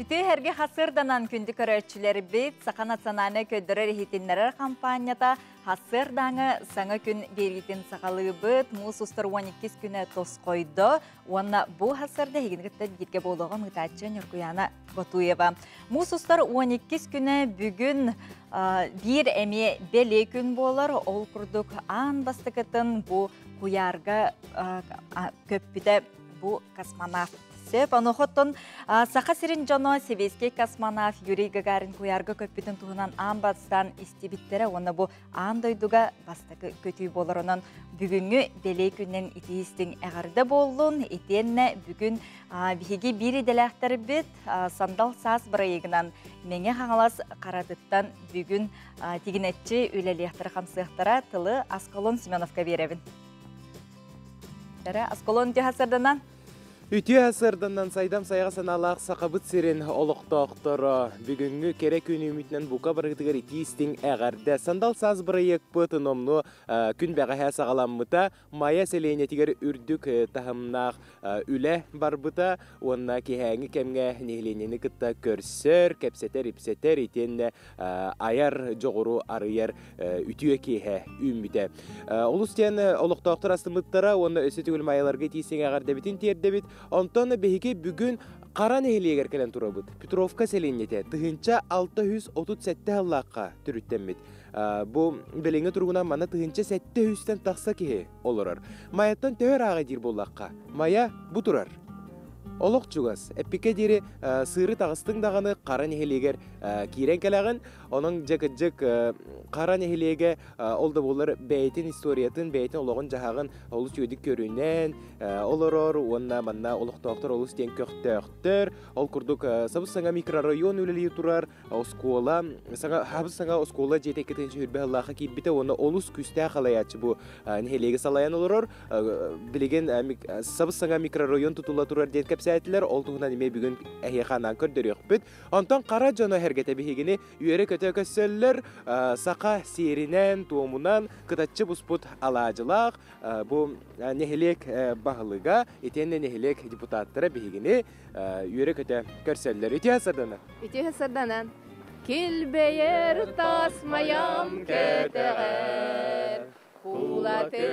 Үтүө эргэ хасырданан күндү көрөөччүлэрбит Саха национальнай көрдөрөр иһитиннэрэр хампаанньата хасырдааҥы саҥа күн биэриитин саҕалыыбыт. Муус устар 12 күнэ тосхойдо уонна бу хасырда эһигини кытта бииргэ буолуоҕа мыытааччы Ньургуяна Ботуева. Муус устар 12 күнэ бүгүн биир эмиэ бэлиэ күн буолар. Ол курдук аан бастакытын бу куйаарга көппүтэ бу космонавт сөп. Онуоха Саха сирин дьоно сэбиэскэй космонавт Юрий Гагарин куйаарга көппүтүн туһунан аан бастаан истибиттэрэ уонна бу аан дойдуга бастакы көтүү буолар. Онон бүгүҥҥү бэлиэ күнүнэн итии-истиҥ эҕэрдэ буоллун. Итиэннэ бүгүн биһиги биир идэлээхтэрбит Сандал саас бырайыгынан Мэҥэ Хаҥалас Харатыттан бүгүн тигинэччи үлэлиэхтэрэ-хамсыахтара тылы Аскалон Семеновка биэрэбин. Аскалон үтүө сарданан. Үтүө сарданан сайдам сайға санаалаах Сахабыт сирин олохтоохторо бүгүҥҥү кэрэ күн үүммүтүнэн бука барыгытыгар итии-истиҥ эҕэрдэ. Сандал саас бырайыакпыт номнуо күн бэҕэһээ саҕаламмыта. Майа сэлиэнньэтигэр үрдүк таһымнаах үлэ барбыта уонна киэһээҥҥи кэмҥэ нэһилиэнньэни кытта көрсөр, кэпсэтэр-ипсэтэр итиэннэ айар дьоҕуру арыйар үтүө киэһэ үүммүтэ. Олус диэн олохтоохтор астыммыттара уонна өссө төгүл майаларга итии эҕэрдэбитин тиэрдэбит. Онтон биһиги бүгүн Хара нэһилиэгэр кэлэн турабыт. Петровка сэлиэнньэтэ 1637 сыллаахха төрүттэммит. Бу билиҥҥи туругунан манна 1700-тэн тахса киһи олорор. Майаттан төһө ырааҕа диир буоллахха, Майа бу турар. Олох чугас. Эппиккэ диэри сыыры таҕыстыҥ даҕаны Хара нэһилиэгэр киирэн кэлэҕин. Онон дьэ кырдьык Хара нэһилиэгэ ол да буоллар бэйэтин историятын, бэйэтин олоҕун-дьаһаҕын олус үчүгэйдик көрүнэн олорор уонна манна олохтоохтор олус диэн көхтөөхтөр. Ол курдук сабыс-саҥа микрорайон үлэлии турар, оскуола саҥа сабыс-саҥа оскуола дьиэтэ 220 сыллаахха киирбитэ уонна олус күүстээх халайааччы бу нэһилиэги салайан олорор. Билигин сабыс-саҥа микрорайон тутулла турар диэн кэпсээтилэр. Ол туһунан эмиэ бүгүн эһиэхэ анаан көрдөрүөхпүт. Онтон хара дьоно эргэтэ биһигини үөрэ-көтө көссөллөр, саха сиэринэн, туомунан кытаччы буспут алаадьылаах бу нэһилиэк баһылыга, итиэннэ нэһилиэк депутаттара биһигини үөрэ-көтө көрсөллөр. Үтүө сарданан. Үтүө сарданан. Килбэйэр тас маям кэтэҕэр, куулаты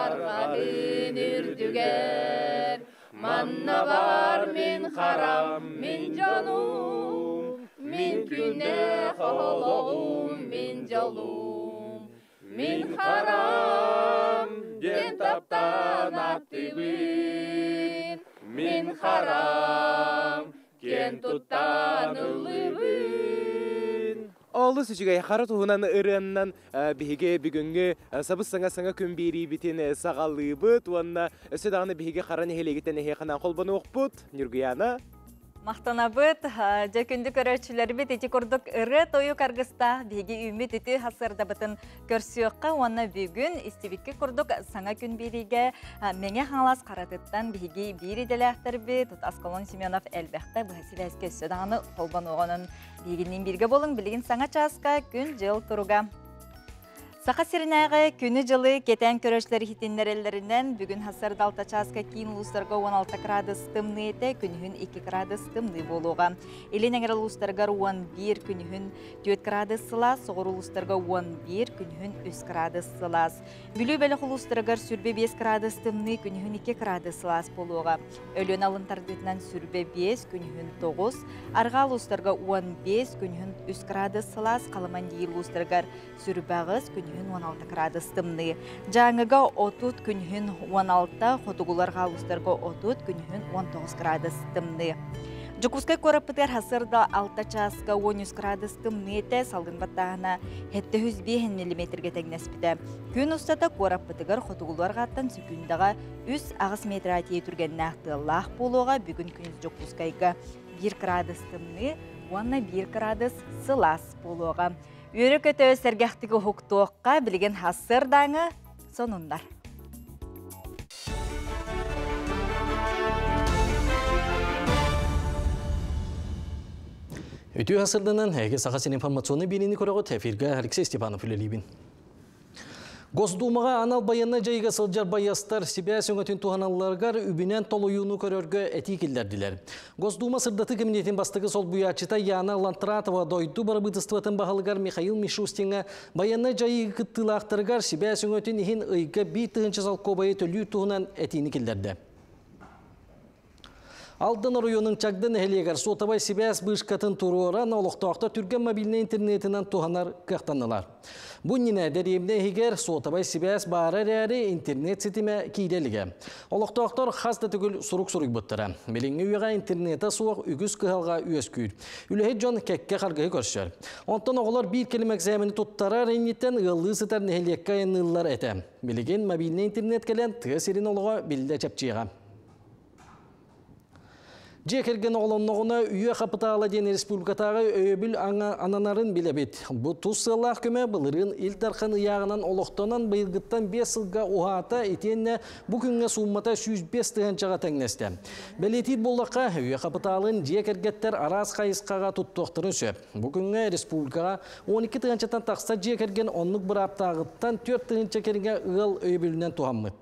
арҕаһын үрдүгэр, Манна бар мин харам, мин дьонум, мин күннээх олоҕум, мин дьолум. Мин харам диэн таптаан аттыбын, мин харам киэн туттан ыллыбын. Олус үчүгэй хара туһунан ырыаннан биһиги бүгүҥҥү сабыс-саҥа саҥа күн биэриибитин саҕалыыбыт уонна өссө даҕаны биһиги хара нэһилиэгиттэн эһиэхэ холбонуохпут. Ньургуяна. Махтанабыт. Дьэ күндү көрөөччүлэрбит ити курдук ырыа-тойук аргыстаах биһиги үүммүт үтүө хасырдабытын көрсүөххэ уонна бүгүн истибикки курдук саҥа күн биэриигэ Мэҥэ Хаҥалас Харатыттан биһиги биир идэлээхтэрбит Аскалон Семенов элбэхтэ быһа сибээскэ өссө даҕаны холбонуоҕунан Биһигинниин бииргэ буолуҥ, билигин саҥа чааска күн-дьыл туруга. Саха сиринээҕи күнү-дьылы кэтээн көрөөччүлэр иһитиннэрэллэринэн, бүгүн сарсыарда 6 чааска киин улуустарга 16 градус тымныы этэ, күнүһүн 2 градус тымныы буолуоҕа. Илин эҥэр улуустарыгар 11, күнүһүн 4 градус сылаас, соҕуруу улуустарга 11, күнүһүн 3 градус сылаас. Бүлүү бөлөх улуустарыгар 25 градус тымныы, күнүһүн 2 градус сылаас буолуоҕа. Өлүөн алын тардыытынан 25, күнүһүн 9, арҕаа улуустарга 15, күнүһүн 3 градус сылаас, Халыман диир улуустарыгар 28, күнүһүн 16 градус тымныы. Дьааҥыга 30, күнүһүн 16, хотугулар улуустарга 30, күнүһүн 19 градус тымныы. Дьокуускай куораппытыгар сарсыарда 6 чааска 13 градус тымныы этэ, салгын баттааһына 705 миллиметргэ тэҥнэспитэ. Күн устата куораппытыгар хотугулуу арҕааттан сөкүүндэҕэ 3-8 метр тиийэ түргэннээх тыаллаах буолуоҕа. Бүгүн күнүс Дьокуускайга 1 градус тымныы уонна 1 градус сылаас буолуоҕа. Үөрэ-көтө сэргэхтик уһуктуохха, билигин сарсыардааҥы сонуннар. Үтүө сарсыарданан, эһиги Саха сирин информационнай биэриини көрөҕүт. Эфиргэ Алексей Степанов үлэлиибин. Госдумаҕа анал байыаннай дьайыыга сылдьар байыастар сибээс өҥөтүн туһаналларыгар үбүнэн толуйууну көрөргө этии киллэрдилэр. Госдума сырдатыы кэмитиэтин бастакы солбуйааччыта Яна Лантратова дойду бырабыытыстыбатын баһылыгар Михаил Мишустиҥҥа байыаннай дьайыы кыттыылаахтарыгар сибээс өҥөтүн иһин ыйга 1 тыһыынча солкуобайы төлүүр туһунан этиини киллэрдэ. Алдан оройуонун Чагда нэһилиэгэр суотабай сибээс быышкатын туруоран, олохтоохтор түргэн мобильнай интернетинэн туһанар кыахтаннылар. Бу иннинэ дэриэбинэ иһигэр суотабай сибээс баара эрээри интернет ситимэ киирэ илигэ. Олохтоохтор хас да төгүл сурук суруйбуттара. Билиҥҥи үйэҕэ интернетэ суох үгүс кыһалҕа үөскүүр. Үлэһит дьон кэккэ харгыһы көрсөр. Онтон оҕолор биир кэлим экзамени туттарар инниттэн ыаллыы сытар нэһилиэккэ айанныыллар этэ. Билигин мобильнай интернет кэлэн тыа сирин олоҕо биллэ чэпчиэҕэ. Дьиэ кэргэн оҕолонноҕуна үйэ хапытаала диэн республикатааҕы өйөбүл ананарын билэбит. Бу тус сыаллаах көмө былырыын Ил Дархан ыйааҕынан олохтонон быйылгыттан 5 сылга уһаата итиэннэ бу күҥҥэ сууммата 105 тыһыынчаҕа тэҥнэстэ. Бэлиэтиир буоллахха, үйэ хапытаалын дьиэ кэргэттэр араас хайысхаҕа туттуохтарын сөп. Бу күҥҥэ республикаҕа 12 тыһыынчаттан тахса дьиэ кэргэн оннук бырааптааҕыттан 4 тыһыынча кэриҥэ ыал өйөбүлүнэн туһаммыт.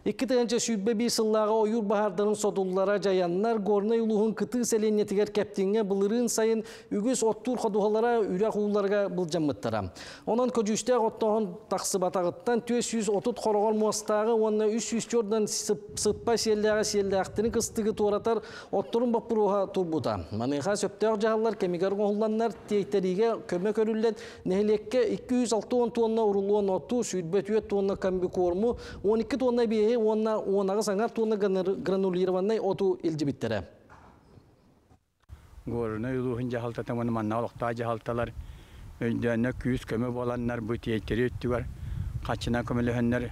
2021 сыллааҕы ойуур баһаардарын содуллара дьайаннар Горнай улууһун кытыы сэлиэнньэтигэр Кэптиҥҥэ былырыын сайын үгүс оттуур ходуһалара үрэх ууларга былдьаммыттара. Онон көдьүүстээх оттооһун тахсыбатаҕыттан 430 хороҕор муостааҕы уонна 304 сыппа сиэллээҕи сиэллээхтэрин кыстыгы туоратар отторун боппуруоһа турбута. Маныаха сөптөөх дьаһаллар кэмигэр оҥоһулланнар тиэйтэриигэ көмө көрүллэн Нэһилиэккэ 260 туонна урулуон оту, 24 туонна комбикорму, 12 туонна биэһи уонна 18 аҥар туонна гранулированнай оту илдьибиттэрэ. Горнай улууһун дьаһалтата уонна манна олохтоох дьаһалталар өйдөөннөр күүс-көмө буоланнар бу тиэйтэри өттүгэр хаччынан көмөлөһөннөр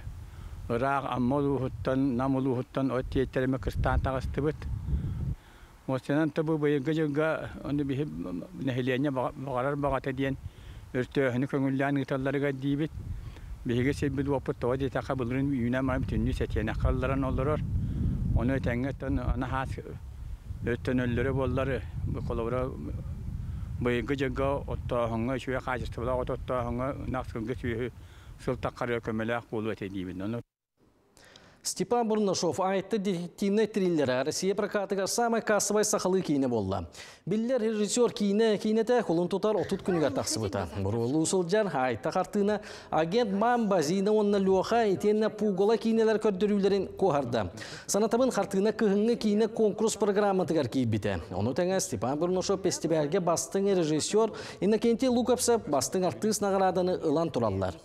ыраах Амма улууһуттан, Нам улууһуттан от тиэйтэримэ кыстаан таҕыстыбыт. Уопсайынан то бу быйылгы дьылга ону биһи нэһилиэнньэ баҕарар баҕата диэн өртөөһүнү көҥүллээн ыыталларыгар диибит. Биһиги сирбит-уоппут тоҕо диэтэххэ былырыын үүнэн баран бүтүннүү сэтиэнэххэ ылларан олорор. Ону этэҥҥэ оттон наһаа өртөнөллөрө буоллар холобура быйылгы дьылга оттооһуҥҥа үчүгэй хаачыстыбалаах от оттооһуҥҥа ынах сылгы сүөһү сыл таххарыгар көмөлөөх буолуо этэ диибин. Ону Степан Бурнашов айтты детективнай триллера Россия прокатыгар самай кассовай сахалыы киинэ буолла. Биллэр режиссер киинэ киинэтэ кулун тутар 30 күнүгэр тахсыбыта. Буруолуу сылдьар Айта хартыына агент Мамба, Зина уонна Леха итиэннэ Пугола киинэлэр көрдөрүүлэрин куоһарда. Санатабын хартыына кыһыҥҥы киинэ конкурс программатыгар киирбитэ. Ону тэҥэ Степан Бурнашов фестивальга бастыҥ режиссер Иннокентий Луковцев бастыҥ артыыс наҕарааданы ылан тураллар.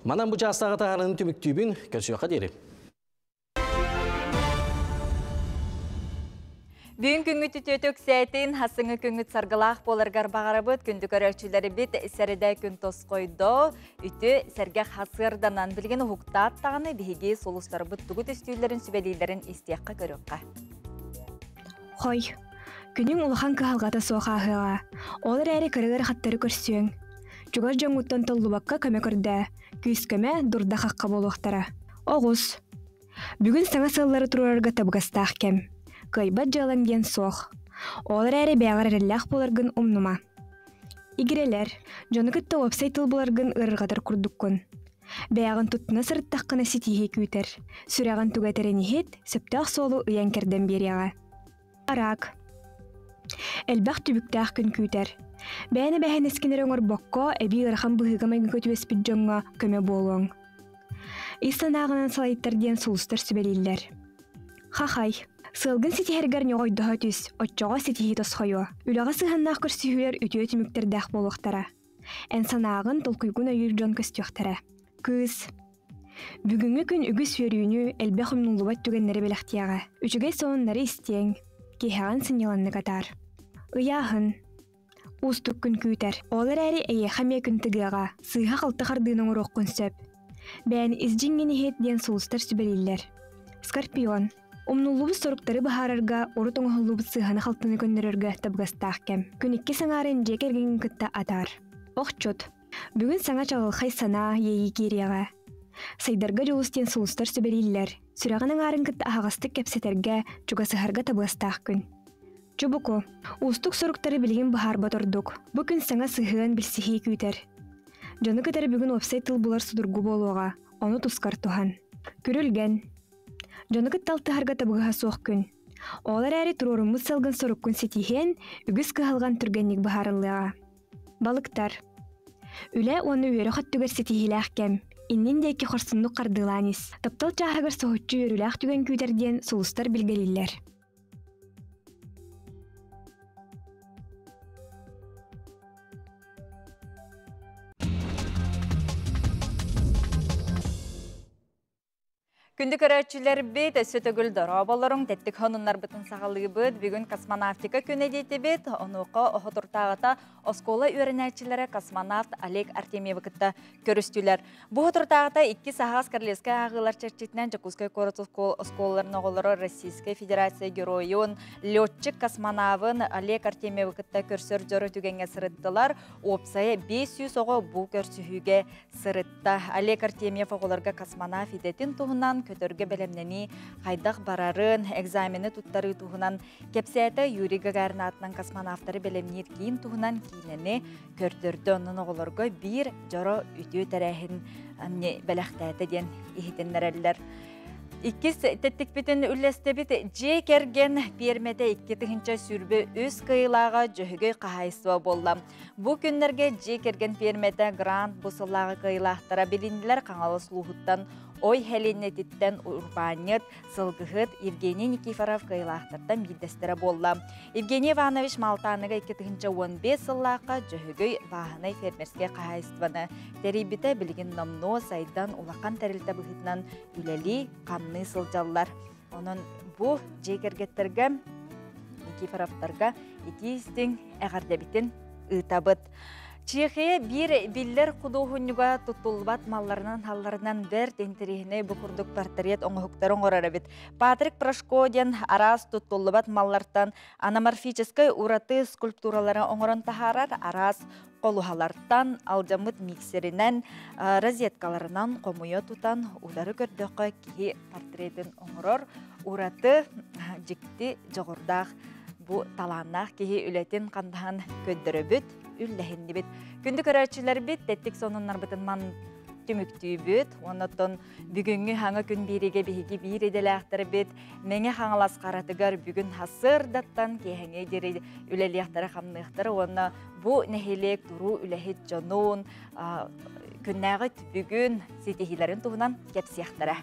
Манан бу чаастааҕы таһаарыыны түмүктүүбүн, көрсүөххэ диэри. Бүгүн күҥҥүт үтүөтэ үксээтин, хасыҥы күҥҥүт саргылаах буоларгар баҕарабыт. Күндү көрөөччүлэрбит сэрэдэ күн тосхойдо, үтүө сэргэх хасыарданан билигин уһуктаат даҕаны биһиги сулустарбыт тугу түстүүллэрин сүбэлииллэрин истиэххэ көрүөххэ. Хой, күнүҥ улахан кыһалҕата суох ааһыаҕа. Ол эрээри кыра ыарахаттары көрсүөҥ. Чугас дьоҥҥуттан толлубакка көмө көрдөө, күүс-көмө, дурда-хахха буолуохтара. Оҕус. Бүгүн саҥа сыаллары туруорарга табыгастаах кэм. Кыайбат дьыалаҥ диэн суох. Ол эрээри бэйэҕэр эрэллээх буоларгын умнума. Игирэлэр, дьону кытта уопсай тыл буларгын ыарырҕатар курдуккун. Бэйэҕин туттуна сырыттаххына ситиһии күүтэр. Сүрэҕин туга этэрин иһит, сөптөөх суолу ыйан-кэрдэн биэриэҕэ. Араак. Элбэх түбүктээх күн күүтэр. Бэйэни бэһинэскин эрэ оҥорбокко, эбии ыарахан быһыыга-майгыга түбэспит дьоҥҥо көмө буолуоҥ. Ис санааҕынан салайтар диэн сулустар сүбэлииллэр. Хахай. Сыалгын ситиһэргэр ньоҕойдоһо түс, оччоҕо ситиһии тосхойуо. Үлэҕэ сыһыаннаах көрсүһүүлэр үтүө түмүктэрдээх буолуохтара. Эн санааҕын, толкуйгун өйүүр дьон көстүөхтэрэ. Кыыс. Бүгүҥҥү күн үгүс үөрүүнү, элбэх умнуллубат түгэннэри бэлэхтиэҕэ. Үчүгэй сонуннары истиэҥ, киһэҕин сынньаланнык атаар. Ыйааһын. Уустук күн күүтэр. Ол эрээри эйиэхэ эмиэ күн тыгыаҕа, сыыһа-халты хардыыны оҥоруоххун сөп. Бэйэн ис дьиҥҥин иһит диэн сулустар сүбэлииллэр. Скорпион. Умнуллубут соруктары быһаарарга, урут оҥоһуллубут сыыһаны-халтыны көннөрөргө табыгастаах кэм. Күн иккис аҥаарын дьиэ кэргэҥҥин кытта атаар. Охчут. Бүгүн саҥа чаҕылхай санаа, иэйии киириэҕэ. Сайдарга дьулус диэн сулустар сүбэлииллэр. Сүрэҕин аҥаарын кытта аһаҕастык кэпсэтэргэ, чугасыһарга табыгастаах күн. Чубуку. Уустук соруктары билигин быһаарбат ордук. Бу күн саҥа сыһыан билсиһии күүтэр. Дьону кытары бүгүн уопсай тыл булар судургу буолуоҕа, ону тускар туһан. Күрүлгэн. Дьону кытта алтыһарга табыгаһа суох күн. Ол эрээри туруоруммут сылгын соруккун ситиһиэн, үгүс кыһалҕан түргэнник быһаарыллыаҕа. Балыктар. Үлэ уонна үөрэх өттүгэр ситиһиилээх кэм. Иннин диэки хорсуннук хардыылаан ис. Таптал чааһыгар соһуччу үөрүүлээх түгэн күүтэр диэн сулустар билгэлииллэр. Күндү көрөөччүлэрбит, өссө төгүл дорооболоруҥ, тэттик хонуннарбытын саҕалыыбыт. Бүгүн космонавтика күнэ диэтибит. Онуоха оһотуртааҕыта оскуола үөрэнээччилэрэ космонавт Олег Артемьевы кытта көрүстүлэр. Бу соторутааҕыта иккис аһаҕас королевскай ааҕыылар чэрчитинэн Дьокуускай куорат оскуолаларын оҕолоро Российскай Федерация геройун, летчик-космонавын Олег Артемьевы кытта көрсөр дьоро түгэҥҥэ сырыттылар. Уопсайа 500 оҕо бу көрсүһүүгэ сырытта. Олег Артемьев оҕолорго космонавт идэтин туһунан, көтөргө бэлэмнэнии хайдах барарын, экзамены туттарыы туһунан кэпсээтэ. Юрий Гагарин аатынан космонавтары бэлэмниир киин туһунан киинэни көрдөрдө. Онон оҕолорго биир дьоро үтүө тэрээһин бэлэхтээтэ диэн иһитиннэрэллэр. Иккис тэттикпитин үллэстэбит дьиэ кэргэн пиэрмэтэ 2023 кыайыылааҕа Дьөһөгөй хаһаайыстыба буолла. Бу күннэргэ дьиэ кэргэн пиэрмэтэ грант бу сыллааҕы кыайыылаахтара билиннилэр Хаҥалас улууһуттан Ой Һэлиэнньэтиттэн урбаанньыт Сылгыһыт Евгений Никифоров кыайыылаахтартан биирдэстэрэ буолла. Евгений Иванович Маалтааныга 2015 сыллаахха Дьөһөгөй бааһынай фермерскэй хаһаайыстыбаны тэрийбитэ билигин номнуо сайдан улахан тэрилтэ быһыытынан үлэлии, хамныы сылдьаллар. Онон бу дьиэ кэргэттэргэ Никифоровтарга итии-истиҥ эҕэрдэбитин ыытабыт. Чехия биир биллэр худуоһунньуга туттуллубат малларынан-халларынан бэрт интэриэһинэй бу курдук портрет оҥоһуктары оҥорор эбит. Патрик Прошко диэн араас туттуллубат маллартан аноморфическай ураты скульптуралары оҥорон таһаарар араас холуһалартан алдьаммыт миксеринэн, розеткаларынан хомуйа тутан утары көрдөххө киһи портретин оҥорор ураты дьикти дьоҕурдаах бу талааннаах киһи үлэтин хандаһан көрдөрөбүт, үллэһиннибит. Күндү көрөөччүлэрбит, тэттик сонуннарбытын ман түмүктүүбүт. Оннотон бүгүҥҥү хаҥа күн бииригэ биһиги биир идэлээхтэрбит Мэҥэ Хаҥалас харатыгар бүгүн сарсыардаттан киэһэҥҥэ диэри үлэлиэхтэрэ хамныахтара уонна бу нэһилиэк туруу үлэһит дьонун күннээҕи түбүгүн ситиһиилэрин туһунан кэпсиэхтэрэ.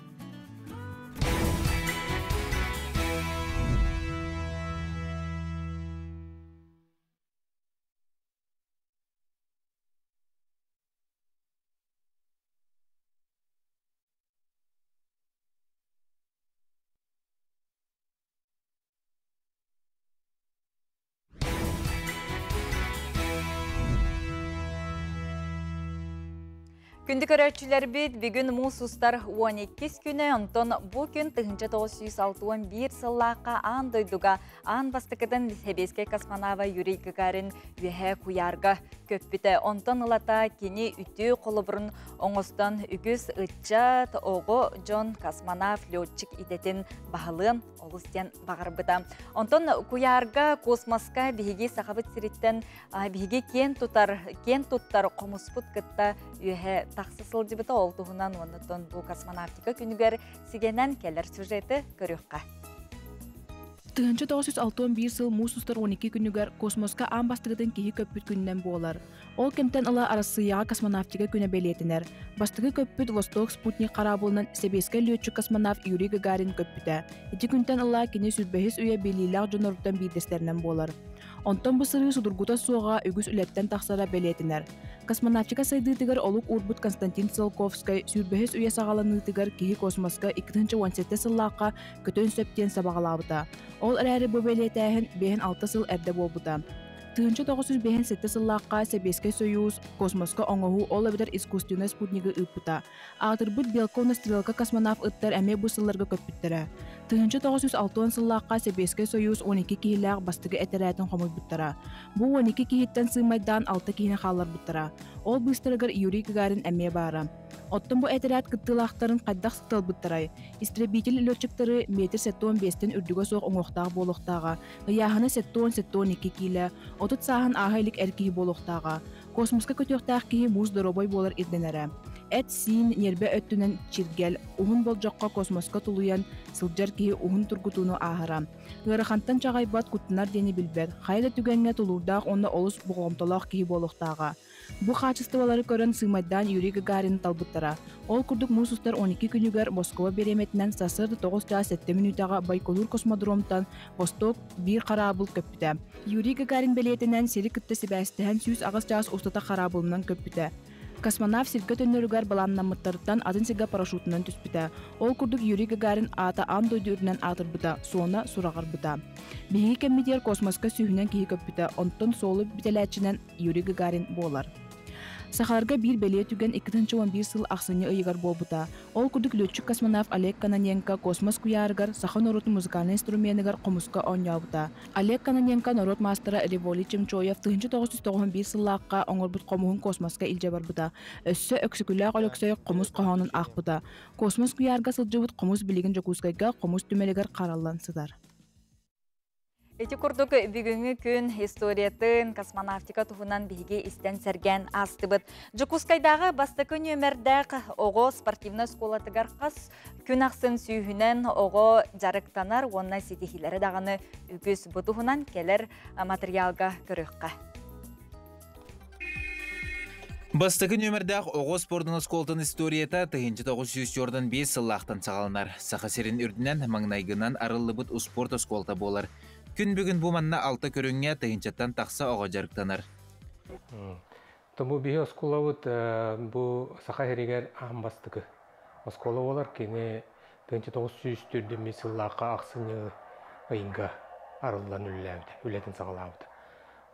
Күндү көрөөччүлэрбит, бүгүн муус устар 12 күнэ, онтон бу күн 1961 сыллаахха аан дойдуга аан бастакытын сэбиэскэй космонава Юрий Гагарин үөһэ куйаарга көппүтэ. Онтон ылата кини үтүө холобурун оҥостон үгүс ыччат, оҕо дьон космонавт, летчик идэтин баһылыан олус диэн баҕарбыта. Онтон куйаарга, космоска биһиги Сахабыт сириттэн биһиги киэн тутар, киэн туттар хомуспут кытта үөһэ тахса сылдьыбыта. Ол туһунан уонна бу космонавтика күнүгэр сигэнэн кэлэр сюжеты көрүөххэ. 1961 сыл муус устар 12 күнүгэр космоска аан бастакытын киһи көппүт күнүнэн буолар. Ол кэмтэн ыла Арассыыйаҕа космонавтика күнэ бэлиэтэнэр. Бастакы көппүт Восток спутник хараабылынан сэбиэскэй лүөччүк-космонавт Юрий Гагарин көппүтэ. Ити күнтэн ыла кини сүүрбэһис үйэ биллиилээх дьонноруттан биирдэстэринэн буолар. Онтон бу сырыы судургута суоҕа үгүс үлэттэн тахсара бэлиэтэнэр. Космонавтика сайдыытыгар олук уурбут Константин Циолковскай сүүрбэһис үйэ саҕаланыытыгар киһи космоска 2017 сыллаахха көтөн сөп диэн сабаҕалаабыта. Ол эрээри бу бэлиэтээһин 5-6 сыл эрдэ буолбута. 1957 сыллаахха Сэбиэскэй Сойуус космоска оҥоһуу ол эбэтэр искусственнай спутнигы ыыппыта. Аатырбыт Белка уонна Стрелка космонавт ыттар эмиэ бу сылларга көппүттэрэ. 1960 сыллаахха Сэбиэскэй Сойуус 12 киһилээх бастакы этэрээтин хомуйбуттара. Бу 12 киһиттэн сыымайдаан 6 киһини хаалларбыттара. Ол быыстарыгар Юрий Гагарин эмиэ баара. Оттон бу этэрээт кыттыылаахтарын хайдах сыталбыттарай? Истребитель летчиктары метр 75-тэн үрдүгэ суох уҥуохтаах буолуохтааҕа, ыйааһына 70-72 киилэ, 30 сааһын ааһа илик эр киһи буолуохтааҕа. Космоска көтүөхтээх киһи муус доруобай буолар ирдэнэрэ. Эт-сиин, ньиэрбэ өттүнэн чиргэл, уһун болдьоххо космоска тулуйан сылдьар киһи уһун тургутууну ааһара. Ыарахантан чаҕайбат, куттанар диэни билбэт, хайа да түгэҥҥэ тулуурдаах уонна олус болҕомтолоох киһи буолуохтааҕа. Бу хаачыстыбалары көрөн сыымайдаан Юрий Гагарины талбыттара. Ол курдук муус устар 12 күнүгэр Москва бириэмэтинэн сарсыарда 9 чаас 7 мүнүүтэҕэ Байконур космодромтан Восток биир хараабыл көппүтэ. Юрий Гагарин бэлиэтинэн сири кытта сибээстэһэн 108 чаас устата хараабылынан көппүтэ. Космонавт сиргэ төннөрүгэр былааннаммыттарыттан атын сиргэ парашютунан түспүтэ. Ол курдук Юрий Гагарин аата аан дойду үрдүнэн аатырбыта, суона сураҕырбыта. Биһиги кэммитигэр космоска сүүһүнэн киһи көппүтэ, онтон суолу бүтэлээччинэн Юрий Гагарин буолар. Сахаларга биир бэлиэ түгэн 2011 сыл ахсынньы ыйыгар буолбута. Ол курдук лүөччүк-космонавт Олег Кононенко космос куйаарыгар саха норуотун музыкальнай инструменыгар хомуска оонньообута. Олег Кононенко норуот маастара Револий Чемчоев 1991 сыллаахха оҥорбут хомуһун космоска илдьэ барбыта. Өссө Өксөкүлээх Өлөксөй хомус хоһоонун аахпыта. Космос куйаарга сылдьыбыт хомус билигин Дьокуускайга хомус түмэлигэр хараллан сытар. Ити курдук бүгүҥҥү күн историятын, космонавтика туһунан биһиги истэн сэргээн аастыбыт. Дьокуускайдааҕы бастакы нүөмэрдээх оҕо спортивнай оскуолатыгар хас күн ахсын сүүһүнэн оҕо дьарыктанар уонна ситиһиилэрэ даҕаны үгүс. Бу туһунан кэлэр материалга көрүөххэ. Бастакы нүөмэрдээх оҕо спордун оскуолатын историята 1945 сыллаахтан саҕаланар. Саха сирин үрдүнэн маҥнайгынан арыллыбыт успуорт оскуолата буолар. Күн бүгүн бу манна алта көрүҥҥэ тыһыынчаттан тахса оҕо дьарыктанар. Бу биһи оскуолабыт бу Саха сиригэр аан бастакы оскуола буолар. Кини 1904 сыллаахха ахсынньы ыйга арыллан үлэлээбитэ, үлэтин саҕалаабыта.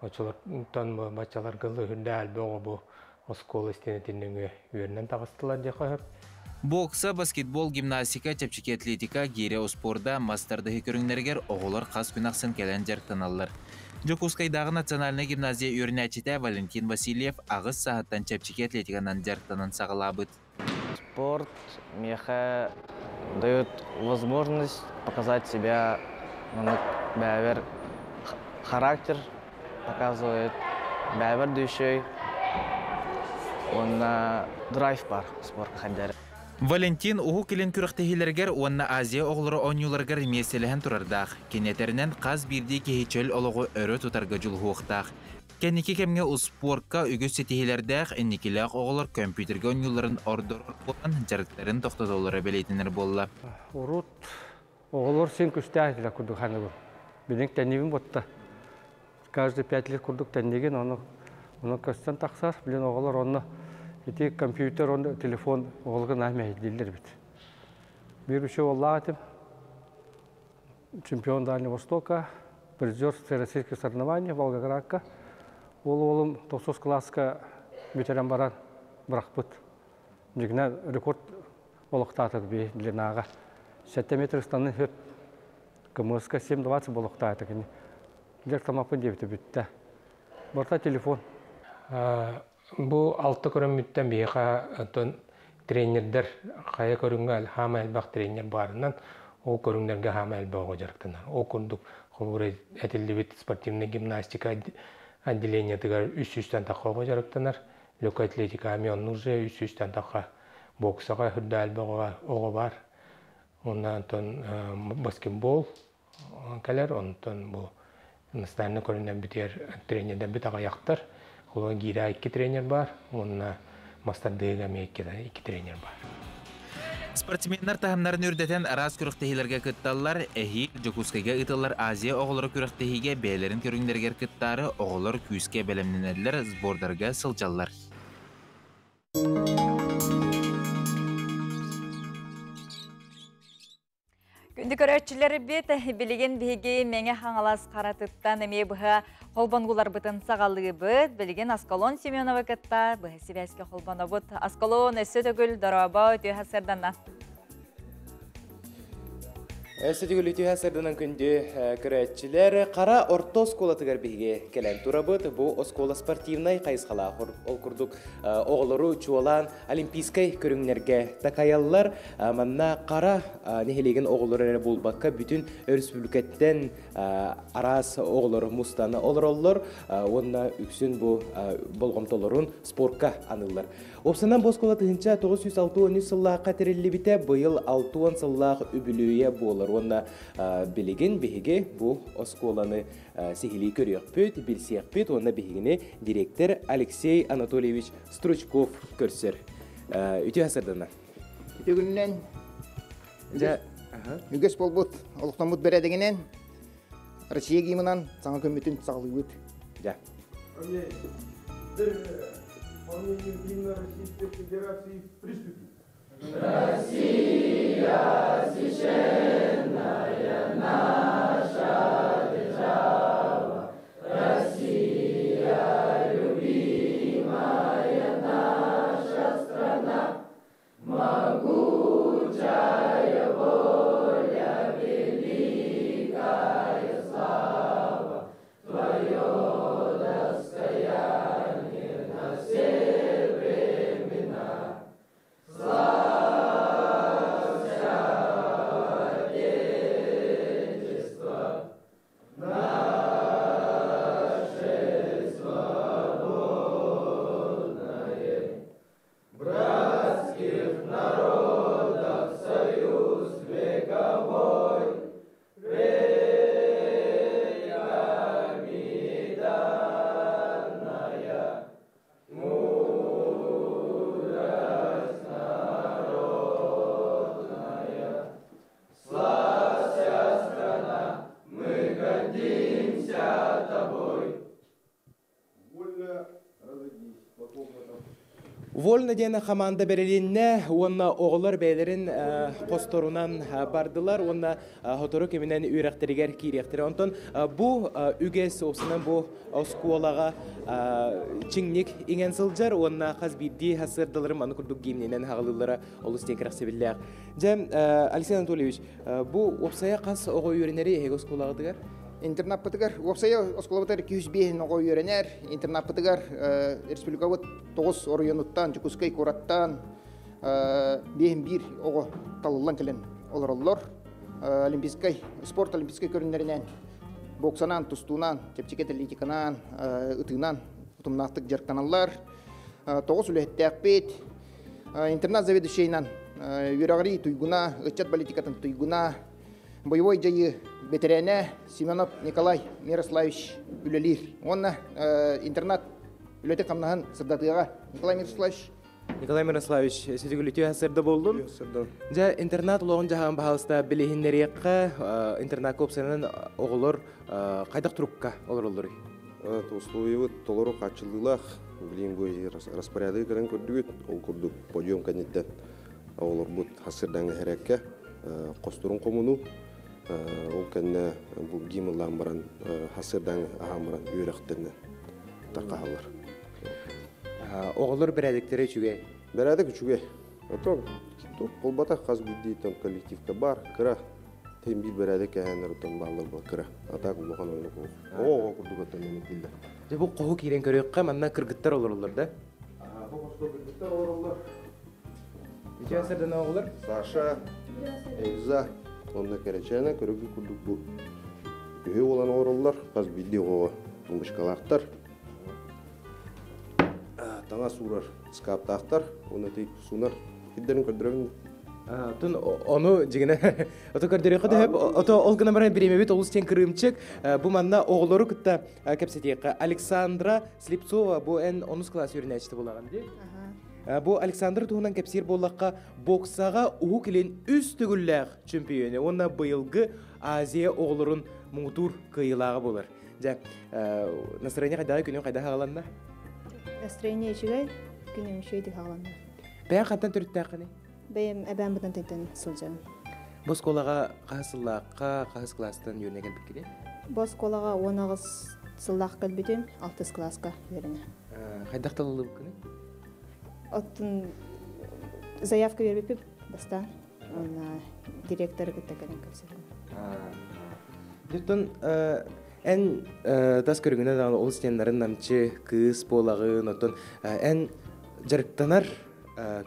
Оччолортон баччаларга үрдэ элбэх оҕо бу оскуола истиэнэтин нөҥүө үөрэнэн таҕыстылар диэххэ сөп. Бокса, баскетбол, гимнастика, чэпчэки атлетика, гиирэ успуорда, мас тардыһыы көрүҥнэригэр оҕолор хас күн ахсын кэлэн дьарыктаналлар. Дьокуускайдааҕы национальнай гимназия үөрэнээччитэ Валентин Васильев аҕыс сааһыттан чэпчэки атлетиканан дьарыктанан саҕалаабыт. Спорт миэхэ дает возможность показать себя бэйэбэр характер показывает бэйэбэр да үчүгэй уонна драйв бар спортка хайдары. Валентин Уһук Илин күрэхтэһиилэригэр уонна Азия оҕолоро оонньууларыгар миэстэлэһэн турардаах. Кини этэринэн, хас биирдии киһи чөл олоҕу өрө тутарга дьулуһуохтаах. Кэнники кэмҥэ успуорка үгүс ситиһиилэрдээх инникилээх оҕолор көмпүүтэргэ оонньуулларын ордорор буолан, дьарыктарын тохтотоллоро бэлиэтэнэр буолла. Урут оҕолор син күстээх этилэр курдук ханыгым. Билин тэннибин ботта. Каждый пять лет курдук тэннигин, ону ону көстөн тахсар. Билин оҕолор онно ити компьютер, онно телефон оҕолорго наһаа мэһэйдииллэр эбит. Биир үчүгэй уоллаах этим. Чемпион Дальнего Востока, призер всероссийских соревнований Волгоградка. Ол уолум тохсус кылааска бүтэрэн баран бырахпыт. Дьиҥинэн рекорд олохтооток би длинаҕа. 7 метр ыстаныы сөп. КМС-ка 7.20 болохтаата кини. Дьэр тамаппын диэбитэ бүттэ. Барта телефон. Бу алта көрөммүттэн биһиэхэ оттон тренердэр хайа көрүҥҥэ хаама элбэх тренер баарынан ол көрүҥнэргэ хаама элбэх оҕо дьарыктанар. Ол курдук холобура этиллибит спортивнай гимнастика отделениетыгар 300-тэн тахха оҕо дьарыктанар. Легкая атлетика эмиэ оннук же 300-тэн тахха боксаҕа үрдэ элбэх оҕо баар. Уонна онтон баскетбол кэлэр, онтон бу национальнай көрүнэн бүтэр тренердэрбит аҕыйахтар. Холобура гиирэ икки тренер баар уонна мастардыыга эмиэ икки тренер баар. Спортсменнар таһымнарын үрдэтэн араас күрэхтэһиилэргэ кытталлар. Эһиил Дьокуускайга ыытыллар Азия оҕолоро күрэхтэһиигэ бэйэлэрин көрүҥнэригэр кыттаары оҕолор күүскэ бэлэмнэнэллэр, сбордарга сылдьаллар. Күндү көрөөччүлэрбит, билигин биһиги Мэҥэ Хаҥалас Харатыттан эмиэ быһа холбонгуларбытын саҕалыыбыт. Билигин Аскалон Семеновы кытта быһа сибээскэ холбонобут. Аскалон, өссө төгүл дорообо, үтүө сарсыарданна. Өссө төгүл үтүө сырдынан күндү көрөөччүлэр, Хара орто оскуолатыгар биһиги кэлэн турабыт. Бу оскуола спортивнай хайысхалаах ол курдук оҕолору чуолаан олимпийскай көрүҥнэргэ такайаллар. Манна Хара нэһилиэгин оҕолоро эрэ буолбакка, бүтүн өрөспүүбүлүкэттэн араас оҕолор мустан олороллор уонна үксүн бу болҕомтолорун спорка аныыллар. Уопсанан бу оскуола 1963 сыллаахха тэриллибитэ, быйыл 60 сыллаах үбүлүөйэ буолар уонна билигин биһиги бу оскуоланы сиһилии көрүөхпүт, билсиэхпит уонна биһигини директор Алексей Анатольевич Стручков көрсөр. Үтүө сырдана. Үтүө күнүнэн. Дьэ, үгэс буолбут, олохтоммут бэрээдэгинэн Россия гимнынан саҥа көммүтүн саҕалыыбыт. Дьэ. Гимна Российской Федерации приступить. Россия священная наша держава, Россия любимая наша страна, Могучая воля, великая слава, Твое достояние на все времена. Славься, Отечество, наше свободное, братских народов союз вековой, веками данная мудрость народная. Славься, страна, мы гордимся тобой. Вольно разойдись по комнатам. Вольно диэн хамаанда бэрилиннэ уонна оҕолор бэйэлэрин хосторунан бардылар уонна сотору кэминэн үөрэхтэригэр киириэхтэрэ. Онтон бу үгэс уопсайынан бу оскуолаҕа чиҥник иҥэн сылдьар уонна хас биирдии сарсыардаларын аны курдук гимнинэн хаҕылыыллара олус диэн кэрэхсэбиллээх. Дьэ, Алексей Анатольевич, бу уопсайа хас оҕо үөрэнэри эһиги оскуолаҕытыгар? Интернаппытыгар, уопсайа оскуолабытыгар 205 оҕо үөрэнэр. Интернаппытыгар республикабыт тоҕус оройуонуттан, Дьокуускай куораттан биэһин биир оҕо талыллан кэлэн олороллор. Олимпийскай, спорт олимпийскай көрүҥнэринэн боксанан, тустуунан, чэпчэки атлетиканан, ытыынан утумнаахтык дьарыктаналлар. Тоҕус үлэһиттээхпит. Интернат заведующайынан үөрэҕирии туйгуна, ыччат политикатын туйгуна, боевой дьайыы бэтэрээнэ Семенов Николай Мирославич үлэлиир. Уонна интернат үлэтин хамнаһын сырдатыаҕа. Николай Мирославич. Николай Мирославич, сүтүгүлүтүө сырда болдун. Дьэ, интернат олоҕун дьаһаан баһалыста билиһиннэриэххэ, интернакка уопсайынан оҕолор хайдах турукка олороллоруй? Условиябыт толору хааччыллыылаах. Билигин бу распорядогы көрөн көрдүгүт. Ол курдук подъем кэнниттэн оҕолорбут хасырдаҥҥа иһэрэккэ хосторун хомунуу, ол кэннэ бу гимнлаан баран хасырдаҥ аһаан баран үөрэхтэринэн тарҕаһаллар. Оҕолор бэрээдэктэрэ үчүгэй? Бэрээдэк үчүгэй. Отон буолбатах хас биирдии коллективка бар, кыра тем биир бэрээдэк кэһээннэр оттон бааллар була кыра. А так улахан оннук оҕо курдук оттон дииллэр. Дьэ бу хоһу киирэн көрүөххэ, манна кыргыттар олороллор да? Бу хоско кыргыттар олороллор. Үтүө сырдана оҕолор. Саша, Эльза, онно кэрэчээнэ көрөгү курдук бу үһү буолан олороллор. Хас биирдии оҕоҕо тумбочкалаахтар. Таҥас уурар ыскааптаахтар, уонна тик суунар сирдэрин көрдөрөбүн. Тун ону дьигинэ ото көрдөрүөххэ төһөп ото ол гына баран бириэмэбит олус диэн кырыымчык бу манна оҕолору кытта кэпсэтиэххэ Александра Слепцова бу эн онус класс үөрэнээччитэ буолаҕын дии Бу Александр туһунан кэпсиир буоллахха, боксаҕа Уһук Илин үс төгүллээх чөмпүйүөнэ уонна быйылгы Азия оҕолорун муҥутуур кыайыылааҕа буолар. Дьэ, настроение хайдаҕый күнүн хайдах аҕаланна? Настроение үчүгэй, күнүм үчүгэйдик аҕаланна. Бэйэҥ хантан төрүттээххиний? Бэйэм эбээм Бытантайтан сылдьабын. Бу оскуолаҕа хаһыс сыллаахха, хаһыс кылаастан үөрэнэ кэлбиккиний? Бу оскуолаҕа 18 сыллаах кэлбитим, алтыс кылааска үөрэнэ. Хайдах талыллыбыккыный? Оттон заявка биэрбиппит бастаан. Онна директоры кытта кэлэн кэпсэтим. Дьоттон эн тас көрүҥүнэн даҕаны олус диэн намчы кыыс буолаҕын, оттон эн дьарыктанар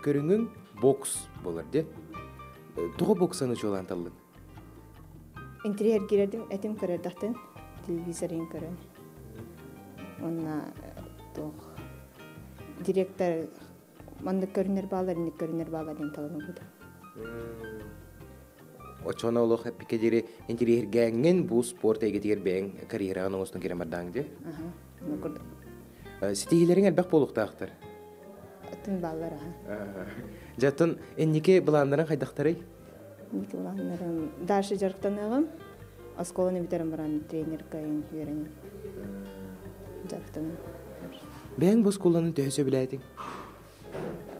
көрүҥүҥ бокс буолар дии. Тоҕо боксаны чуолаан таллыҥ? Интириэһиргиирэрдим этим көрөрдөхтөн телевизорын көрөн. Онна туох директор маннык көрүнэр баалар, инник көрүнэр баалар диэн талан ылбыта. Оччоҕуна олох эппиккэ диэри интириэһиргээҥҥин бу спорт эйгэтигэр бэйэҥ карьераҕын оҥостон киирэн бардааҥ дии. Аха, онно курдук. Ситиһиилэриҥ элбэх буолуохтаахтар. Атын бааллар аха. Дьэ, оттон инники былааннарыҥ хайдахтарый? Инники былааннарым дальше дьарыктаныаҕым. Оскуоланы бүтэрэн баран тренерга үөрэнэн дьарыктанам. Бэйэҥ бу оскуоланы төһө сөбүлээтиҥ?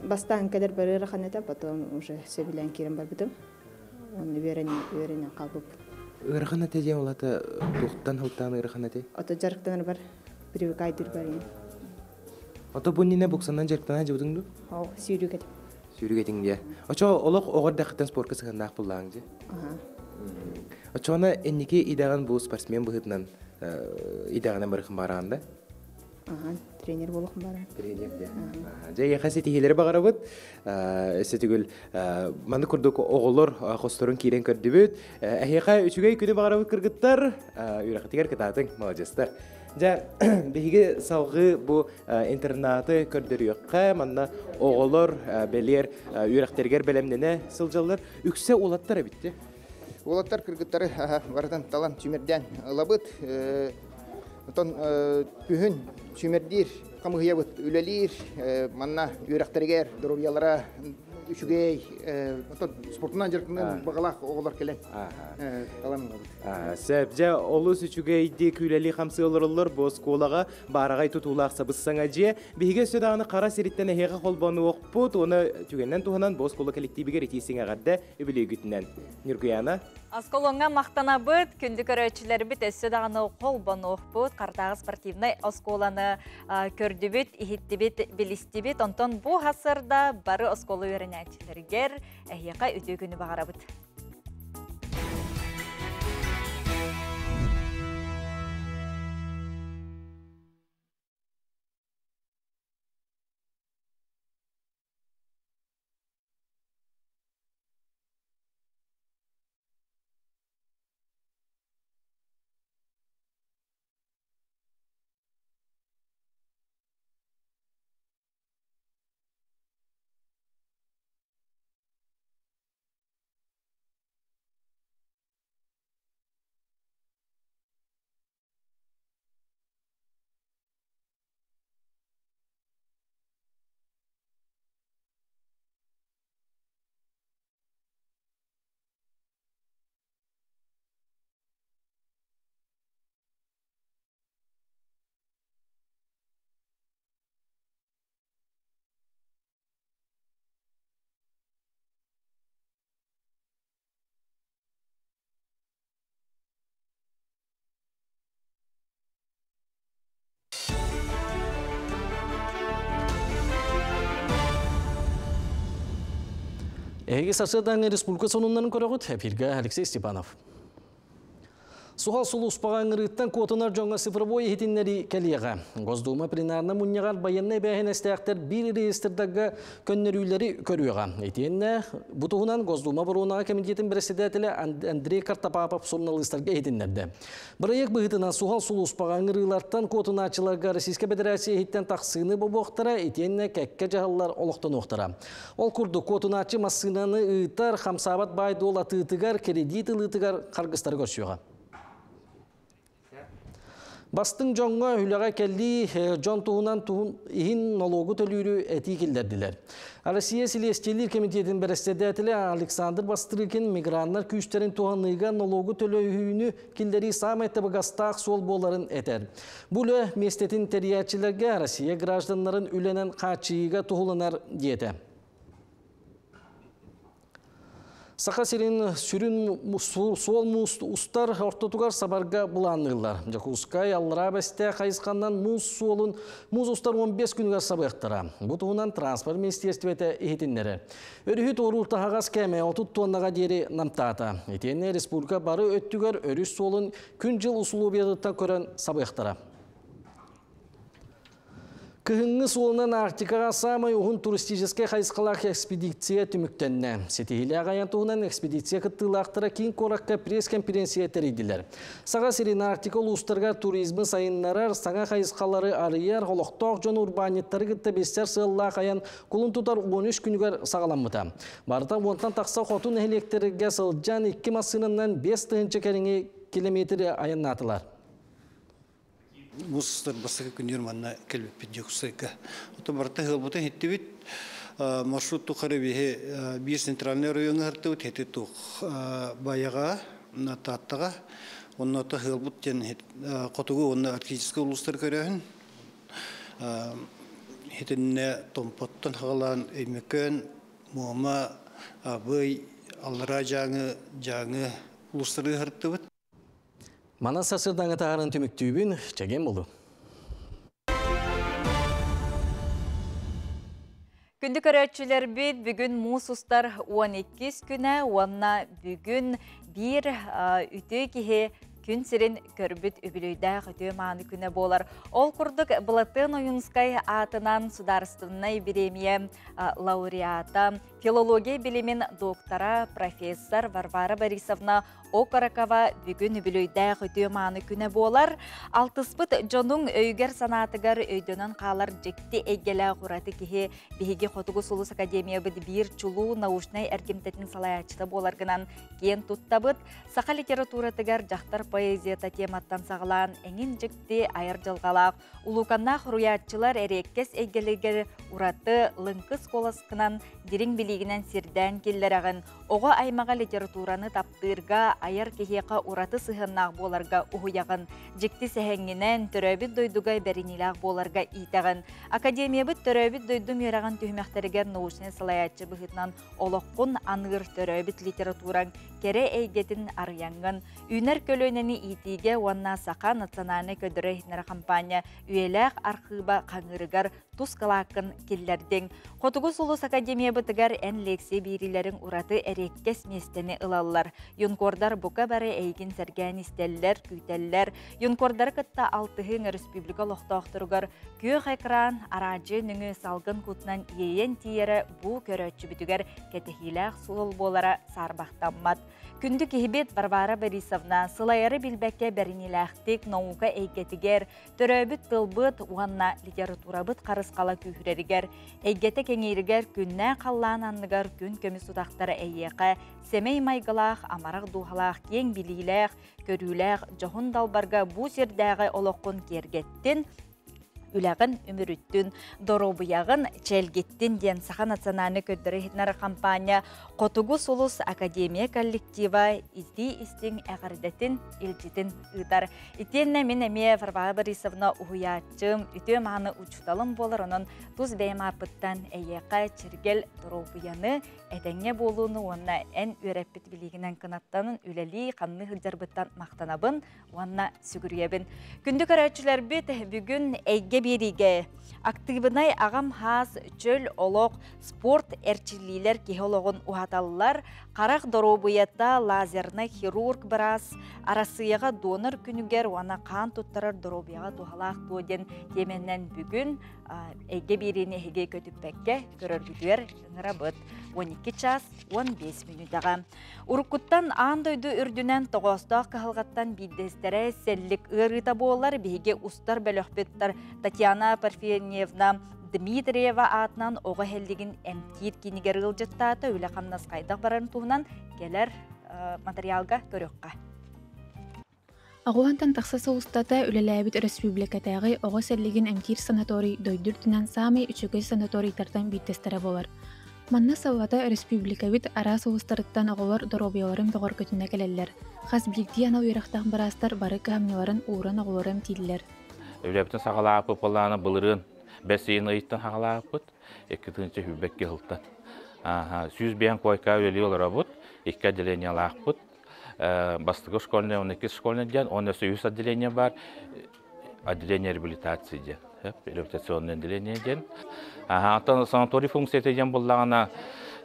Бастаан кэлэр бары ыарахан этэ, потом уже сөбүлээн киирэн барбытым. Онно үөрэнэн, үөрэнэн хаалбыппын. Ыарахан этэ диэн ол ата туохтан сылтаан ыарахан этэй? Ото дьарыктанарбар привыкайдырбар Ото бу иннинэ боксанан дьарыктана сылдьыбытыҥ дуу? Ол сүүрүк этим. Сүүрүк этиҥ дии. Очо олох оҕо эрдэххиттэн спорка сыһыаннаах буллааҥ дии. Оччоҕуна инники идэҕин бу спортсмен быһыытынан идэҕинэн барыхын бараан да? Аха, тренер буолуохум баран. Тренер дии. Дьэ, эйиэхэ ситиһиилэри баҕарабыт. Өссө түгүл маннык курдук оҕолор хосторун киирэн көрдүбүт. Эһиэхэ үчүгэй күнү баҕарабыт кыргыттар. Үөрэххитигэр кытаатыҥ, маладьыастар. Дьэ, биһиги салгыы бу интернаты көрдөрүөххэ, манна оҕолор бэлиэр үөрэхтэригэр бэлэмнэнэ сылдьаллар. Үксэ уолаттар эбит дии. Уолаттар кыргыттары барытын талан сүүмэрдээн ылабыт. Оттон күһүн сүүмэрдиир хамыыһыйабыт үлэлиир. Манна үөрэхтэригэр доруобуйалара үчүгэй, оттон спортунан дьарыктанан баҕалаах оҕолор кэлэн талан ылабыт. Сөп, дьэ, олус үчүгэйдик үлэлии хамсыы олороллор бу оскуолаҕа баараҕай тутуулаах сабыс-саҥа дьиэ. Биһиги өссө даҕаны хара сириттэн эһиэхэ холбонуохпут уонна түгэнинэн туһанан бу оскуола коллективигэр итии сиҥэҕэрдэ үбүлүөйгүтүнэн. Ньургуяна. Осколоҥҥа махтанабыт, күндү көрөөччүлэрбит өссө даҕаны холбонуохпут, Хартааҕы спортивнай оскуоланы көрдүбүт, иһиттибит, билистибит. Онтон бу сарда бары оскуола үөрэнээччилэригэр эһиэхэ үтүө күнү баҕарабыт. Эһиги сарсыардааҥҥы республика сонуннарын көрөҕүт. Эфиргэ Алексей Степанов. Суһал сулууспаҕа ыҥырыыттан куотунар дьоҥҥо цифровой иһитиннэрии кэлиэҕэ. Госдума пленарнай мунньаҕар байыаннай эбээһинэстээхтэр биир реестрдарга көннөрүүлэри көрүөҕэ. Итиэннэ бу туһунан Госдума оборонаҕа кэмитиэтин председателэ Андрей Картопапов суруналыыстарга иһитиннэрдэ. Бырайыак быһыытынан суһал сулууспаҕа ыҥырыылартан куотунааччыларга Российскай Федерация иһиттэн тахсыыны бобуохтара, итиэннэ кэккэ дьаһаллар олохтонуохтара. Ол курдук, куотунааччы массыынаны ыытар, хамсаабат баай-дуол атыытыгар, кредит ылыытыгар харгыстары көрсүөҕэ. Бастыҥ дьоҥҥо үлэҕэ кэлии дьон туһунан туһун иһин нолуогу төлүүрү этии киллэрдилэр. Россия Силиэстийэлиир кэмитиэтин бэрэссэдээтэлэ Александр Бастрыкин миграннар күүстэрин туһаныыга нолуогу төлөһүүнү киллэрии саамай табыгастаах суол буоларын этэр. Бу үлэ миэстэтин тэрийээччилэргэ Россия гражданнарын үлэнэн хааччыйыыга туһуланар диэтэ. Саха сирин сүрүн суол муус устар ортотугар сабарга былаанныыллар. Дьокуускай Аллараа Бэстээх хайысханнан муус суолун муус устар 15 күнүгэр сабыахтара. Бу туһунан транспорт министиэристибэтэ иһитиннэрэр. Өрүһү туоруур таһаҕас кээмэйэ 30 туоннаҕа диэри намтаата. Итиэннэ республика бары өттүгэр өрүс суолун күн-дьыл усулуобуйатыттан көрөн сабыахтара. Кыһыҥҥы суолунан Арктикаҕа саамай уһун туристическай хайысхалаах экспедиция түмүктэннэ. Ситиһиилээх айан туһунан экспедиция кыттыылаахтара киин куоракка пресс-конференция тэрийдилэр. Саха сирин Арктика улуустарыгар туризмы сайыннарар, саҥа хайысхалары арыйар, олохтоох дьон урбаанньыттары кытта билсэр сыаллаах айан кулун тутар 13 күнүгэр саҕаламмыта. Барыта уонтан тахса хоту нэһилиэктэргэ сылдьан икки массыынанан 5 тыһыынча кэриҥи километри айаннаатылар. Муус бастакы күнүгэр манна кэлбиппит Дьокуускайга. Оттон барыта ыалбытын иһиттибит. Маршрут тухары биһи биир центральный райоҥҥа сырыттыбыт, ити туох Байаҕа, Тааттаҕа. Онно ыалбыт диэн хотугу уонна арктическай улуустары көрөөһүн. Итиннэ Томпоттон хаҕалаан Өймөкөөн, Муома, Абый, Аллараа Дьааҥы, Дьааҥы улуустары сырыттыбыт. Манан сарсыардаҥҥы таһааран түмүктүүбүн, чэгиэн буолу. Күндү көрөөччүлэрбит, бүгүн муус устар 12 күнэ уонна бүгүн биир үтүө киһи күн сирин көрбүт үбүлүөйдээх үтүө мааны күнэ буолар. Ол курдук Былатыан Ойуунскай аатынан судаарыстыбаннай бириэмийэ лауреата, филология билимин доктора, профессор Варвара Борисовна Окорокова бүгүн үбүлүөйдээх үтүө мааны күнэ буолар. Алтыспыт дьонуҥ өйүгэр-санаатыгар өйдөнөн хаалар дьикти эйгэлээх ураты киһи биһиги Хотугу сулус академиябыт биир чулуу научнай эргимтэтин салайааччыта буоларгынан киэн туттабыт. Саха литературатыгар дьахтар поэзията тематтан саҕалаан эҥин дьикти айар дьылҕалаах улууканнаах уруйааччылар эриэккэс эйгэлэригэр ураты лыҥкыс куоласкынан дириҥ билиигинэн сирдээн киллэрэҕин. Оҕо аймаҕа литератураны таптыырга, айар киһиэхэ ураты сыһыаннаах буоларга уһуйаҕын. Дьикти сэһэҥҥинэн, төрөөбүт дойдуга бэриниилээх буоларга иитэҕин. Академиябыт төрөөбүт дойдум үөрэҕин түһүмэхтэригэр научнай салайааччы быһыытынан олоххун аныыр төрөөбүт литератураҥ кэрэ эйгэтин арыйаҥҥын, үүнэр көлүөнэни иитиигэ уонна Саха национальнай көрдөрөр-иһитиннэрэр хампаанньа үйэлээх архыыба хаҥыырыгар тус кылааккын киллэрдиҥ. Хотугу сулус академиябытыгар эн лекция биэриилэриҥ ураты эриэккэс миэстэни ылаллар. Юнкордар бука бары эйигин сэргээн истэллэр, күүтэллэр. Юнкордары кытта алтыһыыҥ республика олохтоохторугар күөх экран, араадьыйа нөҥүө салгын кутунан иэйэн тиийэрэ бу көрөөччүбүтүгэр кэтэһиилээх суол буолара саарбахтаммат. Күндү киһибит Варвара Борисовна сылайары билбэккэ бэриниилээхтик наука эйгэтигэр, төрөөбүт тылбыт уонна литературабыт харысхала күүһүрэригэр, эйгэтэ кэҥииригэр күннээх халлаан анныгар күн көмүс утахтара эйиэхэ сэмэй майгылаах, амарах дууһалаах, киэҥ билиилээх, көрүүлээх, дьоһун далбарга бу сирдээҕи олоххун киэргэттин, үлэҕин үмүрүттүн, доруобуйаҕын чэлгиттин диэн Саха национальнай көрдөрөр-иһитиннэрэр хампаанньа Хотугу сулус академия коллектива итии истиҥ эҕэрдэтин, илдьитин ыытар. Итиэннэ мин эмиэ Варвара Борисовна уһуйааччым, үтүө мааны учууталым буолар, онон тус бэйэм ааппыттан эйиэхэ чиргэл доруобуйаны, этэҥҥэ буолууну уонна эн үөрэппит билиигинэн кынаттанан үлэлии, хамныы сылдьарбыттан махтанабын уонна сүгүрүйэбин. Күндү көрөөччүлэрбит, бүгүн эйгэ биэриигэ актыыбынай аҕам хаас, чөл олох, спорт эрчиллиилэр киһи олоҕун уһаталлар, харах доруобуйата, лазернай хирург быраас, Арассыыйаҕа донор күнүгэр уонна хаан туттарар доруобуйаҕа туһалаах дуо диэн тиэмэнэн бүгүн эйгэ биэриини эһиги көтүппэккэ көрөргүтүгэр ыҥырабыт. 12 час 15 мүнүүтэҕэ. Уруккуттан аан дойду үрдүнэн тоҕоостоох кыһалҕаттан биирдэстэрэ сэллик ыарыыта буолар. Биһиги устар бөлөхпүттэр Татьяна Парфеньевна Дмитриева аатынан оҕо иһэллигин эмтиир киинигэр ыалдьыттаата. Үлэ-хамнас хайдах барарын туһунан кэлэр материалга көрүөххэ. Аҕуһантан тахса сыл устата үлэлээбит өрөспүүбүлүкэтээҕи оҕо сэллигин эмтиир санаторий дойду үрдүнэн саамай үчүгэй санаторийдартан биирдэстэрэ буолар. Манна сыллата өрөспүүбүлүкэбит араас улуустарыттан оҕолор доруобуйаларын бөҕөргөтүнэ кэлэллэр. Хас биирдии анал үөрэхтээх быраастар бары кыһамньыларын ууран оҕолору эмтииллэр. Үлэбитин саҕалаабыт буоллаҕына былырыын бэс ыйын ыйыттан саҕалаабыппыт. 2 тыһыынча сүүрбэккэ сылтан. 105 куойка үлэлии олоробут. Икки отделениелаахпыт. Бастакы школьный, он иккис школьный диэн, он өссө үһүс отделение бар, отделение реабилитации диэн, реабилитационное отделение диэн. Ага, санаторий функцията диэн буллаҕына,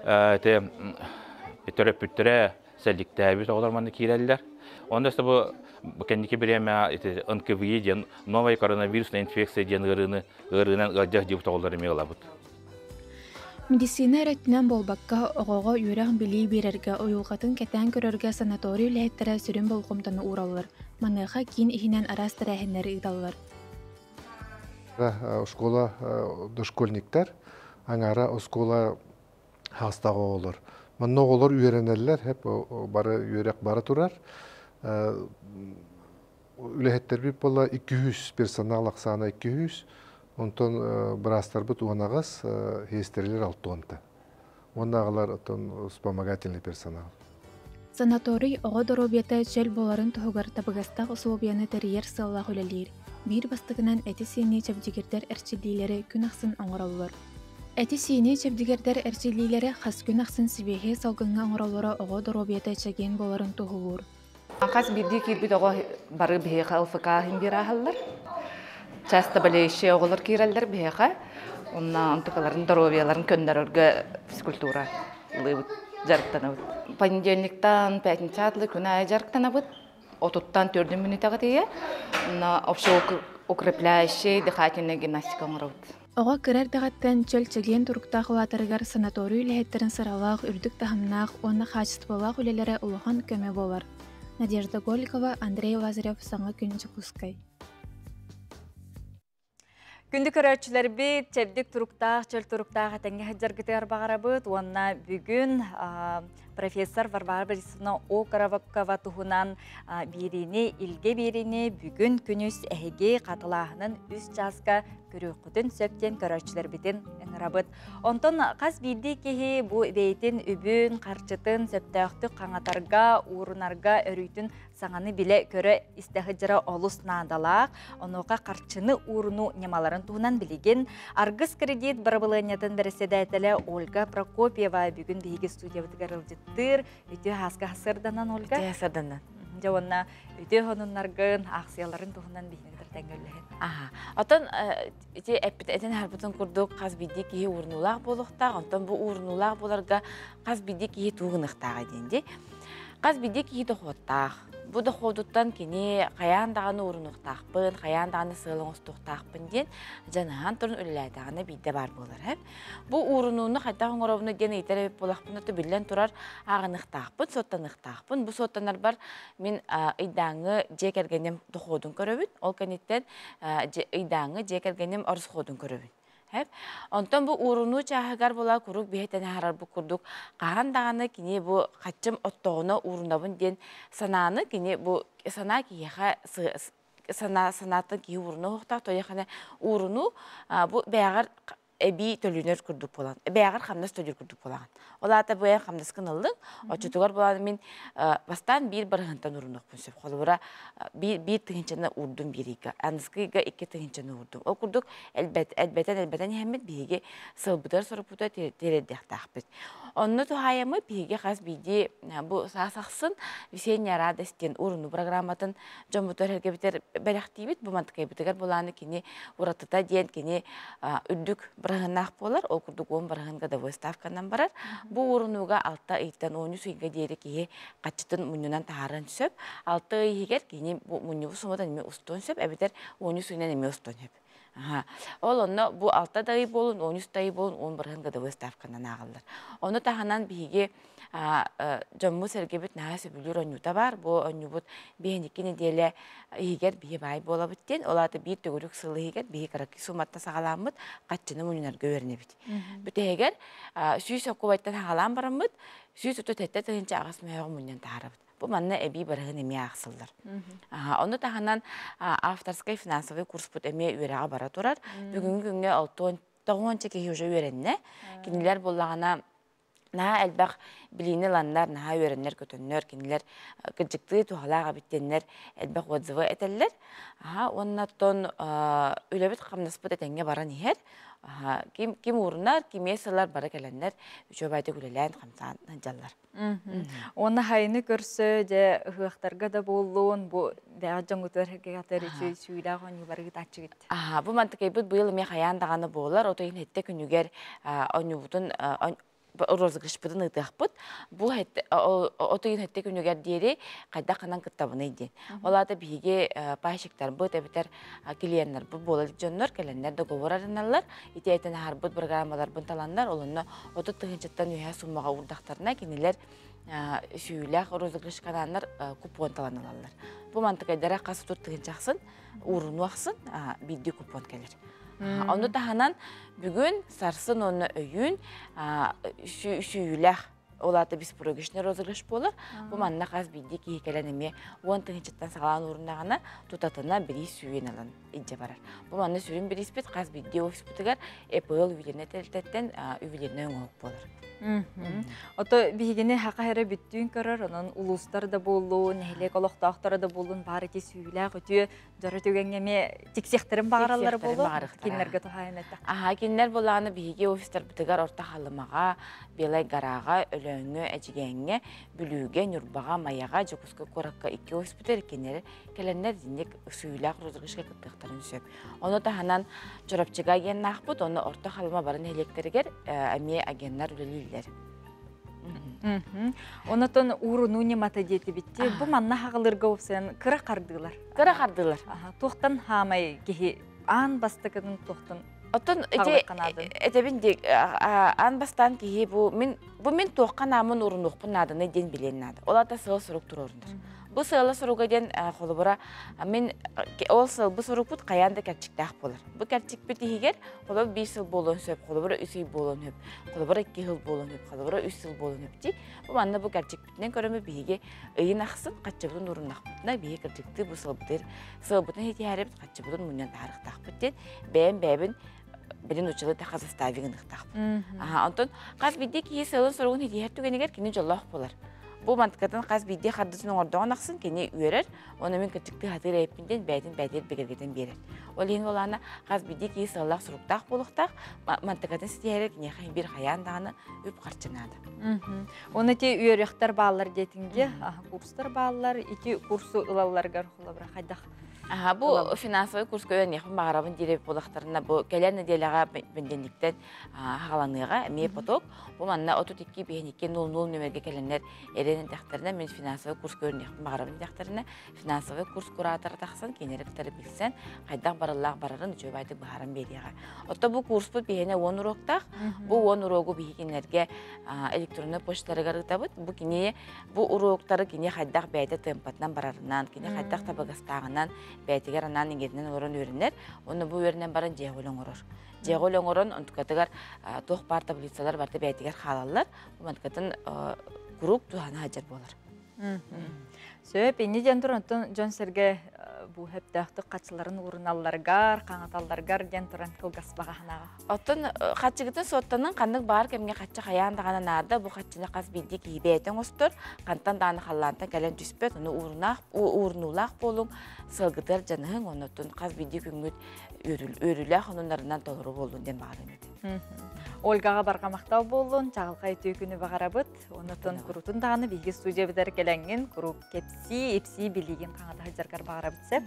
ити төрөппүттэрэ сэлликтээбит оҕолор манна киирэллэр. Онно өссө бу кэнники бириэмэ ити НКВИ диэн новая коронавирусная инфекция диэн ыарыыны ыарыынан ыалдьар дьиэбит оҕолор эмиэ ылабыт. Медицина эрэ өттүнэн буолбакка, оҕоҕо үөрэх-билии биэрэргэ, уйулҕатын кэтээн көрөргө санаторий үлэһиттэрэ сүрүн болҕомтону уураллар. Маныаха киин иһинэн араас тэрээһиннэри ыыталлар. Школа дошкольниктар, аҥаара оскуола хаастаах оҕолор. Манна оҕолор үөрэнэллэр, хеп бары үөрэх бара турар. Үлэһиттэрбит буолла 200 персонал ахсаана 200, онтон быраастарбыт уонаҕас, сиэстэрэлэр алтуонта. Уоннааҕылар оттон вспомогательный персонал. Санаторий оҕо доруобуйата чөл буоларын туһугар табыгастаах усулуобуйаны тэрийэр сыаллаах үлэлиир. Биир бастакынан эти-сиини чэбдигирдэр эрчиллиилэри күн ахсын оҥороллор. Эти-сиини чэбдигирдэр эрчиллиилэри хас күн ахсын сибиэһэй салгыҥҥа оҥороллоро оҕо доруобуйата чэгиэн буоларын туһулуур. Хас биирдии киирбит оҕо бары биһиэхэ ЛФК иһин биэрэ аһаллар. Часто болеющие оҕолор киирэллэр биһиэхэ. Онно онтукаларын доруобуйаларын көннөрөргө физкультура ылыыбыт, дьарыктанабыт. Понедельниктан пятница атлы күн аайы дьарыктанабыт. Отуттан төрдүн мүнүүтэҕэ тиийэ. Онно общеукрепляющий дыхательная гимнастика оҥоробут. Оҕо кыра эрдэҕиттэн чөл-чэгиэн туруктаах улаатарыгар санаторий үлэһиттэрин сыралаах, үрдүк таһымнаах уонна хаачыстыбалаах үлэлэрэ улахан көмө буолар. Надежда Голикова, Андрей Лазарев, Саҥа күн Дьокуускай. Күндү көрөөччүлэрбит, чэбдик туруктаах, чөл туруктаах этэҥҥэ сылдьаргытыгар баҕарабыт уонна бүгүн профессор Варвара Борисовна Окоровкова туһунан биэриини, илгэ биэриини бүгүн күнүс эһиги хатылааһынын үс чааска көрүөххүтүн сөп диэн көрөөччүлэрбитин ыҥырабыт. Онтон хас биирдии киһи бу бэйэтин үбүн, харчытын сөптөөхтүк хаҥатарга, уурунарга өрүүтүн саҥаны билэ-көрө истэ сылдьара олус наадалаах. Онуоха харчыны уурунуу ньымаларын туһунан билигин Аргыс кредит бырабылыанньатын бэрэссэдээтэлэ Ольга Прокопьева бүгүн биһиги студиябытыгар ыалдьыттыыр. Үтүө ааска сырданан, Ольга. Үтүө сырданан. Дьэ уонна үтүө сонуннаргын, аахсыйаларын туһунан биһиги кытары тэҥҥэ үллэһин. Аха. Отон ити эппит этин харбытын курдук хас биирдии киһи уурунуулаах буолуохтаах. Онтон бу уурунуулаах буоларга хас биирдии киһи тугу гыныахтааҕа диэн дии. Хас биирдии киһи дохуоттаах. Бу дохуотуттан кини хайаан даҕаны уурунуохтаахпын, хайаан даҕаны сыал оҥостуохтаахпын диэн дьаныһан туран үлэлээтэҕинэ биирдэ баар буолар. Эп. Бу уурунууну хайдах оҥоробуну диэн ыйытар эбит буоллахпына, то биллэн турар ааҕыныахтаахпын, суоттаныахтаахпын. Бу суоттанарбар мин ыйдааҥҥы дьиэ кэргэним дохуотун көрөбүн. Ол кэнниттэн ыйдааҥҥы дьиэ кэргэним оросхуотун көрөбүн. Хэп. Онтон бу уурунуу чааһыгар була куруук биһэтэн аһарарбыт курдук хаһан даҕаны кини бу хаччым оттоҕуна уурунабын диэн санааны кини бу санаа киһиэхэ санаа санааттан киһи ууруна уһуктаах тойохана уурунуу бу бэйэҕэр эбии төлөнөр курдук буолан бэйэҕэр хамнас төлүүр курдук буолаҕын ол аата бу эн хамнаскын ыллыҥ оччотугар буолан мин бастаан биир барыһынтан урунуохпун сөп холобура биир, биир тыһыынчаны уурдум биир ыйга аныскы ыйга икки тыһыынчаны уурдум ол курдук элбэт элбэтэн элбэтэн иһэммит биһиги сылбытыгар сорукпутугар тириэрдиэхтээхпит онно туһаайаммыт биһиги хас биирдии бу саас ахсын весенняя радость диэн уурунуу программатын дьоммутугар эргэбитэр бэлэхтиибит бу мантыкайбытыгар булааны кини уратыта диэн кини үрдүк быраһыаннаах буолар ол курдук уон быраһыан годовой ставканан барар бу уурунууга алта ыйтан он үс ыйга диэри киһи хаччытын мунньунан таһаарыан сөп. Алта ый иһигэр кини бу мунньубут сумматын эмиэ устуон сөп, эбэтэр он үс ыйынан эмиэ устуон сөп. Ол онно бу алта да ый буолун, он үс да ый буолун, он бырыһын годовой ставканан ааҕыллар. Ону таһынан биһиги дьоммут-сэргэбит наһаа сөбүлүүр онньуута баар. Бу онньуубут биһиникки нэдиэлэ иһигэр биһи баай буолабыт диэн, ол аата биир төгүрүк сыл иһигэр биһи кыракый сумматтан саҕалааммыт хаччыны мунньунарга үөрэнэбит. Бүтэһигэр сүүс оккубайтан саҕалаан бараммыт, 137 8 мөһөҕү мунньан таһаарабыт. Бу манна эбии барыһын эмиэ аахсыллар. Ону таһынан авторскай финансовый курспут эмиэ үөрэҕэ бара турар. Бүгүҥҥү күҥҥэ алтыон тоҕуонча киһи уже үөрэннэ. Кинилэр буоллаҕына Наһаа элбэх билиини ыланнар, наһаа үөрэннэр, көтөннөр, кинилэр кырдьыктыы туһалаах эбит диэннэр элбэх отзывы этэллэр. Аха, уонна оттон үлэбит хамнаспыт этэҥҥэ баран иһэр. Аха, ким ким уурунар, кимиэ сылар бары кэлэннэр үчүгэй үлэлээн хамсаан сылдьаллар. Уонна хайыны көрсө дьэ ыһыахтарга да буоллун бу бэҕэ дьоҥутугар катар үчүгэй сүүлээх оонньуулары ыытааччыгыт. Аха, бу мантыкайбыт быйыл эмиэ хайаан даҕаны буолар. Отойун хэттэ күнүгэр оонньуубутун розыгрышпытын ыытыахпыт. Бу отойун хэттэ күнүгэр диэри хайдах ханан кыттабыный диэн. Ол аата биһиги пайщиктарбыт эбэтэр клиеннарбыт буолар дьоннор кэлэннэр договор арыналлар. Ити этэн аһарбыт программаларбын таланнар, олонно 30 тыһыынчаттан үһэ суммаҕа уурдахтарына кинилэр сүүйүлээх розыгрышканааннар купон талан ылаллар. Бу мантыкайдара хас 30 тыһыынча ахсын, ууруну ахсын биирдии купон кэлэр. Ону таһынан бүгүн сарсын уонна өйүүн сүүйүлээх ол аата беспроигрышный розыгрыш буолар. Бу манна хас биирдии киһи кэлэн эмиэ 10 тыһыынчаттан саҕалаан ууруннаҕына тутатына бириис сүүйэн ылан илдьэ барар. Бу манна сүрүн бирииспит хас биирдии офиспытыгар ЭПЛ ювелирнай тэрилтэттэн ювелирнай оҥоһук буолар. Ото биһигини хака эрэ бүттүүн көрөр, онон улуустар да буоллун, нэһилиэк олохтоохторо да буоллун баар ити сүүлээх үтүө дьоро түгэҥҥэ эмиэ тиксиэхтэрин баҕараллар буолуо. Кинилэргэ туһаайан этэх. Аха, кинилэр булааны биһиги офистарбытыгар Орто Халымаҕа, Белай Гораҕа, Өлөөҥҥө, Эдьигээҥҥэ, Бүлүүгэ, Ньурбаҕа, Майаҕа, Дьокуускай куоракка икки офиспытыгар кинилэр кэлэннэр итинник сүүйүлээх розыгрышка кыттыахтарын сөп. Ону таһынан Чурапчыга агеннаахпыт, ону Орто Халыма бары нэһилиэктэригэр эмиэ агеннар үлэлииллэр. Онотон уурунуу ньымата диэтибитти. Бу манна хаҕылырга уопсайан кыра хардыылар. Кыра хардыылар. Туохтан хаамай киһи аан бастакытын туохтан Оттон ити этэбин ди аан бастаан киһи бу мин бу мин туохха наамын урунуохпун нааданы диэн билиэн наада. Ол ата сыал сурук туруорунар. Бу сыала суруга диэн холобура мин ол сыл бу сурукпут хайаан да кэрчиктээх буолар. Бу кэрчикпит иһигэр холобур биир сыл буолуон сөп, холобура үс ый буолуон сөп, холобура икки сыл буолуон сөп, холобура үс сыл буолуон сөп дии. Бу манна бу кэрчикпитинэн көрөмү биһиги ыйын ахсын хаччыбытын уруннахпытына биһиги кырдьыктыы бу сылбытыр сылбытын хитиһээрибит хаччыбытын мунньан таһаарыахтаахпыт диэн бэйэм бэйэбин билин училы таха застави гыныахтаахпыт. Онтон хас биирдии киһи сыалын соругун хитиһэр түгэнигэр кини дьоллоох буолар. Бу мантыкатын хас биирдии хардыытын оҥордоҕун ахсын кини үөрэр, уонна мин кырдьыктыы хатыыр эбиппин диэн бэйэтин бэйэтигэр бигэргэтэн биэрэр. Ол иһин буолаана хас биирдии киһи сыаллаах суруктаах буолуохтаах, мантыкатын ситиһэрэ киниэхэ биир хайаан даҕаны үп-харчы наада. Уонна ити үөрүйэхтэр бааллар диэтиҥ курстар бааллар, ити курсу ылалларыгар холобура хайдах Аха, бу финансовый курска үөрэниэхпин баҕарабын диир эбит буоллахтарына, бу кэлэр нэдиэлэҕэ бэнидиэнньиктэн хаҕаланыаҕа эмиэ поток. Бу манна 32 52 00 нүөмэргэ кэлэннэр эрэн этэхтэринэ, мин финансовый курска үөрэниэхпин баҕарабын диэхтэринэ, финансовый курс куратора тахсан кинилэри кытары билсэн, хайдах барыллаах барарын үчүгэй баайдык быһааран биэриэҕэ. Оттон бу курспут биһиэнэ 10 уроктаах. Бу 10 урогу биһи кинилэргэ электроннай почталарыгар ыытабыт. Бу кини Бу уруоктары кини хайдах бэйэтэ темпатынан барарынан, кини хайдах табыгастааҕынан бэйэтигэр анаан иҥэринэн олорон үөрэнэр. Уонна бу үөрэнэн баран дьиэҕэ үлэ оҥорор. Дьиэҕэ үлэ оҥорон, онтукатыгар туох баар таблицалар барыта бэйэтигэр хаалаллар. Бу мантыкатын куруук туһана сылдьар буолар. Сөп, инни диэн туран, оттон дьон-сэргэ бу сөптөөхтүк хаччыларын ууруналларгар, хаҥаталларгар диэн туран кылгас баҕаһынаҕа. Оттон хаччыгытын суоттанын ханнык баар кэмҥэ хаччы хайаан даҕаны наада, бу хаччыны хас биирдии киһи бэйэтэ оҥостор, хантан даҕаны халлаантан кэлэн түспэт, ону уурунаах, уурунуулаах буолуҥ, сылгытыгар дьаныһыҥ, оннуттан хас биирдии күҥҥүт үөрүүлээх онуннарынан толору буоллун диэн баҕарыам этэ. Ольгаҕа барҕа махтал буоллун, чаҕылхай үтүө күнү баҕарабыт. Оннуттан курутун даҕаны биһиги студиябытыгар кэлэҥҥин куруук кэпсии, ипсии билигин хаҥата сылдьаргар баҕарабыт сөп.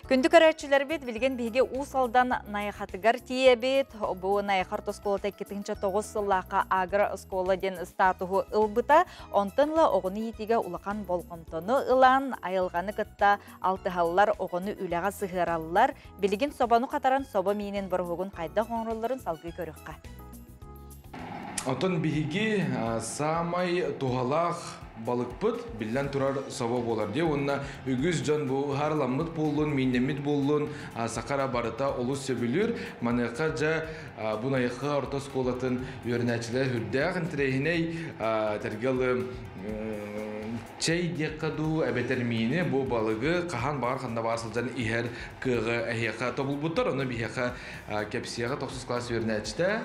Күндү көрөөччүлэрбит, билигин биһиги Уус Алдан Найахатыгар тиийэбит. Бу Найахар оскуолата 2009 сыллаахха агро-оскуола диэн статуһу ылбыта. Онтон ыла оҕону иитиигэ улахан болҕомтону ылан, айылҕаны кытта алтыһаллар, оҕону үлэҕэ сыһыараллар. Билигин собону хатаран собо миинин бороһугун хайдах оҥороллорун салгыы көрүөххэ. Оттон биһиги саамай туһалаах балыкпыт биллэн турар собо буолар дии уонна үгүс дьон бу ыһаарыламмыт буоллун, мииннэммит буоллун сахара барыта олус сөбүлүүр. Маныаха дьэ бу Найахы орто оскуолатын үөрэнээччилэрэ сүрдээх интэриэһинэй тэргалы чэй диэххэ дуу эбэтэр миини бу балыгы хаһан баҕар ханна баҕар сылдьан иһэр кыаҕы эһиэхэ тобулбуттар. Ону биһиэхэ кэпсиэҕэ тохсус класс үөрэнээччитэ.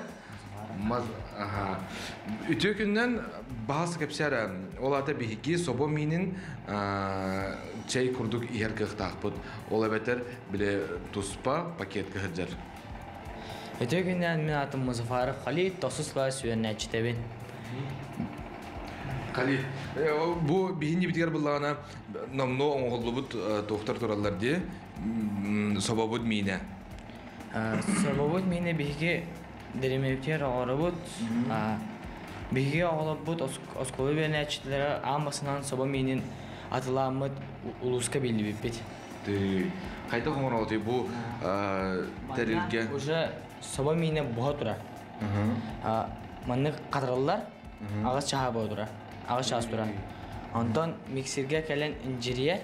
Маз, аха. Үтүө күннэн баас кэпсээр ол ата биһиги собо миинин чэй курдук иһэр кыахтаахпыт. Ол эбэтэр биле туспа пакетка сылдьар. Үтүө күннэн мин атым Музафаров Халид, тохсус класс үөрэнээччитэбин. Халид, бу биһини битигэр буллаҕына номнуо оҥоһуллубут туохтар тураллар дии собобут миинэ. Собобут миинэ биһиги Дэримэбитигэр оҕоробут. Биһиги оҕолорбут оскуола үөрэнээччилэрэ аан бастакынан собо миинин атылааммыт улууска биллибиппит. Хайдах оҥороҕутуй бу тэрилгэ? Уже собо миинэ буһа турар. Маннык хатырыллар, аҕыс чаһа буола турар. Аҕыс чаас турар. Онтон миксергэ кэлэн инжириэ,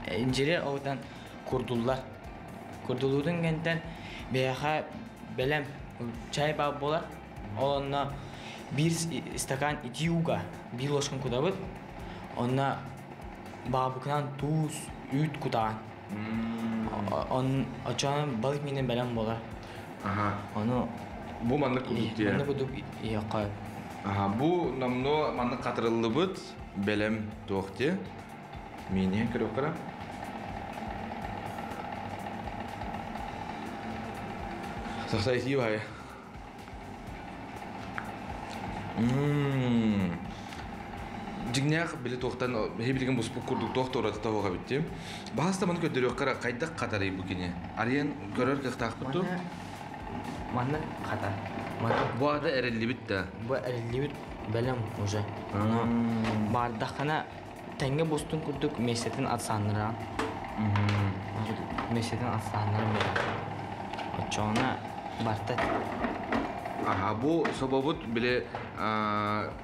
инжириэ оҕутан курдуллар. Курдулуутун кэнтэн биһиэхэ бэлэм чай баар буолар. Ол онно биир стакан итии ууга биир ложканы кутабыт. Онно баабыкынан туус, үүт кутаҕын. Он очоон балык миинэ бэлэм буолар. Ону бу маннык курдук диye. Маннык курдук иһиэххэ. Аха, бу номнуо маннык хатырыллыбыт бэлэм туох диye. Мииниһин көрүөххэ. Сахса итии баайа. Дьиҥнээх били туохтан биһи билигин буспут курдук туох да уратыта суох эбит дии. Баһаста маны көрдөрүөххэ хайдах хатарый бу кини? Арыйан көрөр кыахтаахпыт дуо? Манна хатар. Бу ата эриллибит да? Бу эриллибит бэлэм уже. Баардаххына Тэҥҥэ бустун курдук миэстэтин атсааннара миэстэтин атсааннара биэрэр. Оччоҕуна барта Аха, бу собобут били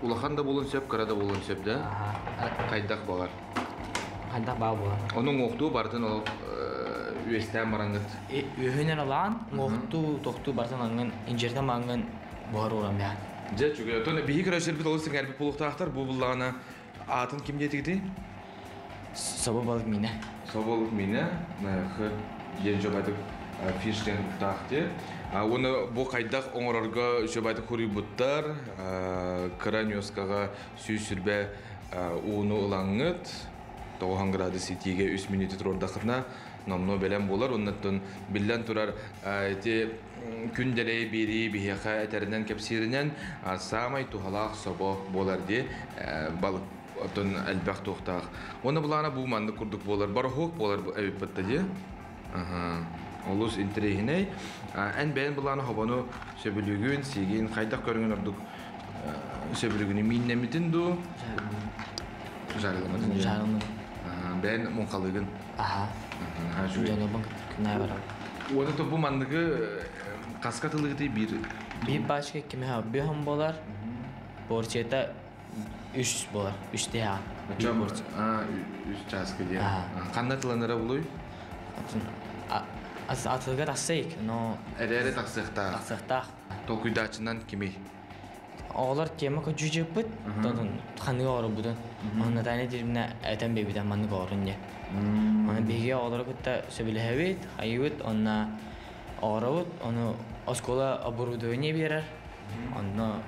улахан да буолуон сөп, кыра да буолуон сөп да? Хайдах болар? Хайдах баа буолар? Ону уҥуохтуу барытын ол үөстээн бараҥҥыт. Үөһүнэн ылаан, уҥуохтуу, тохтуу барытын аҥҥын, инжиртэн маҥҥын буһар ууран бэһэн. Дьэ, үчүгэй. Оттон биһи көрөөччүлэрбит олус сэҥээрбит буолуохтаахтар. Бу буллаҕына Аатын ким диэтигитий? Собо балык миинэ. Собо балык миинэ, х диэн үчүгэйдик фиш диэн куттаах дии. Уонна бу хайдах оҥорорго үчүгэйдик хуруйбуттар. Кыра ньуоскаҕа 120 ууну ылаҥҥыт, 90 градус итиигэ 3 мүнүүтэ туруордаххытына номнуо бэлэм буолар. Оннуттан биллэн турар ити күн дэлэй биэрии биһиэхэ этэринэн кэпсииринэн саамай туһалаах собо буолар дии балык оттон элбэх туохтаах. Уонна былаана бу маннык курдук буолар, бароһуок буолар эбиппит да дии. Олус интэриэһинэй. Эн бэйэн былаана хобону сөбүлүүгүн, сиигин, хайдах көрүҥүн ордук сөбүлүүгүнү мииннэммитин дуу? Жарыламмытын. Жарыламмытын. Бэйэн муҥхалыыгын. Аха. Дьонобун күнээ барабын. Уонна то бу манныгы хаска тылыгытый биир Биир пачка кимэһэ бүһөн болар, порцията үс болар, үс тэһэ. Биир порция. Үс чааска диэн. Ханна тыланара булуй? Атыыга тахсайык, но Эрээри тахсыахтаах. Тахсыахтаах. Толкуйдааччынан кимий? Оҕолор тема көдьүүдьүппүт, ханныга оҕоробутун. Онно Наталья Дмитриевна этэн биэрбитэ маннык оҕорун диye. Оны биһиги оҕолору кытта сөбүлэһэбит, хайыбыт, онно оҕоробут, ону оскуола оборудование биэрэр. Онно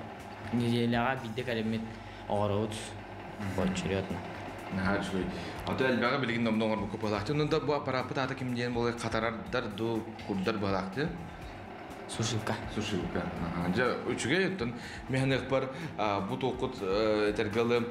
неделяҕа биирдэ кэлэммит оҕоробут поочередно. Наһаа үчүгэй. Ото элбэҕи билигин номнуо оҥорбукка быһалаахтыы. Онон да бу аппарааппыт аата ким диэн буолай хатарардар дуу, курдар быһалаахтыы? Сушилка. Сушилка. Дьэ, үчүгэй оттон миһаныахпар бу туоххут этэргэ дылы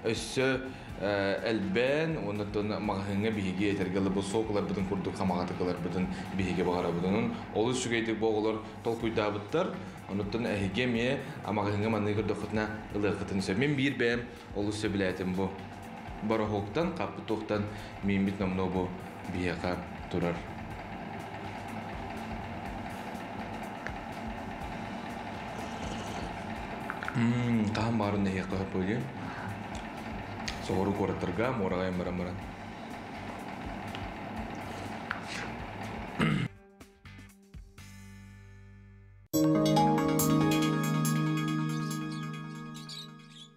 өссө элбээн уонна оттон маҕаһыыҥҥа биһиги этэргэ дылы бу сок ыларбытын курдук хамаҕатык ыларбытын биһиги баҕарабыт. Онон олус үчүгэйдик бу оҕолор толкуйдаабыттар. Онуттан эһиги эмиэ маҕаһыыҥҥа манныгы көрдөххүтүнэ ылыаххытын сөп. Мин биир бэйэм олус сөбүлээтим бу. Бороһуоктан, хаппыт туохтан мииммит номнуо бу биһиэхэ турар. Хаһан баарын нэһиэххэ сөп буолуо. Соҕуруу куораттарга муораҕа баран баран.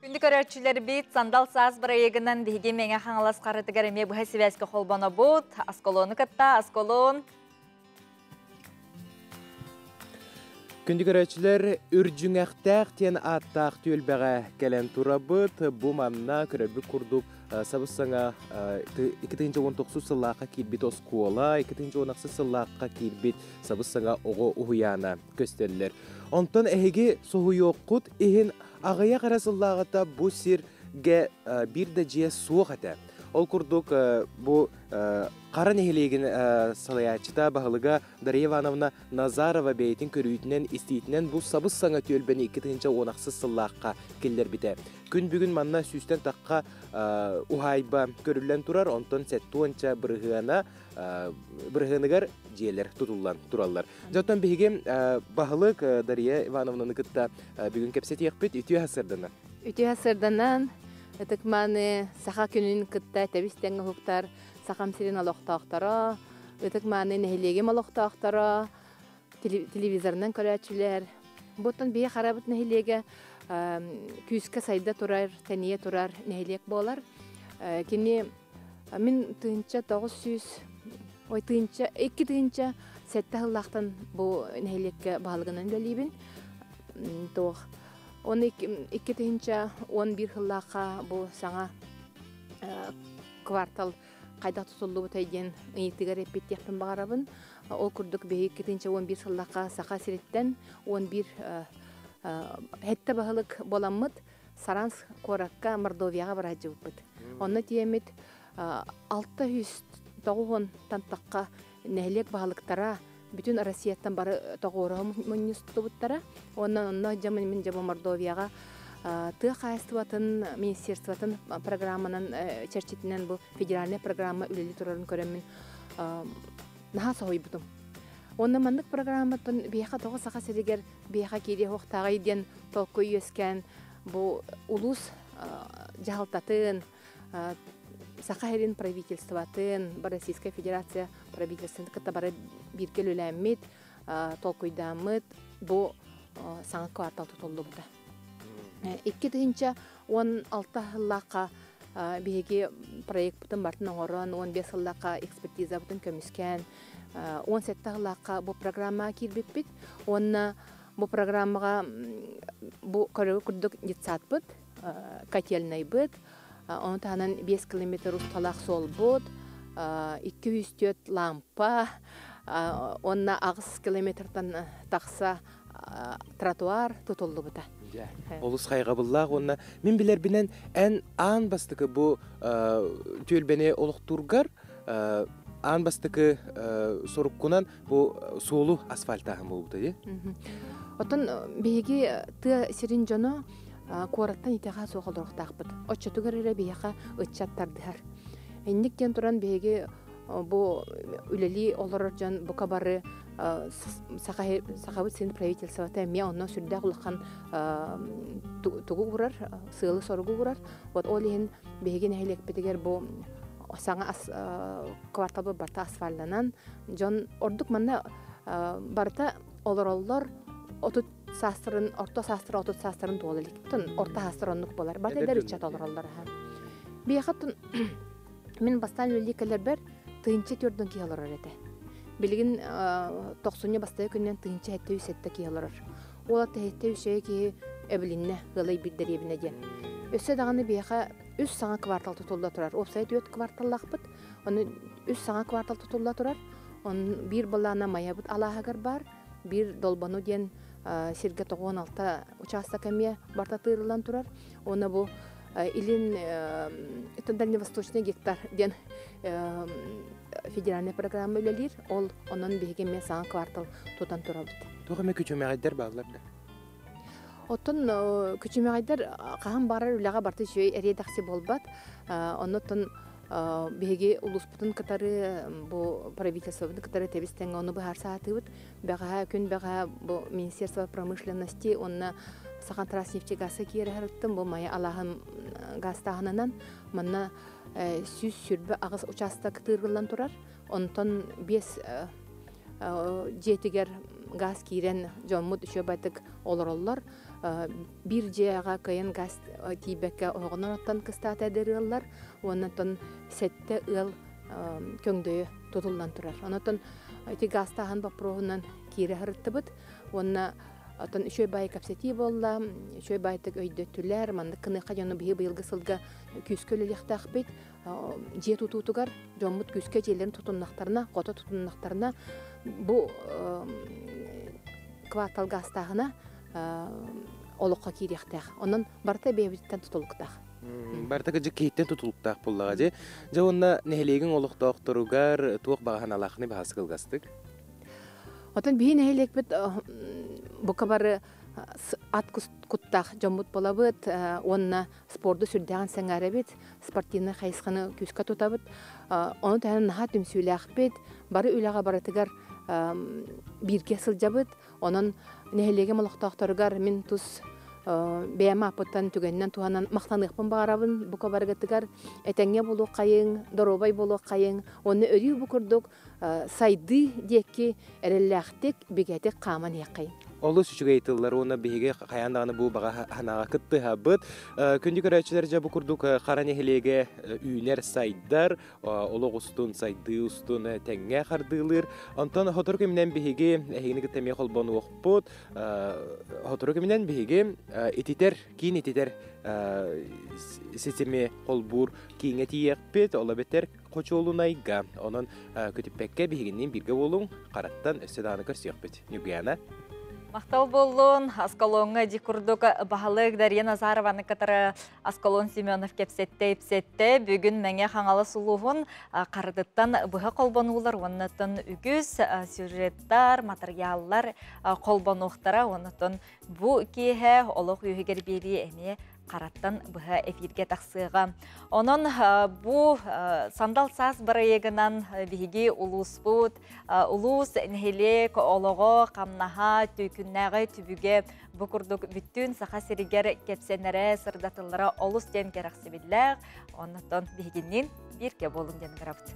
Күндү көрөөччүлэрбит, Сандал саас бырайыгынан биһиги Мэҥэ Хаҥалас харытыгар эмиэ быһа сибээскэ холбонобут. Асколону кытта, Асколон. Күндү көрөөччүлэр, Үрдьүҥэхтээх диэн ааттаах түөлбэҕэ кэлэн турабыт. Бу манна көрөрбүт курдук сабыс-саҥа 2019 сыллаахха киирбит оскуола, 2016 сыллаахха киирбит сабыс-саҥа оҕо уһуйаана көстөллөр. Онтон эһиги соһуйуоххут иһин аҕыйах эрэ сыллааҕыта бу сиргэ биир да дьиэ суох этэ. Ол курдук бу Хара нэһилиэгин салайааччыта баһылыга Дария Ивановна Назарова бэйэтин көрүүтүнэн, истиитинэн бу сабыс-саҥа түөлбэни 2016 сыллаахха киллэрбитэ. Күн бүгүн манна сүүстэн тахха уһаайба көрүллэн турар, онтон 70 бырыһыана бырыһыаныгар дьиэлэр тутуллан тураллар. Дьэ, биһиги баһылык Дария Ивановнаны кытта бүгүн кэпсэтиэхпит. Үтүө сырданан. Үтүө сырданан, ытык-мааны саха күнүн кытта тэбис-тэҥ уһуктар Сахам сирин олохтоохторо, ытык-мааны нэһилиэгим олохтоохторо, телевизорынан көрөөччүлэр. Буттан биһи харабыт нэһилиэгэ күүскэ сайда турар, тэнийэ турар нэһилиэк буолар. Кини мин тыынча 900 ой тыынча 2007 сыллаахтан бу нэһилиэккэ баһылыгынан үлэлиибин. Туох он 2011 сыллаахха бу саҥа квартал хайдах тутуллубутай диэн ыйытыгар эппиттиэхпин баҕарабын. Ол курдук биһи 2011 сыллаахха Саха сириттэн 11 хэтте баһылык боламмыт Саранск куоракка Мордовияҕа бараһдьыбыппыт. Онно тиэмит 690 тантахха нэһилиэк баһылыктара бүтүн Россияттан бары тоҕуоруһа мунньустубуттара. Онно онно дьамын мин дьабы Мордовияҕа тыа хаһаайыстыбатын министерствотын программанан чэрчитинэн бу федеральная программа үлэлии турарын көрөммүн наһаа соһуйбутум. Онно маннык программаттан биһиэхэ тоҕо Саха сиригэр биһиэхэ киириэ суохтааҕый диэн толкуй үөскээн бу улуус дьаһалтатын Саха сирин правительствотын, Российская Федерация правительствотын кытта бары бииргэ үлэлээммит, толкуйдааммыт бу саҥа квартал тутуллубута. 2016 сыллаахха биһиги проектпытын бартын оҥорон, 15 сыллаахха экспертизабытын көмүскээн, 17 сыллаахха бу программаҕа киирбиппит. Уонна бу программаҕа бу көрөгө курдук детсадпыт, котельнайбыт, ону таһынан 5 километр усталаах суолбут, 204 лампа, уонна 8 километртан тахса тротуар тутуллубута. Олус хайҕабыллаах уонна мин билэрбинэн эн аан бастакы бу түөлбэни олохтуургар аан бастакы соруккунан бу суолу асфальтааһын буолбута дии. Оттон биһиги тыа сирин дьоно куораттан итэҕэ суох олоруохтаахпыт. Оччотугар эрэ биһиэхэ ыччат тардыһар. Инник диэн туран биһиги бу үлэлии олорор дьон бука бары Сахабыт сирин правительствота эмиэ онно сүрдээх улахан тугу уурар, сыалы-соругу уурар. Вот ол иһин биһиги нэһилиэкпитигэр бу саҥа кварталбыт барыта асфальтанан дьон ордук манна барыта олороллор отут саастарын орто саастара отут саастарын туола илик орто саастар оннук буолар барыта эдэр ыччат олороллор биэхэ мин бастаан үлэлии кэлэрбэр тыынча төрдөн киһи олорор этэ. Билигин тохсунньу бастакы күнүнэн тыынча сэттэ үс сэттэ киһи олорор. Ол атта сэттэ үс киһи эбилиннэ, ыалай биир дэриэбинэ диэн. Өссө даҕаны биһиэхэ үс саҥа квартал тутулла турар. Уопсайа түөрт кварталлаахпыт. Ону үс саҥа квартал тутулла турар. Он биир былаана Майабыт алааһыгар баар, биир Долбону диэн сиргэ 96 учаастак эмиэ барта тыырыллан турар. Уонна бу Илин это дальневосточный гектар диэн федеральная программа үлэлиир. Ол онон биһиги эмиэ саҥа квартал тутан турабыт. Туох эмэ күчүмэҕэйдэр бааллар да? Оттон күчүмэҕэйдэр хаһан барар үлэҕэ барыта үчүгэй эриэ-дэхси буолбат. Оннуттан биһиги улууспутун кытары бу правительствобытын кытары тэбис тэҥҥэ ону быһаарса сатыыбыт. Бэҕэһээ күн бэҕэһээ бу Министерство промышленности уонна Сахатранснефтегазка киирэ сырыттым. Бу Майа алааһын газтааһынынан манна 128 учаастак тыырыллан турар. Онтон биэс дьиэтигэр газ киирэн дьоммут үчүгэйдик олороллор. Биир дьиэҕэ кыайан газ тиийбэккэ оһоҕунан оттон кыстаата эдэр ыаллар. Уонна сэттэ ыал көҥдөйө тутуллан турар. Онотон ити газтааһын боппуруоһунан киирэ сырыттыбыт. Уонна Оттон үчүгэй баайы кэпсэтии буолла, үчүгэй баайтык өйдөттүлэр, маннык кыныха дьону биһи быйылгы сылга күүскэ үлэлиэхтээхпит. Дьиэ тутуутугар дьоммут күүскэ дьиэлэрин тутуннахтарына, хото тутуннахтарына, бу квартал гаастааһына олоххо киириэхтээх. Онон барыта бэйэбититтэн тутулуктаах. Барыта кыдьык киһиттэн тутулуктаах буоллаҕа дьи. Дьэ уонна нэһилиэгиҥ олохтоохторугар туох баҕа санаалаахыный баһаас кылгастык? Отон биһи нэһилиэкпит бука бары ат куттаах дьоммут буолабыт уонна спорду сүрдээҕин сэҥээрэбит, спортивнай хайысханы күүскэ тутабыт. Ону таһынан наһаа түмсүүлээхпит, бары үлэҕэ барытыгар бииргэ сылдьабыт. Онон нэһилиэгим олохтоохторугар мин тус бэйэм ааппыттан түгэнинэн туһанан махтаныахпын баҕарабын. Бука барыгытыгар этэҥҥэ буолуоххайыҥ, доруобай буолуоххайыҥ. Уонна өрүү бу курдук сайдыы диэки эрэллээхтик, бигэтик хааман иһиэххэйиҥ. Олус үчүгэй тыллар уонна биһиги хайаан даҕаны бу баҕа санааҕа кыттыһабыт. Күндү көрөөччүлэр, дьэ бу курдук Хара нэһилиэгэ үүнэр сайдар, олох устун, сайдыы устун тэҥҥэ хардыылыыр. Онтон сотору кэминэн биһиги эһигини кытта эмиэ холбонуохпут. Сотору кэминэн биһиги ититэр, киин ититэр ситими холбуур кииҥҥэ тиийиэхпит. Ол эбэтэр хочуолунайга. Онон көтүппэккэ биһигинниин бииргэ буолуҥ, Хараттан өссө даҕаны көрсүөхпүт. Ньургуяна. Махтал буоллун. Аскалоҥҥа дьи курдук баһылык Дария Назарованы кытары Аскалон Семенов кэпсэттэ ипсэттэ. Бүгүн Мэҥэ Хаҥалас улууһун харытыттан быһа холбонуулар уоннаттан үгүс сюжеттар, матырыйааллар холбонуохтара. Уоннаттан бу киэһэ олох үөһүгэр биэрии эмиэ хараттан быһа эфиргэ тахсыаҕа. Онон бу Сандал саас бырайыагынан биһиги улууспут, улуус, нэһилиэк олоҕо, хамнаһа, түкүннээҕи түбүгэ бу курдук бүттүүн Саха сиригэр кэпсэнэрэ, сырдатыллара олус диэн кэрэхсэбиллээх. Оннотон биһигинниин бииргэ буолуҥ диэн ыҥырабыт.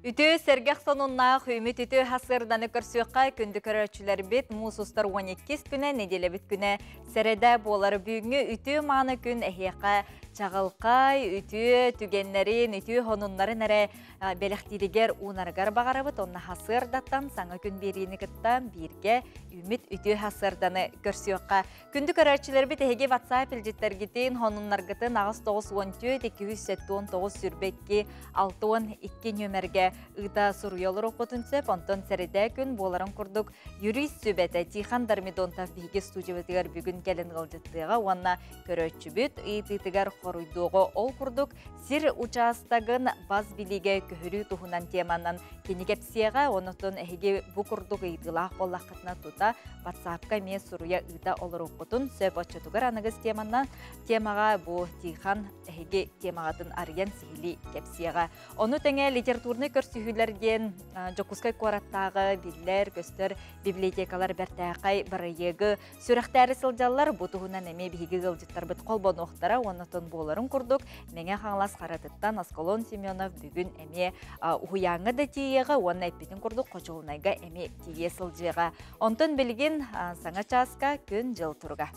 Үтүө сэргэх сонуннаах үмүт үтүө хасырданы көрсүөххэ күндү көрөөччүлэрбит муус устар 12 күнэ неделябит күнэ сэрэдэ буолар бүгүҥҥү үтүө мааны күн эһиэхэ чаҕылхай үтүө түгэннэрин үтүө сонуннарын эрэ бэлэхтииригэр уунарыгар баҕарабыт онно хасыардаттан саҥа күн биэриини кытта бииргэ үмүт үтүө хасыарданы көрсүөххэ Күндү көрөөччүлэрбит эһиги WhatsApp илдьиттэргитин, хонуннаргытын 8 94 279 22 62 нүөмэргэ ыыта суруйа олоруоххутун сөп. Онтон сэрэдэ күн буоларын курдук юрист сүбэтэ Тихон Дармидонтов биһиги студиябытыгар бүгүн кэлин ыалдьыттыаҕа уонна көрөөччүбүт ыйытыытыгар хоруйдуоҕа. Ол курдук сир учаастагын бас билиигэ көһөрүү туһунан теманан кини кэпсиэҕэ. Онотон эһиги бу курдук ыйытыылаах буоллаххытына тута WhatsApp-ка эмиэ суруйа ыыта олоруоххутун сөп. Оччотугар аныгыс теманан темаҕа бу Тихон эһиги темаҕытын арыйан сиһилии кэпсиэҕэ. Ону тэҥэ литературнай көрсүһүүлэр диэн Дьокуускай куораттааҕы биллэр-көстөр библиотекалар бэртээхэй бырайыагы сүрэхтээри сылдьаллар. Бу туһунан эмиэ биһиги ыалдьыттарбыт холбонуохтара уонна буоларын курдук Мэҥэ Хаҥалас Харатыттан Аскалон Семенов бүгүн эмиэ уһуйааҥҥа да тиийиэҕэ уонна эппитин курдук Хочуолунайга эмиэ тиийэ сылдьыаҕа. Онтон билигин саҥа чааска күн-дьыл туруга.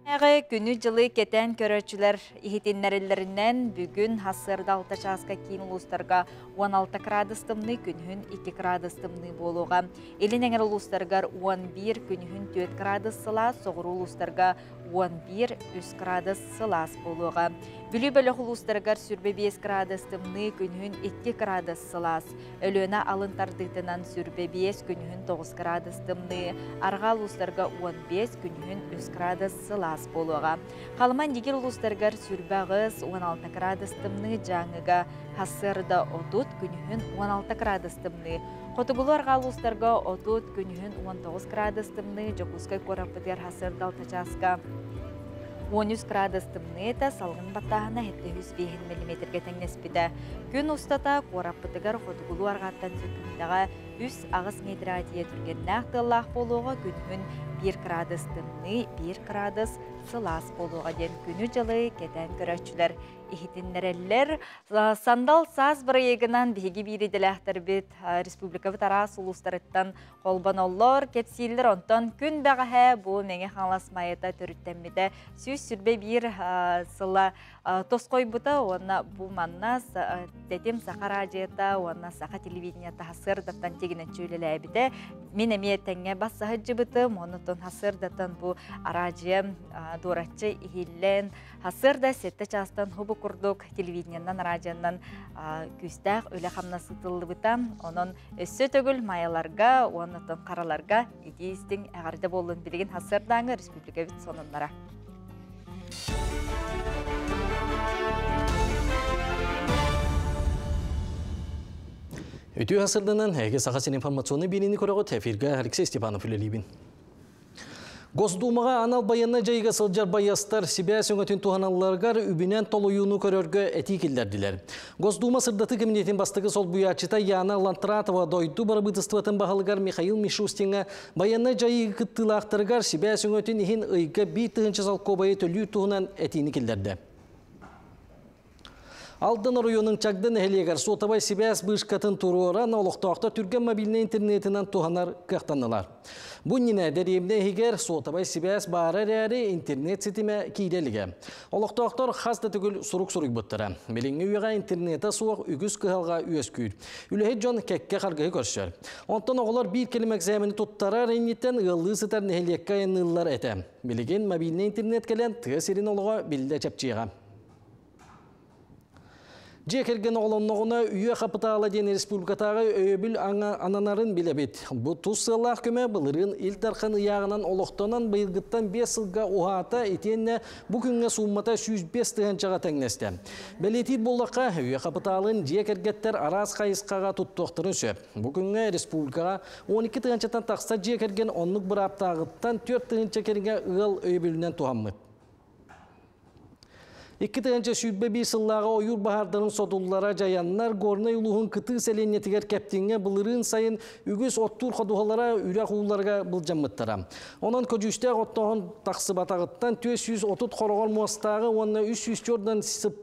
Күнү-дьылы кэтээн көрөөччүлэр иһитиннэриллэринэн бүгүн сарсыарда 6 чааска киин улуустарга 16 градус тымныы, күнүһүн 2 градус тымныы буолуоҕа. Илин эҥэр улуустарыгар 11, күнүһүн 4 градус сылаас, соҕуруу улуустарга 11, 3 градус сылаас буолуоҕа. Бүлүү бөлөх улуустарыгар 25 градус тымныы, күнүһүн 2 градус сылаас. Өлүөнэ алын тардыытынан 25, күнүһүн 9 градус тымныы, арҕаа улуустарга 15, күнүһүн 3 градус сылаас буолуоҕа. Халыма Индигир улуустарыгар 28, 16 градус тымныы, Дьааҥыга сарсыарда 30, күнүһүн 16 градус тымныы. Хотугулуу арҕаа улуустарга 30, күнүһүн 19 градус тымныы, Дьокуускай куораппытыгар сарсыарда 6 чааска 13 градус тымныы этэ, салгын баттааһына 705 миллиметргэ тэҥнэспитэ. Күн устата куораппытыгар хотугулуу арҕааттан сөкүүндэҕэ 3-8 метр тиийэ түргэннээх тыаллаах буолуоҕа, күнүһүн 1 градус тымныы, 1 градус сылаас буолуоҕа диэн күнү-дьылы кэтээн көрөөччүлэр иһитиннэрэллэр. Сандал саас бырайыагынан биһиги биир идэлээхтэрбит республикабыт араас улуустарыттан холбоноллор, кэпсииллэр. Онтон күн бэҕэһээ бу Мэҥэ Хаҥалас Майата төрүттэммитэ 121 сыла тосхойбута уонна бу манна Тэтим Саха радиота уонна Саха телевидениета хасыардаттан тигинэччи үлэлээбитэ. Мин эмиэ тэҥҥэ бас саһыдьыбытым, онутун хасыардаттан бу араадьыйа дуораччы иһиллэн, хасыарда 7 чаастан хубу курдук телевидениеннан, радионан күүстээх үлэ-хамнас ыытыллыбыта. Онон өссө төгүл майаларга уонна хараларга итии истиҥ эҕэрдэ буоллун билигин хасыардааҥы республикабыт сонуннара. Үтүө хасырданан, эге Саха сирин информационный биэриини көрөҕүт, эфиргэ Алексей Степанов үлэлиибин. Госдумаҕа анал байыаннай дьайыыга сылдьар байыастар сибээс өҥөтүн туһаналларыгар үбүнэн толуйууну көрөргө этии киллэрдилэр. Госдума сырдатыы кэмитиэтин бастакы солбуйааччыта Яна Лантратова дойду бырабыытыстыбатын баһылыгар Михаил Мишустиҥҥа байыаннай дьайыы кыттыылаахтарыгар сибээс өҥөтүн иһин ыйга 1 тыһыынча солкуобайы төлүүр туһунан этиини киллэрдэ. Алдан оройуонун Чагда нэһилиэгэр суотабай сибээс быышкатын туруоран олохтоохтор түргэн мобильнай интернетинэн туһанар кыахтаннылар. Бу иннинэ дэриэбинэ иһигэр суотабай сибээс баара эрээри интернет ситимэ киирэ илигэ. Олохтоохтор хас да төгүл сурук суруйбуттара. Билиҥҥи үйэҕэ интернетэ суох үгүс кыһалҕа үөскүүр. Үлэһит дьон кэккэ харгыһы көрсөр. Онтон оҕолор биир кэлим экзамени туттарар инниттэн ыаллыы сытар нэһилиэккэ айанныыллар этэ. Билигин мобильнай интернет кэлэн тыа сирин олоҕо биллэ чэпчиэҕэ. Дьиэ кэргэн оҕолонноҕуна үйэ хапытаала диэн республикатааҕы өйөбүл ананарын билэбит. Бу тус сыаллаах көмө былырыын Ил Дархан ыйааҕынан олохтонон быйылгыттан 5 сылга уһаата итиэннэ бу күҥҥэ сууммата 105 тыһыынчаҕа тэҥнэстэ. Бэлиэтиир буоллахха, үйэ хапытаалын дьиэ кэргэттэр араас хайысхаҕа туттуохтарын сөп. Бу күҥҥэ республикаҕа 12 тыһыынчаттан тахса дьиэ кэргэн оннук бырааптааҕыттан 4 тыһыынча кэриҥэ ыал өйөбүлүнэн туһаммыт. 2021 сыллааҕы ойуур баһаардарын содуллара дьайаннар Горнай улууһун кытыы сэлиэнньэтигэр Кэптиҥҥэ былырыын сайын үгүс оттуур ходуһалара үрэх ууларыга былдьаммыттара. Онон көдьүүстээх оттооһун тахсыбатаҕыттан 430 хороҕор муостааҕы уонна 304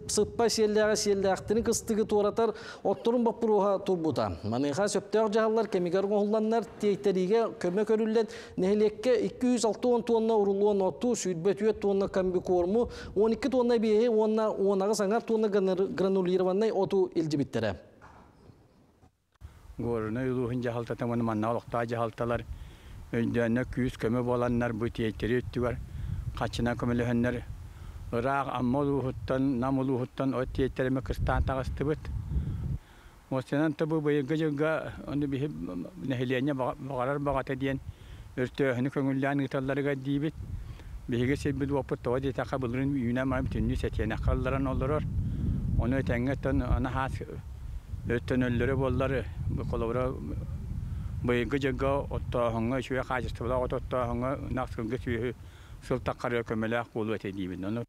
сыппа сиэллээҕи сиэллээхтэрин кыстыгы туоратар отторун боппуруоһа турбута. Маныаха сөптөөх дьаһаллар кэмигэр оҥоһулланнар тиэйтэриигэ көмө көрүллэн Нэһилиэккэ 260 туонна урулуон оту, 24 туонна комбикорму, 12 туонна биэһи уонна 18 аҥар туонна гранулированнай оту илдьибиттэрэ. Горнай улууһун дьаһалтата уонна манна олохтоох дьаһалталар өйдөөннөр күүс-көмө буоланнар бу тиэйтэрии өттүгэр хаччынан көмөлөһөннөр ыраах Амма улууһуттан, Нам улууһуттан от тиэйтэрэмэ кыстаан таҕыстыбыт. Уопсайынан бу быйылгы дьылга ону биһи нэһилиэнньэ баҕарар баҕата диэн өртөөһүнү көҥүллээн ыыталларыгар диибит. Биһиги сирбит-уоппут тоҕо диэтэххэ былырыын үүнэн баран бүтүннүү сэтиэнэххэ ылларан олорор. Ону этэҥҥэ оттон аны хаас өртөнөллөрө буоллар холобура быйылгы дьылга оттооһуҥҥа үчүгэй хаачыстыбалаах от оттооһуҥҥа ынах сылгы сүөһү сыл таххарыгар көмөлөөх буолуо этэ диибин. Ону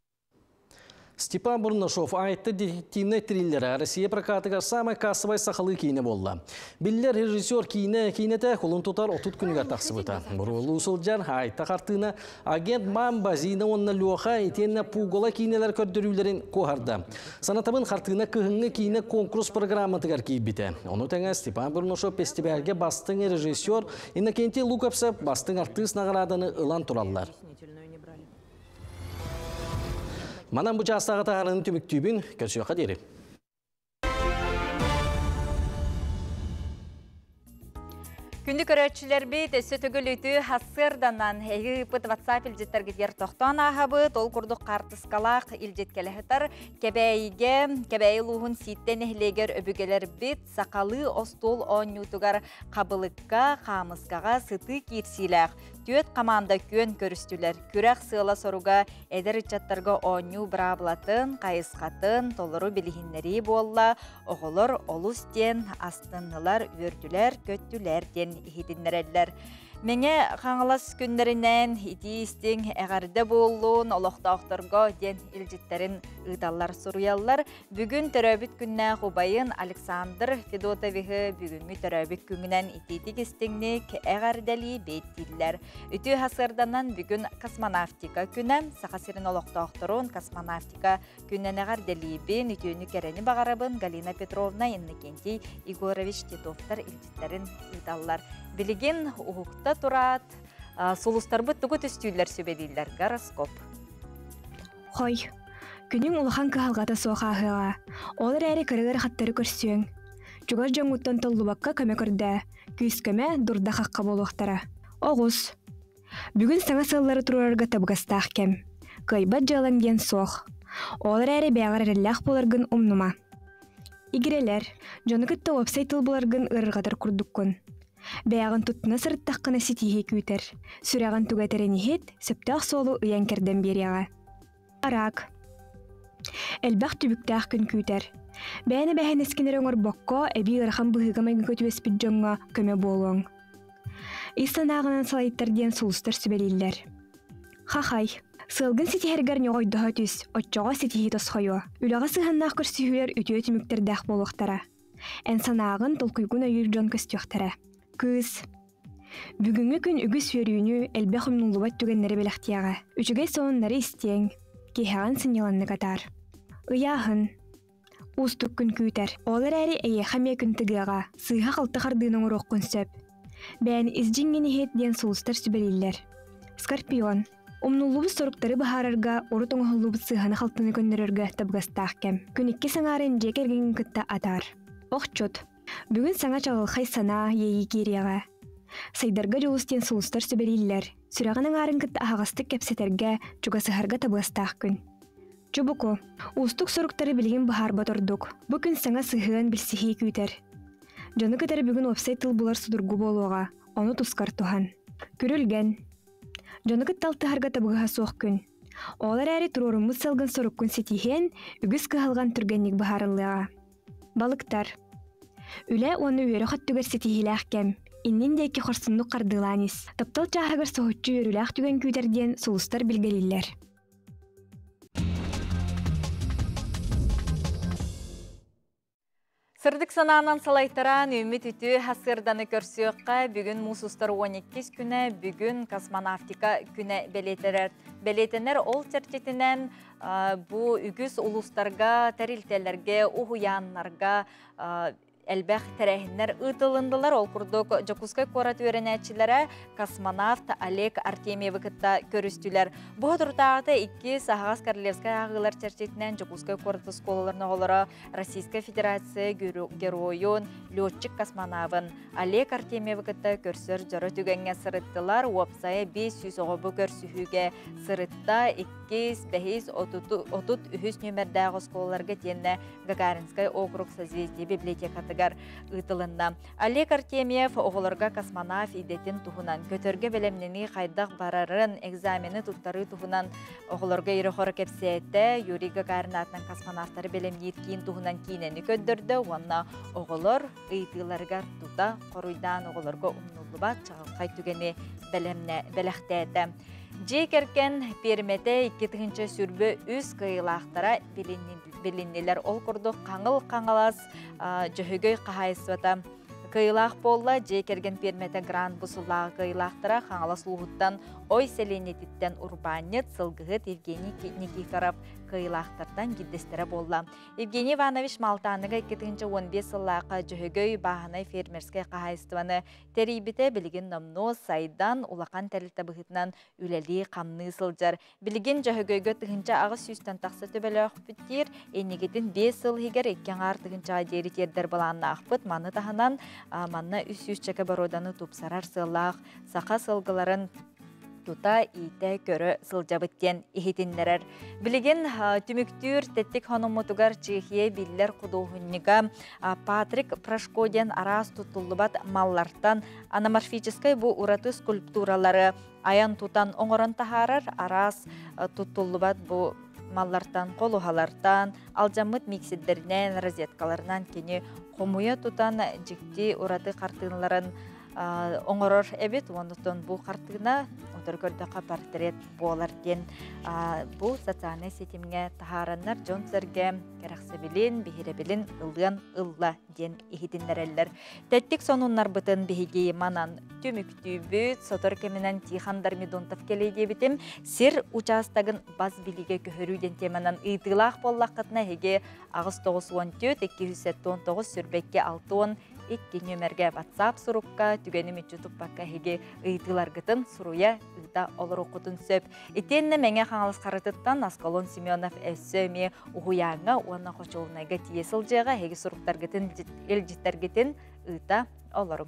Степан Бурнашов Айтта детективнай триллера Россия прокатыгар самай кассовай сахалыы киинэ буолла. Биллэр режиссер киинэ киинэтэ кулун тутар 30 күнүгэр тахсыбыта. Буруолуу сылдьар Айта хартыына агент Мамба, Зина уонна Леха итиэннэ Пугола киинэлэр көрдөрүүлэрин куоһарда. Санатабын хартыына кыһыҥҥы киинэ конкурс программатыгар киирбитэ. Ону тэҥэ Степан Бурнашов фестивальга бастыҥ режиссер Иннокентий Луковцев бастыҥ артыыс наҕарааданы ылан тураллар. Манан бу чаастааҕы таһаарыыны түмүктүүбүн, көрсүөххэ диэри. Күндү көрөөччүлэрбит өссө төгүл үтүө сарсыарданан эһиги ыыппыт WhatsApp илдьиттэргитигэр тохтоон ааһабыт. Ол курдук хаартыскалаах илдьит кэлэ сытар. Кэбээйигэ, Кэбээйи улууһун Сииттэ нэһилиэгэр өбүгэлэрбит сахалыы остуол оонньуутугар хабылыкка, хаамыскаҕа сытыы киирсиилээх Түөрт хамаанда күөн көрүстүлэр. Күрэх сыала-соруга эдэр ыччаттарга оонньуу быраабылатын, хайысхатын толору билиһиннэрии буолла. Оҕолор олус диэн астыннылар, үөрдүлэр, көттүлэр диэн иһитиннэрэллэр. Мэҥэ Хаҥалас күннэринэн итии-истиҥ эҕэрдэ буоллун олохтоохторго диэн илдьиттэрин ыыталлар суруйаллар. Бүгүн төрөөбүт күннээх убайын Александр Федотовиһы бүгүҥҥү төрөөбүт күҥүнэн итиитик истиҥник эҕэрдэлии бэттииллэр. Үтүө сарсыарданан бүгүн космонавтика күнэ. Саха сирин олохтоохторун космонавтика күнүнэн эҕэрдэлиибин, үтүөнү кэрэни баҕарабын Галина Петровна, Иннокентий Егорович Титовтар илдьиттэрин ыыталлар. Билигин уһукта тураат, сулустарбыт тугу түстүүллэр сүбэлииллэр гороскоп. Хой, күнүҥ улахан кыһалҕата суох ааһыаҕа. Ол эрээри кыра ыарахаттары көрсүөҥ. Чугас дьоҥҥуттан толлубакка көмө көрдөө. Күүс-көмө, дурда-хахха буолуохтара. Оҕус. Бүгүн саҥа сыллары туруорарга табыгастаах кэм. Кыайбат дьыалаҥ диэн суох. Ол эрээри бэйэҕэр эрэллээх буоларгын умнума. Игирэлэр, дьону кытта уопсай тыл буларгын ыарырҕатар курдуккун. Бэйэҕин туттуна сырыттаххына ситиһии күүтэр. Сүрэҕин туга этэрин иһит, сөптөөх суолу ыйан-кэрдэн биэриэҕэ. Араак. Элбэх түбүктээх күн күүтэр. Бэйэни бэһинэскин эрэ оҥорбокко, эбии ыарахан быһыыга-майгыга түбэспит дьоҥҥо көмө буолуоҥ. Ис санааҕынан салайтар диэн сулустар сүбэлииллэр. Хахай. Сыалгын ситиһэргэр ньоҕойдоһо түс, оччоҕо ситиһии тосхойуо. Үлэҕэ сыһыаннаах көрсүһүүлэр үтүө түмүктэрдээх буолуохтара. Эн санааҕын, толкуйгун өйүүр дьон көстүөхтэрэ. Кыыс. Бүгүҥҥү күн үгүс үөрүүнү, элбэх умнуллубат түгэннэри бэлэхтиэҕэ. Үчүгэй сонуннары истиэҥ, киһэҕин сынньаланнык атаар. Ыйааһын. Уустук күн күүтэр. Ол эрээри эйиэхэ эмиэ күн тыгыаҕа, сыыһа-халты хардыыны оҥоруоххун сөп. Бэйэн ис дьиҥҥин иһит диэн сулустар сүбэлииллэр. Скорпион. Умнуллубут соруктары быһаарарга, урут оҥоһуллубут сыыһаны-халтыны көннөрөргө табыгастаах кэм. Күн иккис аҥаарын дьиэ кэргэҥҥин кытта атаар. Охчут. Бүгүн саҥа чаҕылхай санаа, иэйии киириэҕэ. Сайдарга дьулус диэн сулустар сүбэлииллэр. Сүрэҕин аҥаарын кытта аһаҕастык кэпсэтэргэ, чугасыһарга табыгастаах күн. Чубуку. Уустук соруктары билигин быһаарбат ордук. Бу күн саҥа сыһыан, билсиһии күүтэр. Дьону кытары бүгүн уопсай тыл булар судургу буолуоҕа, ону тускар туһан. Күрүлгэн. Дьону кытта алтыһарга табыгаһа суох күн. Ол эрээри туруоруммут сылгын соруккун ситиһиэн, үгүс кыһалҕан түргэнник быһаарыллыаҕа. Балыктар. Үлэ уонна үөрэх өттүгэр ситиһиилээх кэм. Иннин диэки хорсуннук хардыылаан ис. Таптал чааһыгар соһуччу үөрүүлээх түгэн күүтэр диэн сулустар билгэлииллэр. Сырдык санаанан салайтаран үүммүт үтүө сарсыарданы көрсүөххэ бүгүн муус устар 12 күнэ, бүгүн космонавтика күнэ бэлиэтэнэр. Бэлиэтэнэр ол чэрчитинэн бу үгүс улуустарга, тэрилтэлэргэ, уһуйааннарга элбэх тэрээһиннэр ыытылыннылар. Ол курдук Дьокуускай куорат үөрэнээччилэрэ космонавт Олег Артемьевы кытта көрүстүлэр. Бу соторутааҕыта иккис аһаҕас королевскай ааҕыылар чэрчитинэн Дьокуускай куорат оскуолаларын оҕолоро Российскай Федерация геройун, летчик-космонавын Олег Артемьевы кытта көрсөр дьоро түгэҥҥэ сырыттылар. Уопсайа 500 оҕо бу көрсүһүүгэ сырытта. Иккис, бэһис, 33 нүөмэрдээх оскуолаларга итиэннэ Гагаринскай округ Созвездие библиотекатыгар ыытылынна. Олег Артемьев оҕолорго космонавт идэтин туһунан, көтөргө бэлэмнэнии хайдах барарын, экзамены туттарыы туһунан оҕолорго ирэ-хоро кэпсээтэ. Юрий Гагарин аатынан космонавтары бэлэмниир киин туһунан киинэни көрдөрдө уонна оҕолор ыйытыыларыгар тута хоруйдаан оҕолорго умнуллубат чаҕылхай түгэни бэлэхтээтэ. Дьиэ кэргэн пиэрмэтэ 2023 кыайыылаахтара билиннилэр. Ол курдук Хаҥыл Хаҥалас Дьөһөгөй хаһаайыстыбата кыайыылаах буолла. Дьиэ кэргэн пиэрмэтэ грант бусуллааҕы кыайыылаахтара Хаҥалас улууһуттан Ой сэлиэнньэтиттэн урбаанньыт, сылгыһыт Евгений Никифоров кыайыылаахтартан гиддестэрэ буолла. Евгений Иванович Малтааныга 2015 сыллаахха Дьөһөгөй бааһынай фермерскэй хаһаайыстыбаны тэрийбитэ билигин номнуо сайдан улахан тэрилтэ быһыытынан үлэлии-хамныы сылдьар. Билигин Дьөһөгөйгө 1800-тэн тахса төбөлөөхпүт диир, инникитин 5 сыл иһигэр икки аҥаар тыһыынчаҕа диэри тиэрдэр былааннаахпыт. Маны таһынан манна 300 чэкэ боруоданы тупсарар сыаллаах саха сылгыларын тута иитэ көрө сылдьабыт диэн иһитиннэрэр. Билигин түмүктүүр тэттик хономмутугар Чехия биллэр худуоһунньуга Патрик Прошко диэн араас туттуллубат маллартан аноморфическай бу ураты скульптуралары айан-тутан оҥорон таһаарар араас туттуллубат бу маллартан, холуһалартан, алдьаммыт миксердэринэн, розеткаларынан кини хомуйа тутан дьикти ураты хартыыналарын оҥорор эбит. Оннуттан бу хартыына утары көрдөххө портрет буолар диэн бу социальнай ситимҥэ таһаараннар дьон-сэргэ кэрэхсэбилин, биһирэбилин ылыан ылла диэн иһитиннэрэллэр. Тэттик сонуннарбытын биһиги манан түмүктүүбүт. Сотор кэминэн Тихон Дармидонтов кэлиэ диэбитим. Сир учаастагын бас билигэ көһөрүү диэн теманан ыйытыылаах буоллаххытына эһиги 894 279 сүрбэкки 60 2 нүөмэргэ WhatsApp сурукка түгэни мүччү туппакка эһиги ыйытыыларгытын суруйа ыыта олоруоххутун сөп. Итиэннэ Мэҥэ Хаҥалас Харытыттан Аскалон Семенов өссө эмиэ уһуйааҥҥа уонна хочуолунайга тиийэ сылдьыаҕа эһиги суруктаргытын, илдьиттэргитин ыыта олоруҥ.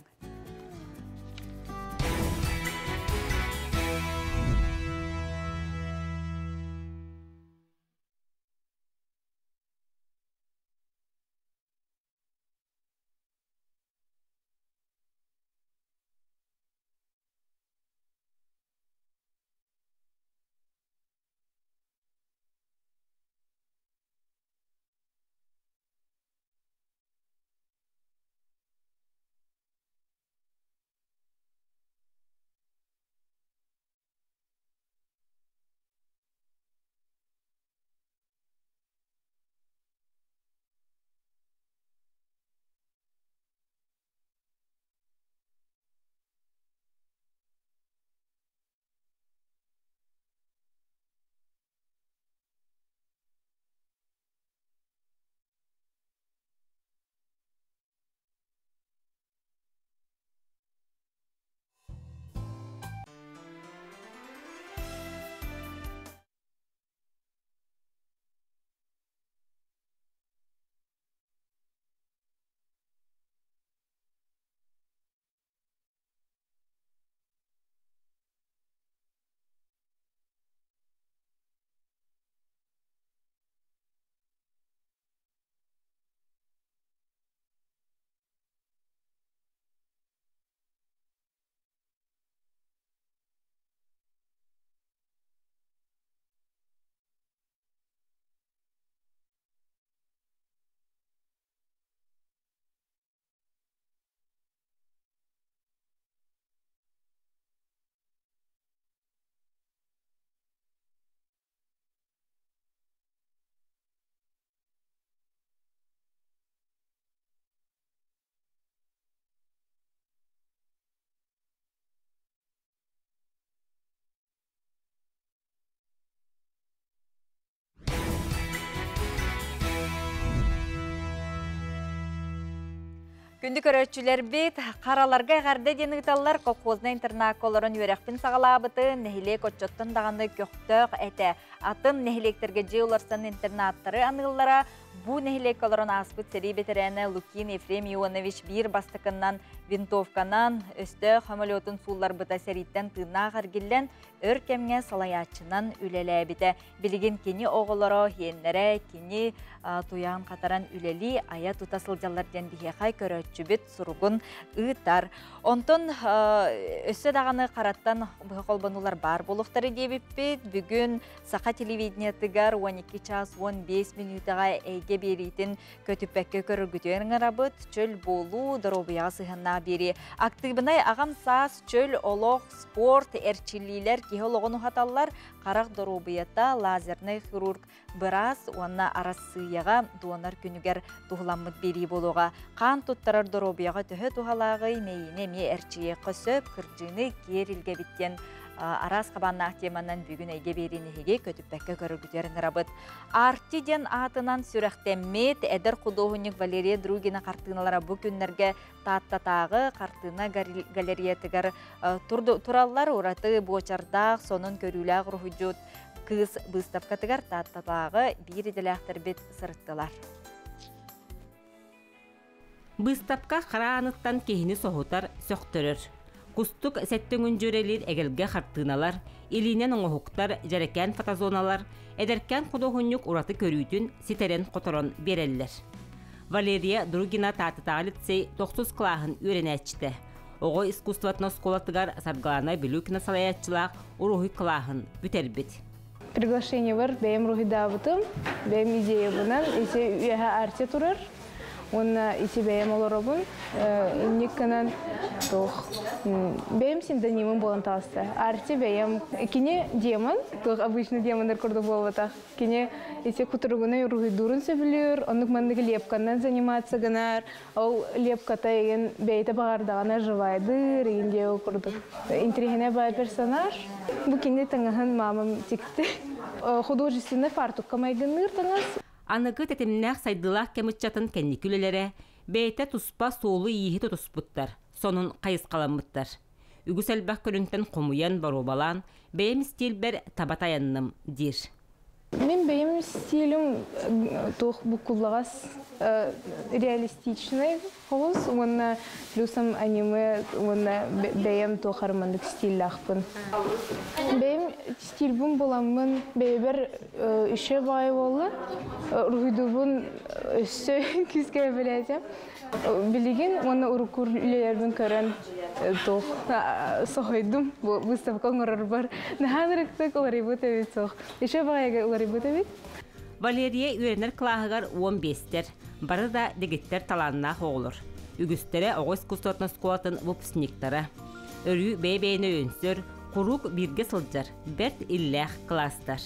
Күндү көрөөччүлэрбит, хараларга эҕэрдэ диэн ыыталлар колхознай интернакка олорон үөрэхпин саҕалаабытым, нэһилиэк оччоттон даҕаны көхтөөх этэ. Атын нэһилиэктэргэ дьиэ уларсан интернаттары аныыллара. Бу нэһилиэккэ олорон ааспыт сэрии бэтэрээнэ Лукин Ефрем Ионович биир бастакыннан винтовканан өстөөх самолетун суулларбыта сэрииттэн тыыннаах эргиллэн өр кэмҥэ салайааччынан үлэлээбитэ. Билигин кини оҕолоро, иһиэннэрэ кини туйаҕын хатаран үлэлии, айа-тута сылдьаллар диэн биһиэхэ көрөөччүбүт суругун ыытар. Онтон өссө даҕаны хараттан быһа холбонуулар баар буолуохтара диэбиппит. Бүгүн саха телевидениетыгар 12 час 15 мүнүүтэҕэ эйгэ биэриитин көтүппэккэ көрөргүтүгэр ыҥырабыт. Чөл буолуу, доруобуйаҕа сыһыаннаах биэрии. Актыыбынай аҕам саас, чөл олох, спорт, эрчиллиилэр киһи олоҕун уһаталлар. Харах доруобуйата, лазернай хирург быраас уонна Арассыыйаҕа донор күнүгэр туһуламмыт биэрии буолуоҕа. Хаан туттарар доруобуйаҕа төһө туһалааҕый, мэйиини эмиэ эрчийиэххэ сөп, кырдьыыны киэр илгэбит диэн араас хабааннаах теманан бүгүн эйгэ биэриини эһиги көтүппэккэ көрөргүтүгэр ыҥырабыт. Арти диэн аатынан сүрэхтэммит эдэр худуоһунньук Валерия Другина хартыыналара бу күннэргэ Тааттатааҕы хартыына галереятыгар тураллар. Ураты буочардаах, сонун көрүүлээх уруһуйдьут кыыс быыстапкатыгар Тааттатааҕы биир идэлээхтэрбит сырыттылар. Быыстапка хара ааныттан киһини соһутар, сөхтөрөр. Кустук сэттэ өҥүн дьүөрэлиир эгэлгэ хартыыналар, илиинэн оҥоһуктар, дьэрэкээн фотозоналар, эдэркээн худуоһунньук ураты көрүүтүн ситэрэн-хоторон биэрэллэр. Валерия Другина Тааттатааҕы лицей тохсус кылааһын үөрэнээччитэ. Оҕо искусствотын оскуолатыгар Саргылана Билюкина салайааччылаах уруһуй кылааһын бүтэрбит. Приглашениебар бэйэм уруһуйдаабытым, бэйэм идеябынан ити үөһэ арте турар. Уонна ити бэйэм олоробун. Инник гынан туох бэйэм псевдонимым буолан таҕыста. Арти бэйэм кини демон, туох обычный демоннар курдук буолбатах. Кини ити кутуругунай уруһуйдуурун сөбүлүүр, оннук маннык лепканан заниматься гынар. Ол лепката игин бэйэтэ баҕардаҕына живайдыыр, игин диэбит курдук. Интриһинэ баай персонаж. Бу кини таҥаһын мамам тикти. Художественный фартукка майгынныыр таҥас. Аныгы тэтимнээх сайдыылаах кэм ыччатын кэнники үлэлэрэ бэйэтэ туспа суолу-ииһи тутуспуттар, сонун хайысхаламмыттар. Үгүс элбэх көрүҥтэн хомуйан, боруобалаан, бэйэм истиилбэр таба тайанным, диир. Мин бэйэм стилим туох буккуллаҕас реалистичный холус уонна плюсом аниме уонна бэйэм туох армандык стиллаахпын. Бэйэм стилбин буламмын бэйэбэр еще баай буолла. Уруһуйдуубун өссө күүскэ билээтим. Билигин уонна урукку үлэлэрбин көрөн туох соһуйдум бу выставка оҥорорбор. Наһаа ырыктык уларыйбыт эбит суох. Еще баҕайыга уларыйбыт эбит. Валерия үөрэнэр кылааһыгар 15-тэр, бары да дэгиттэр талааннаах оҕолор. Үгүстэрэ оҕо искусствотын оскуолатын выпускниктара. Өрүү бэйэ-бэйэни өйөнсөр, куруук бииргэ сылдьар, бэрт иллээх кылаастар.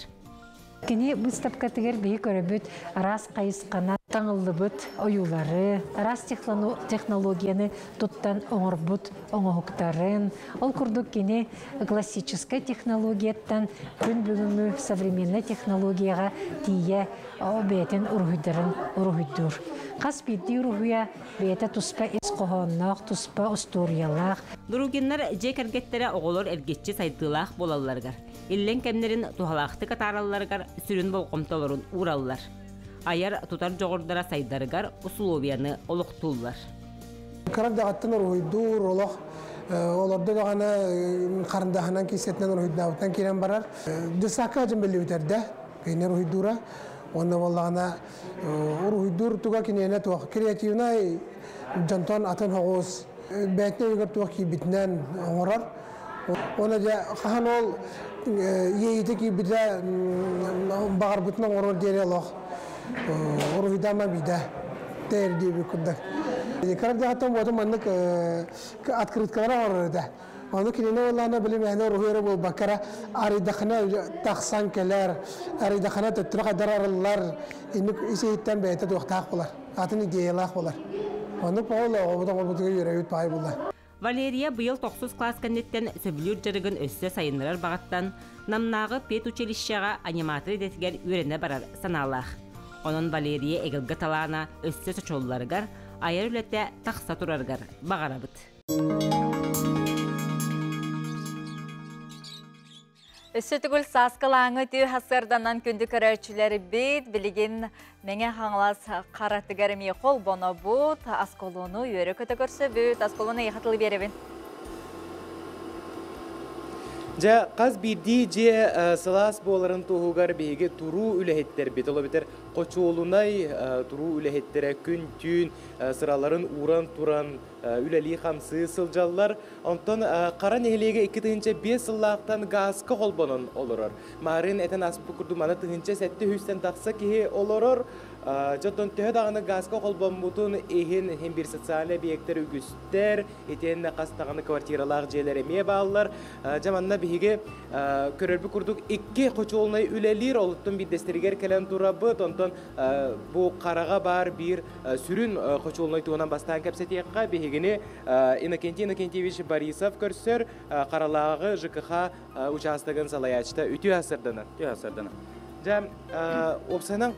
Кини выставкатыгар биһи көрөбүт араас хайысханан таҥыллыбыт ойуулары, араас технологияны туттан оҥорбут оҥоһуктарын, ол курдук кини классическай технологияттан күн бүгүҥҥү современнай технологияҕа тиийэ бэйэтин уруһуйдарын уруһуйдуур. Хас биирдии уруһуйа бэйэтэ туспа ис хоһоонноох, туспа остуоруйалаах. Другиннар дьиэ кэргэттэрэ оҕолор эргиччи сайдыылаах буолалларыгар, иллэҥ кэмнэрин туһалаахтык атааралларыгар сүрүн болҕомтолорун уураллар. Айар тутар дьоҕурдара сайдарыгар усулуобуйаны олохтууллар. Кыра даҕаттан уруһуйдуур, олох олордо даҕаны харындаһынан киисэтинэн уруһуйдаабытынан киирэн барар. Дьыссаакка дьон биллибитэрдэ, кини уруһуйдуура. Уонна буоллаҕына уруһуйдуур туга киниэнэ туох креативнай дьонтон атын соҕус бэйэтин өйүгэр туох киирбитинэн оҥорор. Уонна дьэ хаһан ол иэйиитэ киирбитэ баҕарбытын оҥорор диэри олох уруһуйдаама биидэ тэр диэбит курдук. Кыра дьаһаттан буотун маннык открыткалары оҥорор этэ. Ону кинини уоллаана били мээнэ уруһуй эрэ буолбакка эрэ арыйдахына тахсан кэлэр, арыйдахына төттөрү хайдар арыллар, инник ис-иһиттэн бэйэтэ туохтаах буолар, атын идеялаах буолар. Оннук ол оҕобут оҥорбутугар үөрэбит баай буолла. Валерия быйыл тохсус кылаас кэнниттэн сөбүлүүр дьарыгын өссө сайыннарар баҕаттан Намнааҕы педучилищеҕа аниматор идэтигэр үөрэнэ барар санаалаах. Онон Валерия эгэлгэ талаана өссө сочулларыгар, айар үлэтэ тахса турарыгар баҕарабыт. Өссө түгүл сааскылааҥы түү хасыарданан күндү көрөөччүлэрбит билигин Мэҥэ Хаҥалас харатыгар эмиэ холбонобут, Асколону үөрэ-көтө көрсөбүт. Асколону эйиэхэ тылы биэрэбин. Дьэ, хас биирдии дьиэ сылаас буоларын туһугар биһиги туруу үлэһиттэрбит, ол эбэтэр хочуолунай туруу үлэһиттэрэ күн-түүн сыраларын ууран туран үлэлии-хамсыы сылдьаллар. Онтон Хара нэһилиэгэ 2005 сыллаахтан гааска холбонон олорор. Маарыын этэн ааспыт курдук маны 1700-тэн тахса киһи олорор. Дьонтон төһө даҕаны гааска холбоммутун иһин иһин биир социальный объектар үгүстэр, итиэннэ хас даҕаны квартиралаах дьиэлэр эмиэ бааллар. Дьэ манна биһиги көрөрбүт курдук икки хочуолунай үлэлиир, олуттан биирдэстэригэр кэлэн турабыт. Онтон бу хараҕа баар биир сүрүн хочуолунай туһунан бастаан кэпсэтиэххэ биһигини Иннокентий Иннокентьевич Борисов көрсөр Харалааҕы ЖКХ учаастагын салайааччыта үтүө асырданар. Үтүө асырданар. Дьэ, уопсайынан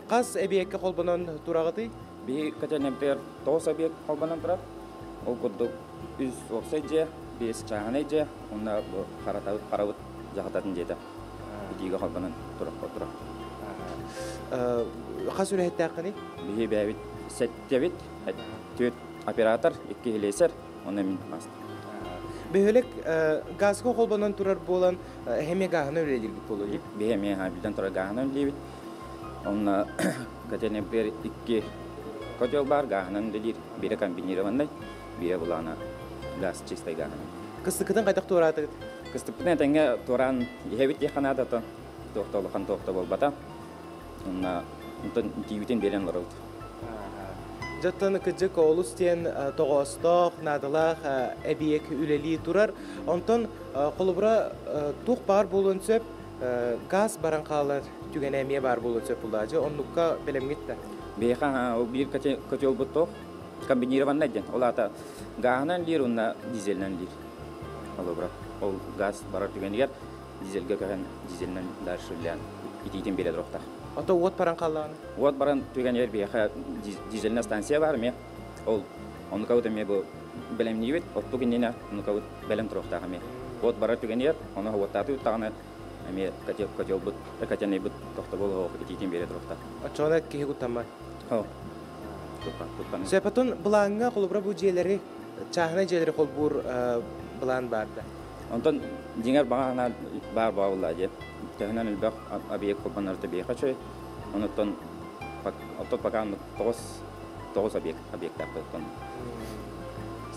хас эбиэккэ холбонон тураҕытый? Биһи котельнайбытыгар 9 объект холбонон турар. Ол курдук үс уопсай дьиэ, биэс чааһынай дьиэ, уонна бу харатабыт харабыт дьаһалтатын дьиэтэ итиигэ холбонон турар. Хас үлэһиттээххиний? Биһи бэйэбит сэттэбит, түөрт оператор, икки илиэсэр, уонна мин мастер. Бөһүөлэк газка холбонон турар буолан, эмиэ гааһынан үлэлииргит буолуо дии? Биһи эмиэ билэн турар гааһынан үлэлиибит. Онно котельнайбытыгар икки котел баар, гааһынан үлэлиир. Биирэ комбинированный, биирэ булаана газ чистай гааһынан. Кыстыккытын хайдах туораатыгыт? Кыстыкпытын этэҥҥэ туораан иһэбит диэххэ наада, оттон туох да улахан туох да буолбата. Онно онтон тиийбитин биэрэн олоробут. Дьоттон кыдьык олус диэн тоҕоостоох, наадалаах эбийиэк үлэлии турар. Онтон холобура туох баар буолуон сөп, газ баран хаалар түгэнэ эмиэ баар буолуон сөп буллаачы. Оннукка бэлэмҥит да? Биһиэхэ ол биир котелбут туох комбинированный диэн. Ол аата гааһынан лиир уонна дизелинэн лиир. Холобура, ол газ барар түгэнигэр дизельгэ көһөн дизелинэн дальше үлэлээн итиитин биэрэ туруохтаах. Ото уот баран хааллаҕына? Уот баран түгэнигэр биһиэхэ дизельная станция баар эмиэ. Ол оннукабыт эмиэ бу бэлэмниибит, оттук иннинэ оннукабыт бэлэм туруохтаах эмиэ. Уот барар түгэнигэр, ону уоттаатыбыт даҕаны эмиэ котелбут, котельнайбыт тохтобул оһох итиитин биэрэ туруохтаах. Оччоҕуна киһи куттаммат? Оо. Сөп, былааҥҥа холобура бу дьиэлэри, чааһынай дьиэлэри холбуур былаан баар да? Онтон дьиҥэр баҕа санаа баар буолла дии. Төһөнөн элбэх объект холбонор биһиэхэ үчүгэй. Онуттан оттон пока 9 объект объектаахпыт.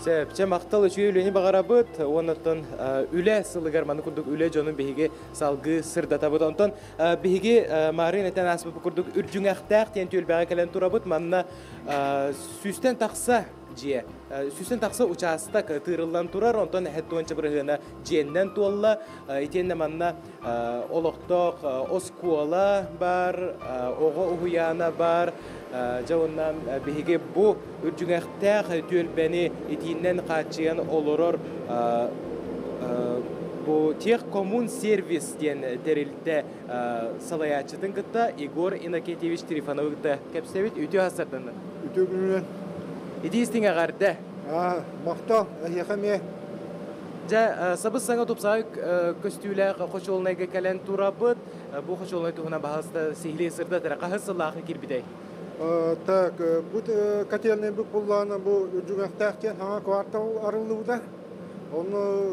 Сөп, чэ махтал үчүгэй үлэни баҕарабыт. Уоннаттан үлэ сылыгар маны курдук үлэ дьонун биһиги салгыы сырдатабыт. Онтон биһиги Марын этэн ааспыт курдук үрдүҥэхтээх диэн түөлбэҕэ кэлэн турабыт. Манна сүүстэн тахса дьиэ. Сүүстэн тахса учаастак тыырыллан турар, онтон эһэт бырыһыана дьиэннэн туолла. Итиэннэ манна олохтоох оскуола бар, оҕо уһуйаана бар. Дьэ онна биһиги бу үрдүҥэхтээх түөлбэни итииннэн хааччыйан олорор бу Техкоммунсервис диэн тэрилтэ салайааччытын кытта Егор Иннокентьевич Трифоновы кытта кэпсэбит. Үтүө хасарданна. Үтүө күнүнэн. Итии истиҥ эҕэрдэ. Махтал, эһиэхэ эмиэ. Дьэ, сабыс саҥа тупсаҕай көстүүлээх хочуолунайга кэлэн турабыт. Бу хочуолунай туһунан баһаалыста сиһилии сырдат эрэ. Хаһыс сыллаахы киирбитэй? Так, бу котельный бу буллаана бу үрдүҥэхтээх диэн саҥа квартал арыллыбыта. Онно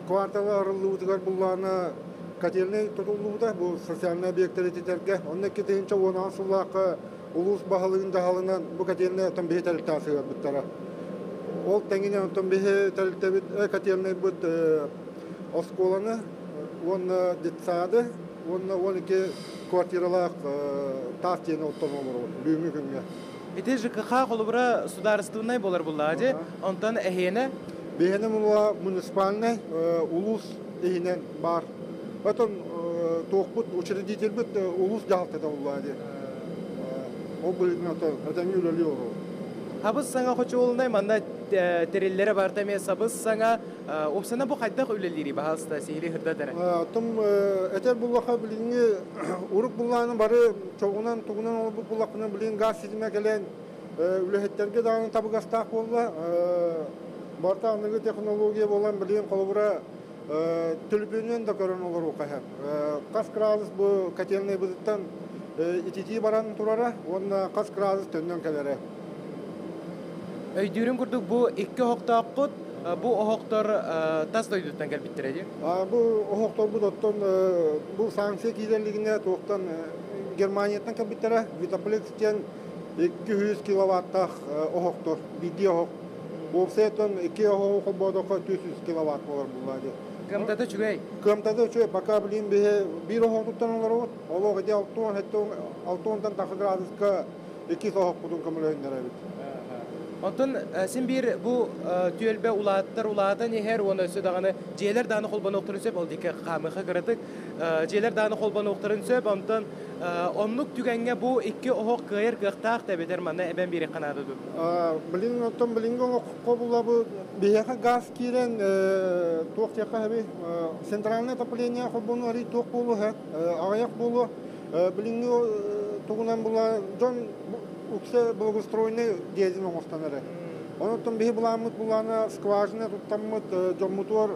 квартал арыллыбытыгар буллаана котельный тутуллубута бу социальный объекттары ититэргэ. Онно 2010 сыллаахха улуус баһылыгын дьаһалынан бу котельный оттон биһи тэрилтэҕэ сыһыарбыттара. Ол тэҥинэн оттон биһи тэрилтэбит котельныйбыт оскуоланы уонна детсады уонна 12 квартиралаах таас дьиэни оттон олоробут бүгүҥҥү күҥҥэ. Ити ЖКХ холобура судаарыстыбаннай буолар буллаҕа дии. Онтон эһиэнэ? Биһиэнэ була муниципальнай улуус иһинэн баар. Оттон туохпут учредительбит улуус дьаһалтата буллаҕа дии. Ол быһыытынан оттон этэҥҥэ үлэлии олоробут. Хабыс саҥа хочуолунай манна тэриллэрэ барыта эмиэ сабыс саҥа. Уопсана бу хайдах үлэлиирий баһаалыста сиһилии сырдат эрэ. Тум этэр буллаха билиҥҥи урук буллааны бары чоҕунан тугунан олорбут буллахпына билигин газ ситимэ кэлэн үлэһиттэргэ даҕаны табыгастаах буолла. Барыта аныгы технология буолан билигин холобура төлөпүөнүнэн да көрөн олоруохха сөп. Хас градус бу котельнайбытыттан ититии баран турара уонна хас градус төннөн кэлэрэ. Өйдүүрүм курдук бу икки оһохтооххут, бу оһохтор тас дойдуттан кэлбиттэрэ дии? Бу оһохторбут оттон бу санкция киирэлигинэ туохтан Германияттан кэлбиттэрэ. Витаплекс диэн 200 киловаттаах оһохтор, биирдии оһох. Уопсайынан икки оһоҕу холбоотоххо 400 киловатт буолар буоллаа дии. Кыамтата үчүгэй. Кыамтата үчүгэй. Пока билигин биһи биир оһох туттан олоробут. Олох ити 60-70 тахса градуска иккис оһохпутун көмөлөһүннэрэбит. Онтон син биир бу түөлбэ улааттар улаатан иһэр уонна өссө даҕаны дьиэлэр даҕаны холбонуохтарын сөп, ол диэки хаамыха кыратык дьиэлэр даҕаны холбонуохтарын сөп, онтон оннук түгэҥҥэ бу икки оһох кыайар кыахтаах да эбэтэр манна эбэн биэриэххэ наада дуу? Билин оттон билиҥҥи олоххо булабы биһиэхэ газ киирэн туох диэххэ сөбүй центральное отопление холбонуу арый туох буолуо аҕыйах буолуо билиҥҥи тугунан була дьон уксэ благоустроенный дьиэтин оҥостон эрэ. Онон биһи былааммыт булаана скважина туттаммыт дьоммутугар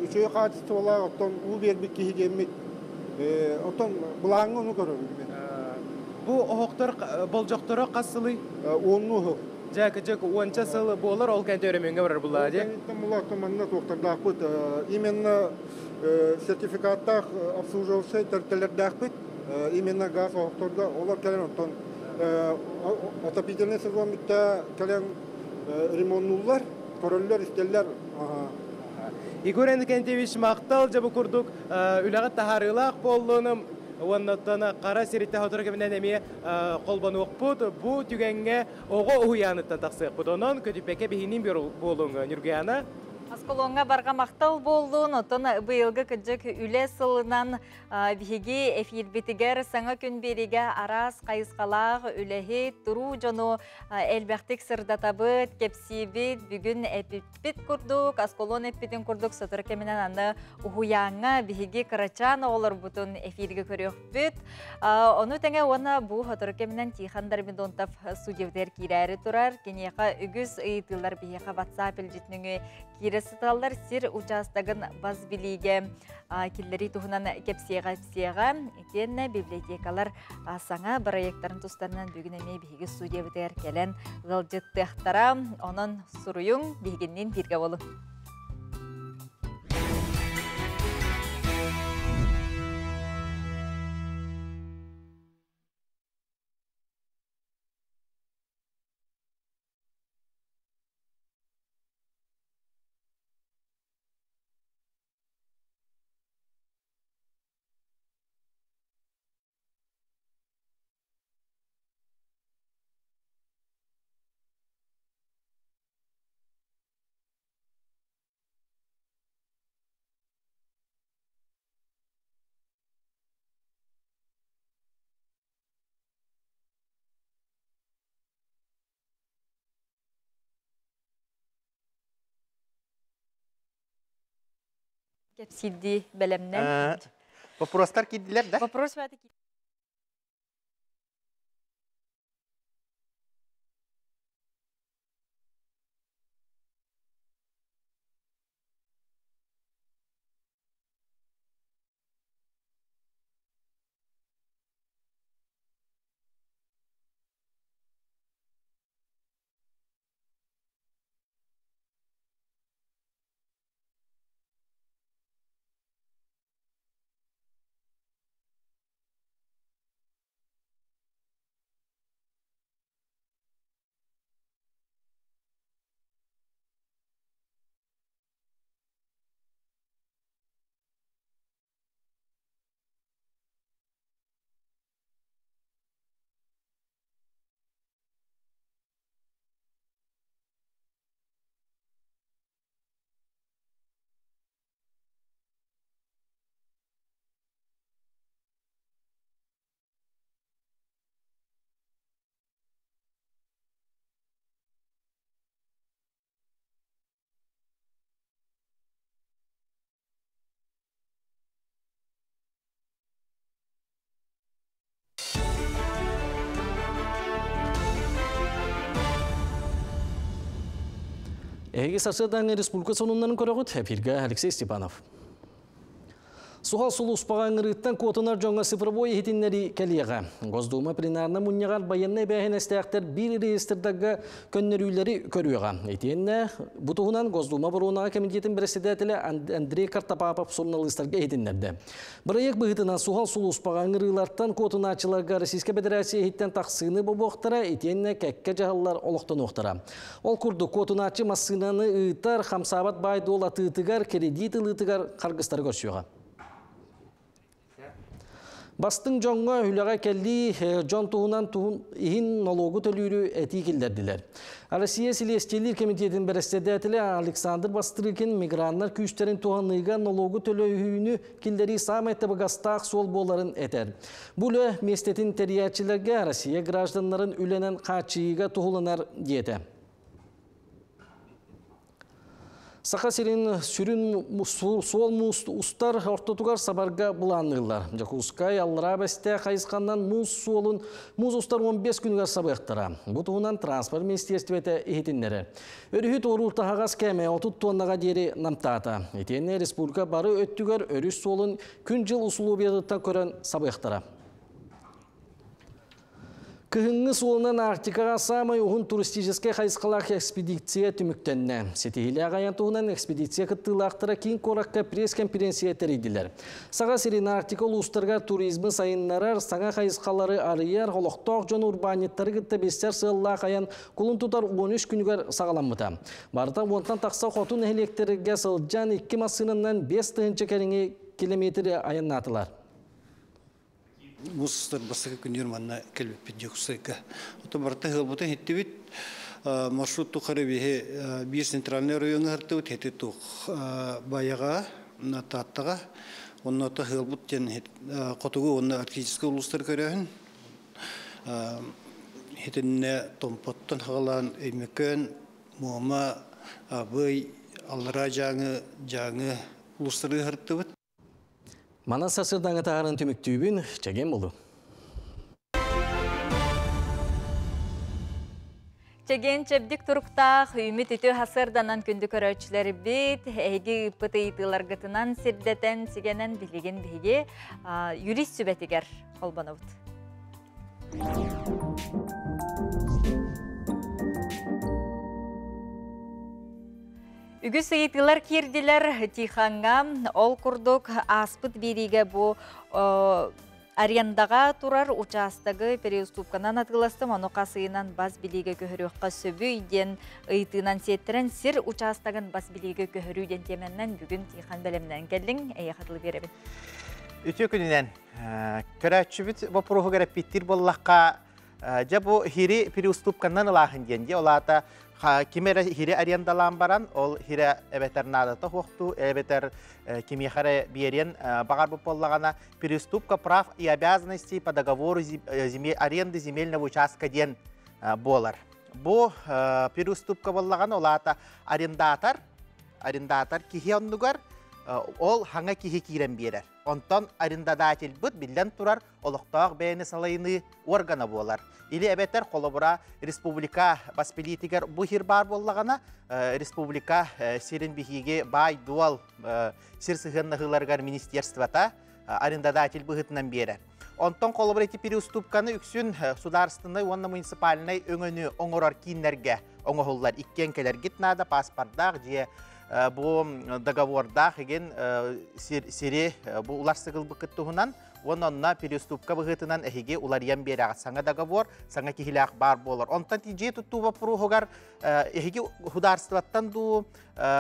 үчүгэй хаачыстыбалаах оттон уу биэрбит киһи диэммит оттон былааҥҥа ону көрөбүн мен. Бу оһохтор болдьохторо хас сылый? Уоннуу сыл. Дьэ, кыдьык уонча сыл буолар, ол кэнтэ өрөмүөҥҥэ барар буллаа дии. Ол кэнниттэн манна туохтардаахпыт именно сертификаттаах обслуживающай тэрилтэлэрдээхпит. Именно газ оһохторго олор кэлэн оттон отопительный сезон бүттэ кэлэн ремоннуллар, көрөллөр, истэллэр. Егор Иннокентьевич махтал дьэ бу курдук үлэҕит таһаарыылаах буоллун. Уоннаттан Хара сириттэн сотору кэминэн эмиэ холбонуохпут. Бу түгэҥҥэ оҕо уһуйааныттан тахсыахпыт. Онон көтүппэккэ биһинин буолуҥ Ньургуяна. Аскалоҥҥа барҕа махтал буоллун. Оттон быйылгы кыдьык үлэ сылынан биһиги эфирбитигэр саҥа күн биэриигэ араас хайысхалаах үлэһит, туруу дьону элбэхтик сырдатабыт, кэпсиибит. Бүгүн эпиппит курдук, Аскалон эппитин курдук сотору кэминэн аны уһуйааҥҥа биһиги кырачаан оҕолорбутун эфиргэ көрүөхпүт. Ону тэҥэ уонна бу сотору кэминэн Тихон Дормидонтов студиябытыгар киирээри турар. Киниэхэ үгүс ыйытыылар биһиэхэ WhatsApp илдьитинүҥү киирэ сыталлар. Сир учаастагын бас билиигэ киллэрии туһунан кэпсиэҕэ-ипсиэҕэ. Итиэннэ библиотекалар саҥа бырайыактарын тустарынан бүгүн эмиэ биһиги студиябытыгар кэлэн ыалдьыттыахтара. Онон суруйуҥ, биһигинниин бииргэ буолуҥ. Кэпсиирдии бэлэмнэн. Вопростар киирдилэр да? Вопрос Эһиги сарсыардааҥҥы республика сонуннарын көрөҕүт. Эфиргэ Алексей Степанов. Суһал сулууспаҕа ыҥырыыттан куотунар дьоҥҥо цифровой иһитиннэрии кэлиэҕэ. Госдума пленарнай мунньаҕар байыаннай эбээһинэстээхтэр биир реестрдарга көннөрүүлэри көрүөҕэ. Итиэннэ бу туһунан Госдума оборуонаҕа кэмитиэтин бэрэссэдээтэлэ Андрей Картопапов суруналыыстарга иһитиннэрдэ. Бырайыак быһыытынан суһал сулууспаҕа ыҥырыылартан куотунааччыларга Российскай Федерация иһиттэн тахсыыны бобуохтара, итиэннэ кэккэ дьаһаллар олохтонуохтара. Ол курдук, куотунааччы массыынаны ыытар, хамсаабат баай-дуол атыытыгар, кредит ылыытыгар харгыстары көрсүөҕэ. Бастыҥ дьоҥҥо үлэҕэ кэлии дьон туһунан туһун иһин нолуогу төлүүрү этии киллэрдилэр. Россия Силиэстийэлиир кэмитиэтин бэрэссэдээтэлэ Александр Бастрыкин миграннар күүстэрин туһаныыга нолуогу төлөһүүнү киллэрии саамай табыгастаах суол буоларын этэр. Бу үлэ миэстэтин тэрийээччилэргэ Россия гражданнарын үлэнэн хааччыйыыга туһуланар диэтэ. Саха сирин сүрүн суол муус устар ортотугар сабарга былаанныыллар. Дьокуускай Аллараа Бэстээх хайысханнан муус суолун муус устар 15 күнүгэр сабыахтара. Бу туһунан транспорт министиэристибэтэ иһитиннэрэр. Өрүһү туоруур таһаҕас кээмэйэ 30 туоннаҕа диэри намтаата. Итиэннэ республика бары өттүгэр өрүс суолун күн-дьыл усулуобуйатыттан көрөн сабыахтара. Кыһыҥҥы суолунан Арктикаҕа саамай уһун туристическай хайысхалаах экспедиция түмүктэннэ. Ситиһиилээх айан туһунан экспедиция кыттыылаахтара киин куоракка пресс-конференция тэрийдилэр. Саха сирин Арктика улуустарыгар туризмы сайыннарар, саҥа хайысхалары арыйар, олохтоох дьон урбаанньыттары кытта билсэр сыаллаах айан кулун тутар 13 күнүгэр саҕаламмыта. Барыта уонтан тахса хоту нэһилиэктэргэ сылдьан икки массыынанан 5000 кэриҥи километри айаннаатылар. Муус устар бастакы күнүгэр манна кэлбиппит Дьокуускайга. Оттон барыта ыалбытын иһиттибит. Маршрут тухары биһи биир центральный райоҥҥа сыртыбыт, ити туох Байаҕа, Тааттаҕа. Онно ыалбыт диэн хотугу уонна арктическай улуустары көрөөһүн. Итиннэ Томпоттон хаҕалаан Өймөкөөн, Муома, Абый, Аллараа Дьааҥы, Дьааҥы улуустары сырыттыбыт. Манан сарсыардаҥҥы таһааран түмүктүүбүн, чэгиэн буолуҥ. Чэгиэн чэбдик туруктаах, үүмүт үтүө сарсыарданан күндү көрөөччүлэрбит, эһиги ыыппыт ыйытыыларгытынан сирдэтэн, сигэнэн билигин биһиги юрист сүбэтигэр холбонобут. Үгүс ыйытыылар киирдилэр Тихаҥҥа. Ол курдук ааспыт биэриигэ бу арендаҕа турар учаастагы переуступканан атыыластым, ону хас ыйынан бас билиигэ көһөрүөххэ сөбүй диэн ыйытыынан сиэттэрэн сир учаастагын бас билиигэ көһөрүү диэн тиэмэннэн бүгүн Тихон бэлэмнээн кэллиҥ. Эйиэхэ тылы биэрэбин. Үтүө күнүнэн. Көрөөччүбүт боппуруоһугар эппиттиир буоллахха, дьэ бу хири переуступканан ылааһын диэн дии. Ол аата ким эрэ хири арендалаан баран, ол хирэ эбэтэр наадата хуохтуу, эбэтэр кимиэхэ эрэ биэриэн баҕарбыт буоллаҕына, переуступка прав и обязанностей по договору аренды земельного участка диэн буолар. Бу переуступка буоллаҕына, ол аата арендатор, арендатор киһи оннугар ол хаҥа киһи киирэн биэрэр. Онтон арендодательбыт, биллэн турар, олохтоох бэйэни салайыныы органа буолар. Или эбэтэр холобура республика бас билиитигэр бу сир баар буоллаҕына, республика сирин биһиги баай-дуол сир сыһыаннаһыыларыгар министерствота арендодатель быһыытынан биэрэр. Онтон холобура ити переуступканы үксүн судаарыстынай уонна муниципальнай өҥөнү оҥорор кииннэргэ оҥоһуллар. Иккиэн кэлэргит наада, паспордаах дьиэ бу договордаах игин сири бу уларсыгылбыккыт туһунан уонна онно переуступка быһыытынан эһиги уларыйан биэрэҕит саҥа договор, саҥа киһилээх баар буолар. Онтон дьиэ туттуу боппуруоһугар эһиги государствоттан дуу,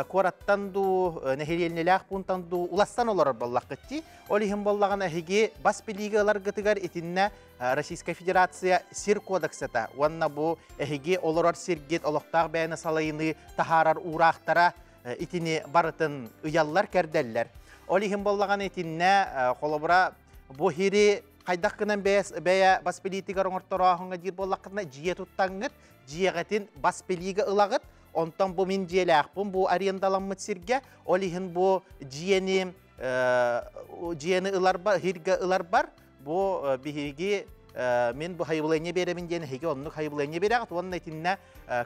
куораттан дуу, нэһилиэнньэлээх пуунтан дуу уластан олорор буоллаххыт дии. Ол иһин буоллаҕына эһиги бас билиигэ ыларгытыгар итиннэ Российская Федерация сир кодексата уонна бу эһиги олорор сиргит олохтоох бэйэни салайыныы таһаарар уураахтара итини барытын ыйаллар-кэрдэллэр. Ол иһин буоллаҕына итиннэ холобура бу хири хайдах гынан бэйэ бас билиитигэр оҥорторооһуҥҥа диир буоллаххытына дьиэ туттаҥҥыт, дьиэҕитин бас билиигэ ылаҕыт, онтон бу мин дьиэлээхпин бу арендаламмыт сиргэ, ол иһин бу дьиэни дьиэни ыларбар, хиргэ ыларбар бу биһиги мин бу хайыбылыанньа биэрэбин диэн эһиги оннук хайыбылыанньа биэрэҕит уонна итиннэ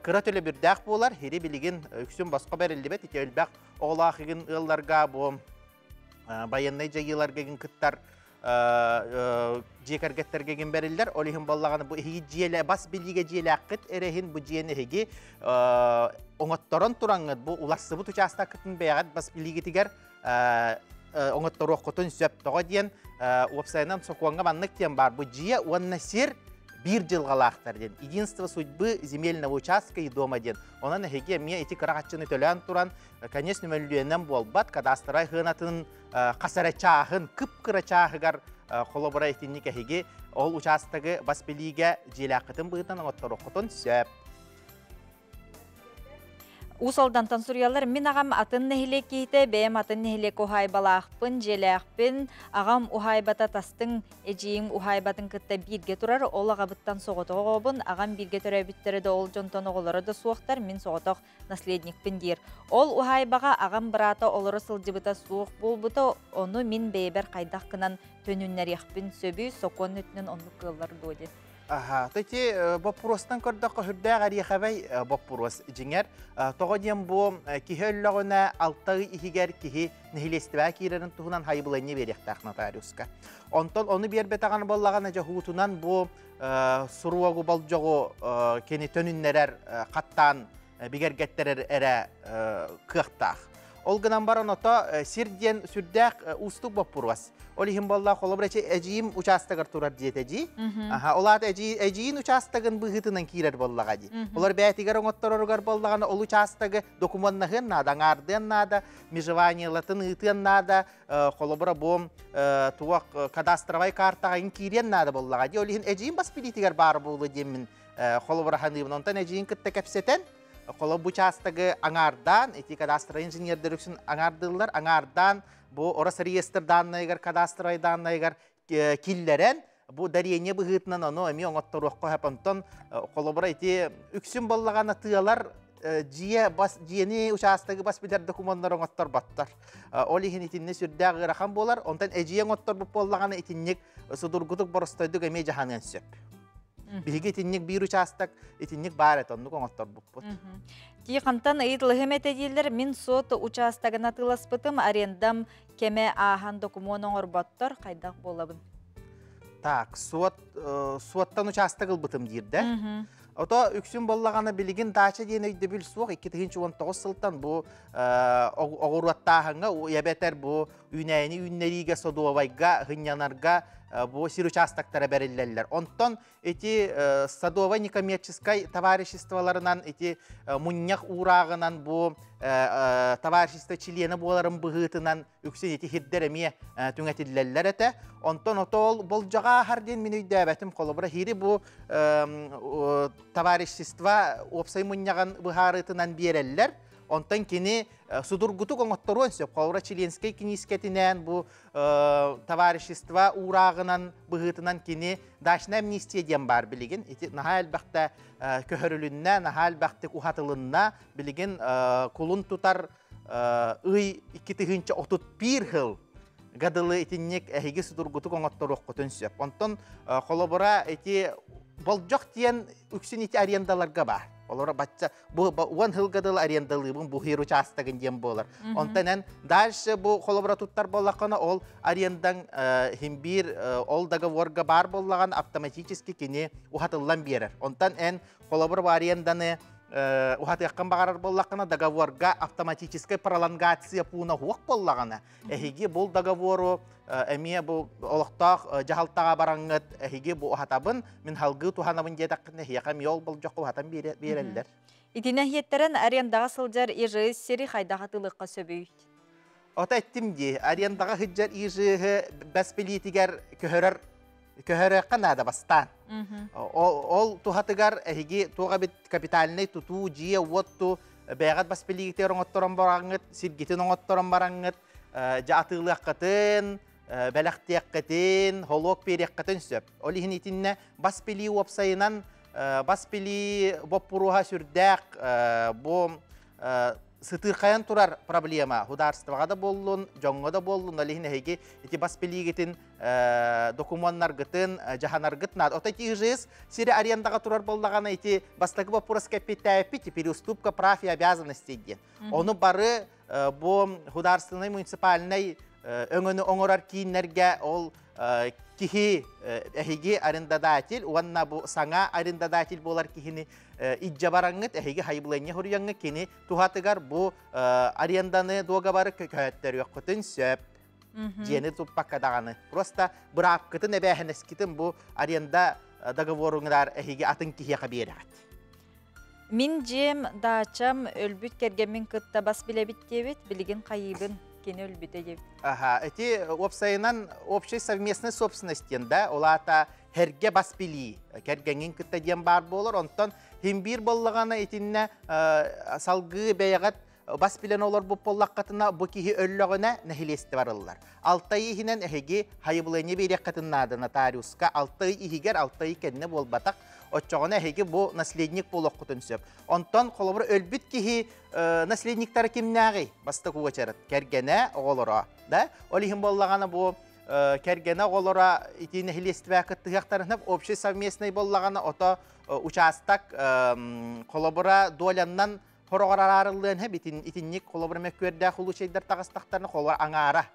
кыра төлөбүрдээх буолар хири билигин үксүн босхо бэриллибэт ити элбэх оҕолоох игин ыалларга бу байыаннай дьайыыларга игин кыттар дьиэ кэргэттэргэ игин бэриллэр ол иһин буоллаҕына бу эһиги дьиэлэ бас билиигэ дьиэлээххит эрэһин бу дьиэни эһиги оҥотторон тураҥҥыт бу уларсыбыт учаастаккытын бэйэҕит бас билиигитигэр оҥотторуоххутун сөп. Тоҕо диэн уопсайынан сокуоҥҥа маннык диэн баар. Бу дьиэ уонна сир биир дьылҕалаахтар диэн. Единство судьбы земельного участка и дома диэн. Онон эһиги эмиэ ити кыра хаччыны төлөөн туран, конечно, мөлүйүөннэн буолбат, кадастрай хыанатын хас эрэ чааһын, кып-кыра чааһыгар холобура итинник эһиги ол учаастагы бас билиигэ дьиэлээххитин быһыытынан оҥотторуоххутун сөп. Уус Алдантан суруйаллар, мин аҕам атын нэһилиэк киһитэ, бэйэм атын нэһилиэк уһаайбалаахпын, дьиэлээхпин, аҕам уһаайбата тастыҥ эдьиийим уһаайбатын кытта бииргэ турар, ол аҕабыттан соҕотох оҕобун, аҕам бииргэ төрөөбүттэрэ да ол дьонтон оҕолоро да суохтар, мин соҕотох наследникпин диир. Ол уһаайбаҕа аҕам быраата олоро сылдьыбыта суох буолбута, ону мин бэйэбэр хайдах гынан төнүннэриэхпин сөбүй, сокуон өттүнэн оннук кыаллар дуо диэн. Аха, ити боппуруостан көрдөххө сүрдээх эриэхэбэй боппуруос дьиҥэр. Тоҕо диэн бу киһи өллөҕүнэ алта ый иһигэр киһи нэһилиэстибэҕэ киирэрин туһунан хайыбылыанньа биэриэхтээх нотариуска. Онтон ону биэрбэтэҕин буоллаҕына дьоһуутунан бу суруогу болдьоҕу кини төнүннэрэр хаттаан бигэргэттэрэр эрэ кыахтаах. Ол гынан баран ото сир диэн сүрдээх уустук боппуруос. Ол иһин буолла холобура эдьиийим учаастагар турар диэтэ дии. Аха, ол аата эдьиийин учаастагын быһыытынан киирэр буоллаҕа дии. Олор бэйэтигэр оҥоттороругар буоллаҕына ол учаастагы докумуоннаһыан наада, аҥаардыан наада, межеваниелатын ыытыан наада, холобура бу туох кадастровай картаҕа киириэн наада буоллаҕа дии. Ол иһин эдьиийим бас билиитигэр баар буолуо диэммин холобура саныыбын. Онтон эдьиийин кытта кэпсэтэн Холобур, бу учаастагы аҥаардаан, ити кадастровай инженердэр үксүн аҥаардыыллар, аҥаардаан бу Росреестр дааннайыгар, кадастровай дааннайыгар киллэрэн, бу дарение быһыытынан ону эмиэ оҥотторуохха сөп. Онтон холобура ити үксүн буоллаҕына тыалар дьиэ бас дьиэни учаастагы бас билэр докумуоннар оҥотторботтор. Ол иһин итинни сүрдээх ыарахан буолар. Онтон эдьиэ оҥотторбут буоллаҕына итинник судургутук боростойдук эмиэ дьаһаныан сөп. Биһиги итинник биир учаастак итинник баар этэ, оннук оҥотторбуппут. Тихонтан ыйытылыһым этэ дииллэр, мин сот учаастагын атыыласпытым, арендам кэмэ ааһан докумуон оҥорботтор, хайдах буолабын? Так, суот, суоттан учаастак ылбытым диир да. Ото үксүн боллаҕана билигин дача диэн өйдөбүл суох 2019 сылтан бу оҕуруоттааһыҥҥа эбэтэр бу үүнээйини үүннэриигэ, содуобайга, хынньанарга бу сир учаастактара бэриллэллэр. Онтон ити садовай некоммерческай товариществоларынан ити мунньах уурааҕынан бу товарищество чилиэнэ буоларын быһыытынан үксүн ити хирдэр эмиэ түҥэтиллэллэр этэ. Онтон отол болдьоҕо ааһар диэн мин өйдөөбөтүм. Холобура хири бу товарищество уопсай мунньаҕын быһаарыытынан биэрэллэр. Онтон кини судургутук оҥотторуон сөп. Холобура членскэй киниискэтинэн бу товарищество уурааҕынан быһыытынан кини дачная амнистия диэн баар билигин. Ити наһаа элбэхтэ көһөрүлүннэ, наһаа элбэхтик уһатылынна. Билигин кулун тутар ый 2031 жыл гадылы итинник эһиги судургутук оҥотторуоххутун сөп. Онтон холобура ити болдьох диэн үксүн ити арендаларга баар. Олора бачча бу уон сылга дылы арендалыыбын бу хир учаастагын диэн буолар. Онтон эн дальше бу холобура туттар буоллаххына ол арендаҥ химбиир ол договорга баар буоллаҕын автоматически кини уһатыллан биэрэр. Онтон эн холобура бу аренданы уһатыаххын баҕарар буоллаххына договорга автоматическай пролонгация пууна суох буоллаҕына эһиги бул договору эмиэ бу олохтоох дьаһалтаҕа бараҥҥыт эһиги бу уһатабын мин халгыы туһанабын диэтэххинэ эһиэхэ эмиэ ол болдьоххо уһатан биэрэллэр. Итинэ иһиэттэрэн арендаҕа сылдьар ИЖС сири хайдах атыылыахха сөбүй? Ото эттим дии, арендаҕа сылдьар ИЖС бэс билиитигэр көһөрөр көһөрүөххэ наада бастаан. Ол туһатыгар эһиги туох эбит капитальнай тутуу, дьиэ, уот ту бэйэҕит бас билиигитигэр оҥотторон бараҥҥыт, сиргитин оҥотторон бараҥҥыт, дьэ атыылыаххытын, бэлэхтиэххитин, холуок биэриэххитин сөп. Ол иһин итиннэ бас билии уопсайынан бас билии боппуруоһа сүрдээх бу сытыырхайан турар проблема худаарствоҕа да буоллун, дьоҥҥо да буоллун, ол иһин эһиги ити бас билиигитин докумуоннаргытын дьаһанаргыт наада. Ото ити ИЖС сири арендаҕа турар буоллаҕына ити бастакы боппуруос кэппиттээппит переуступка прав и обязанностей диэн. Ону бары бу худаарственнай муниципальнай өҥөнү оҥорор кииннэргэ ол киһи эһиги арендодатель уонна бу саҥа арендодатель буолар киһини илдьэ бараҥҥыт эһиги хайбылыанньа суруйаҥҥыт кини туһатыгар бу аренданы дуогабары көһөттөрүөххүтүн сөп дьиэни туппакка даҕаны просто быраапкытын эбээһинэскитин бу аренда договоруҥар эһиги атын киһиэхэ биэрэҕит. Мин дьиэм, даачам өлбүт кэргэммин кытта бас билэбит диэбит, билигин хайыыбын, кини өлбүтэ диэбит. Аха, эти уопсайынан общей совместной собственность диэн да, ол аата herге бас билии, кэргэҥҥин кытта диэн баар буолар, онтон химбиир буоллаҕына итиннэ салгыы бэйэҕит бас билэн олорбут буоллаххытына бу киһи өллөҕүнэ нэһилиэстибэ барыллар. Алта ый иһинэн эһиги хайыбылыанньа биэриэххитин наада нотариуска. Алта ый иһигэр, алта ый кэннэ буолбатах. Оччоҕуна эһиги бу наследник буолуоххутун сөп. Онтон холобур өлбүт киһи наследниктара кимнээҕий? Бастакы уочарат кэргэнэ, оҕолоро. Да? Ол иһин буоллаҕына бу кэргэнэ оҕолоро ити нэһилиэстибэ кыттыһыахтарына общий совместный буоллаҕына ото учаастак холобура доляннан хороҕор араарыллыан сөп итинник холобура мөккүөрдээх улуучайдар таҕыстахтарына холобура аҥаара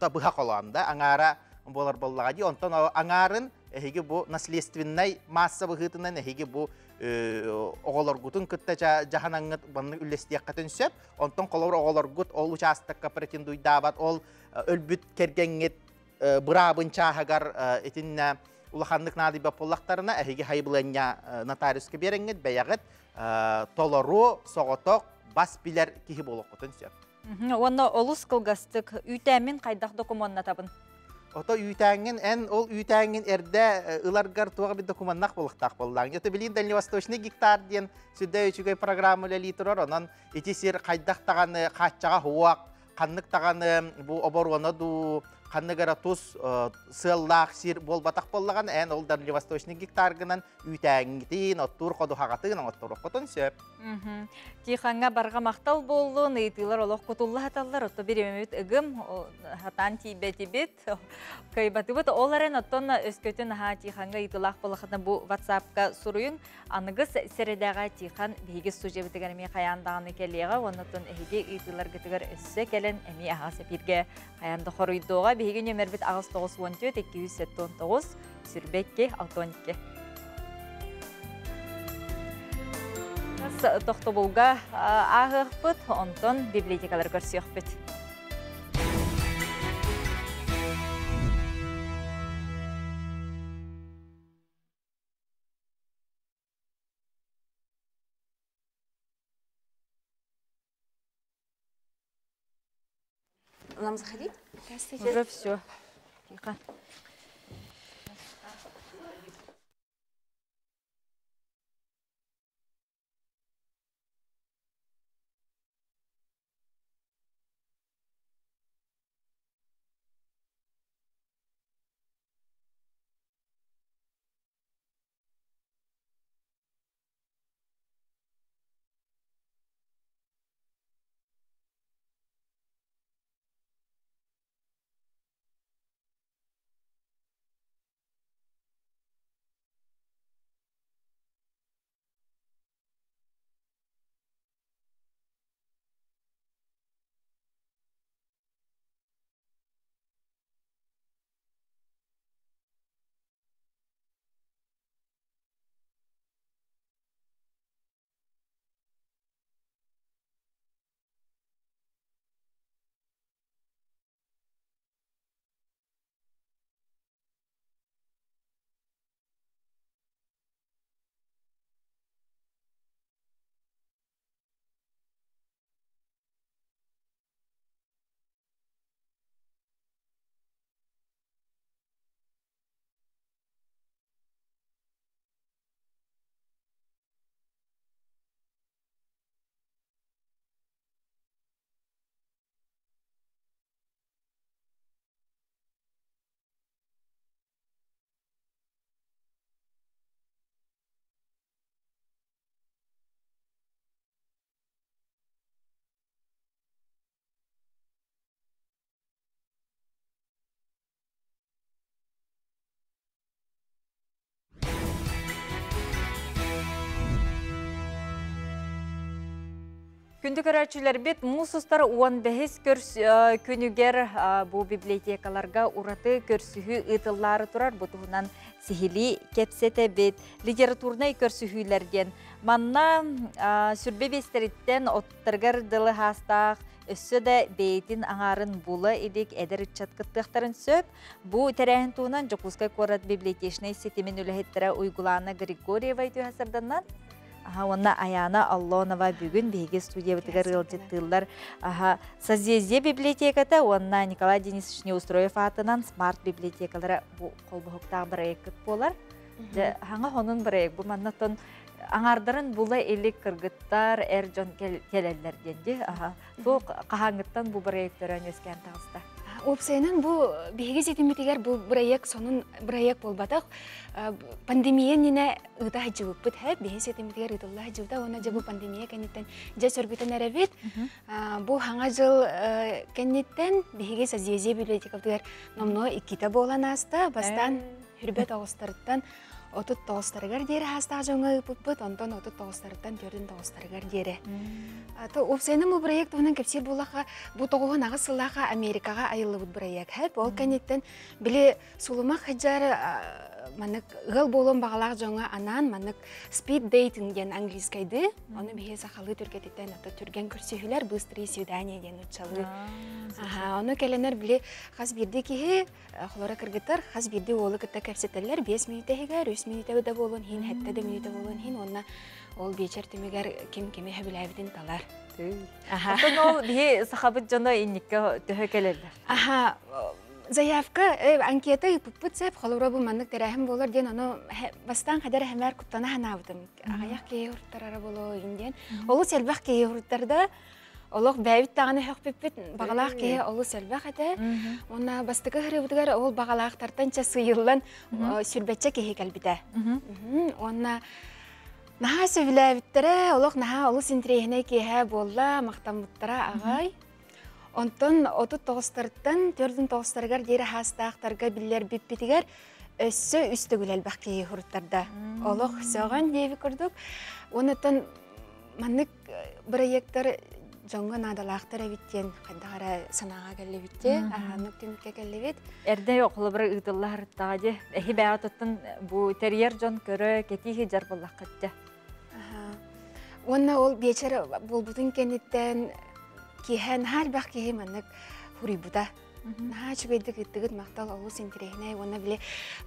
та быһа холоон да аҥаара буолар буоллаҕа дии онтон аҥаарын эһиги бу наследственнай масса быһыытынан эһиги бу оҕолоргутун кытта дьаһанаҥҥыт маннык үллэстиэххитин сөп. Онтон холобур оҕолоргут ол учаастакка претендуйдаабат, ол өлбүт кэргэҥҥит быраабын чааһыгар итиннэ улаханнык наадыйбат буоллахтарына, эһиги хайбылыанньа нотариуска биэрэҥҥит, бэйэҕит толору соҕотох бас билэр киһи буолуоххутун сөп. Уонна олус кылгастык үүтээммин хайдах докумуоннатабын? Ото үүтээҥҥин эн ол үүтээҥҥин эрдэ ыларгар туох эбит докумуоннах буолуохтаах буоллаҕыҥ. Это билин Дальневосточный гектар диэн сүрдэ үчүгэй программа үлэлии турар. Онон ити сир хайдах даҕаны хааччаҕа хуак, ханнык даҕаны бу оборуона дуу, ханнык эрэ тус сыаллаах сир буолбатах буоллаҕына, эн ол Дальневосточный гектаргынан үүтээҥҥитин, оттуур ходуһаҕатын оҥотторуоххутун сөп. Тихаҥҥа барҕа махтал буоллун, ыйытыылар олох кутулла саталлар, отто бириэмэбит ыгым, хатаан тиийбэтибит, кыайбатыбыт. Ол эрэн оттон өскөтүн аһаа Тихаҥҥа ыйытыылаах буоллаххытына бу WhatsApp-ка суруйуҥ. Аныгыс сэрэдэҕэ Тихан биһиги студиябытыгар эмиэ хайаан даҕаны кэлиэҕэ, уонна оттон эһиги ыйытыыларгытыгар өссө кэлэн эмиэ аһаҕас эпииргэ хайаан да хоруйдуоҕа. Биһиги нүөмэрбит 894 279 22 62. Тохтобулга ааһыахпыт, онтон библиотекалары көрсүөхпүт. Нам заходить? Здравствуйте. Уже все. Тихо. Күндү көрөөччүлэрбит муус устар 15 күнүгэр бу библиотекаларга ураты көрсүһүү ыытыллаары турар. Бу туһунан сиһилии кэпсэтэбит. Литературнай көрсүһүүлэр диэн. Манна сүрбэ биэстэриттэн оттарыгар дылы хаастаах өссө да бэйэтин аҥаарын була илик эдэр ыччат кыттыахтарын сөп. Бу тэрээһин туһунан Дьокуускай куорат библиотечнай ситимин үлэһиттэрэ Уйгулаана Григорьева үтүө сарданнан Аха, уонна Аяна Аллонова бүгүн биһиги студиябытыгар ыалдьыттыыллар. Аха, Созвездие библиотеката уонна Николай Денисович Неустроев аатынан смарт библиотекалара бу холбоһуктаах бырайыаккыт буолар. Дьэ, хаҥа хонун бырайыак бу маннаттан аҥаардарын була илик кыргыттар, эр дьон кэлэллэр диэн дии. Аха, туох хаһааҥҥыттан бу бырайыак төрөөн үөскээн таҕыста? Уопсайынан бу биһиги ситиммитигэр бу бырайыак сонун бырайыак буолбатах. Пандемия иннинэ ыыта сылдьыбыппыт һэ биһи ситиммитигэр ыытылла сылдьыбыта уонна дьэ бу пандемия кэнниттэн дьэ сөргүтэн эрэбит. Бу хаҥа дьыл кэнниттэн биһиги Созвездие библиотекабытыгар номнуо иккитэ буолан ааста. Бастаан хүрбэт оҕустарыттан 39-тарыгар диэри хаастаах дьоҥҥо ыыппыппыт, онтон 39-тарыттан 49-тарыгар диэри. Уопсайынан бу проект туһунан кэпсиир буоллахха, бу 98 сыллаахха Америкаҕа айыллыбыт проект. Хэп ол кэнниттэн били сулумах хадьар маннык ыал буолуон баҕалаах дьоҥҥо анаан маннык speed dating диэн английскайды, ону биһи сахалыы түргэтиттэн ото түргэн көрсүһүүлэр, быстрые свидания диэн нуччалыы. Аха, ону кэлэнэр били хас биирдии киһи холоро кыргыттар хас биирдии уолу кытта кэпсэтэллэр 5 мүнүүтэ иһигэр, 3 мүнүүтэ да буолуон иһин, 7 да мүнүүтэ буолуон иһин, уонна ол биэчэр түмүгэр ким кими сөбүлээбитин талар. Оттон ол биһи сахабыт дьоно инникке төһө кэлэллэр? Аха, заявка, анкета ыыппыппыт сеп, холобура бу маннык тэрээһин буолар диэн, ону бастаан хадэр хэмээр куттана санаабытым. Аҕыйах киһи уруттарара буолуо диэн. Олус элбэх киһи уруттарда. Олох бэйэбит даҕаны сөхпүппүт, баҕалаах киһи олус элбэх этэ. Уонна бастакы ыһырыыбытыгар ол баҕалаахтартан ча сыйыллан сүрбэччэ киһи кэлбитэ. Уонна наһаа сөбүлээбиттэрэ, олох наһаа олус интэриэһинэй киэһэ буолла, махтаммыттара аҕай. Онтон 39-тарыттан 49-тарыгар диэри хаастаахтарга биллэрбиппитигэр өссө үс төгүл элбэх киһи хуруттарда. Олох сөҕөн диэби курдук. Онтон маннык бырайыактар дьоҥҥо наадалаахтар эбит диэн хайдах эрэ санааҕа кэллибит дии, аһааннык түмүккэ кэллибит. Эрдэ холобура ыытыллаһарыттаҕа дии. Эһи бэйэҕэ туттун бу тэрийэр дьон көрө, кэтии сылдьар буоллаххыт дьэ. Уонна ол биэчэр буолбутун кэнниттэн киэһэ наһаа элбэх киһи маннык хуруйбута. Наһаа үчүгэйдик ыыттыгыт, махтал, олус интэриэһинэй уонна били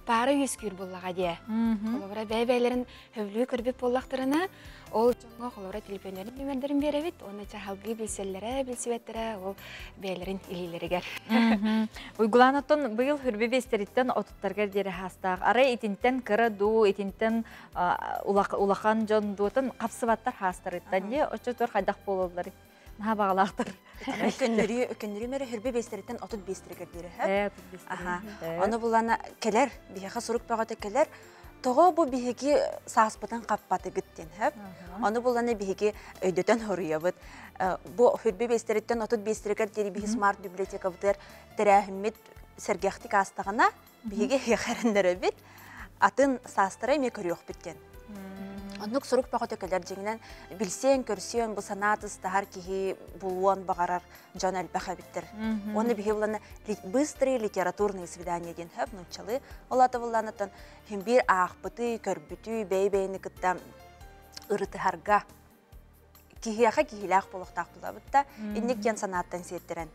паара үөскүүр буоллаҕа диэ. Холобура бэйэ-бэйэлэрин сөбүлүү көрбүт буоллахтарына, ол дьоҥҥо холобура телефоннарын нүмердэрин биэрэбит уонна чаһалгыы билсэллэрэ, билсибэттэрэ ол бэйэлэрин илиилэригэр. Уйгулаан оттон быйыл хүрбэ биэстэриттэн отуттаргар диэри хаастаах. Арай итинтэн кыра дуу, итинтэн улахан дьон дуотун хапсыбаттар хаастарыттан дии, оччотугар хайдах буолаллар? Наһаа баҕалаахтар. Көннөрүү көннөрүү мэрэ хүрбэ биэстэриттэн 35-тэригэр диэри һэ. Аха. Ону булана кэлэр, биһиэхэ сурук бөҕөтө кэлэр. Тоҕо бу биһиги сааспытын хаппатыгыт диэн һэп. Ону булана биһиги өйдөтөн хоруйабыт. Бу хүрбэ биэстэриттэн 35-тэригэр диэри биһи смарт библиотекабытыгар тэрээһиммит сэргэхтик аастаҕына, биһиги эһиэхэ атын саастара эмиэ көрүөхпүт диэн. Оннук сурук бөҕөтө кэлэр дьиҥинэн билсиэн, көрсүөн, бу санаа тыстаһар киһи булуон баҕарар дьон элбэх эбиттэр. Уонна биһи булана быстрые литературные свидания диэн хөп нууччалыы. Ол ата булланаттан хим биир аахпыты, көрбүтү, бэйи-бэйини кытта ырытыһарга киһиэхэ киһилээх буолуохтаах булабыт да инник диэн санааттан сиэттэрэн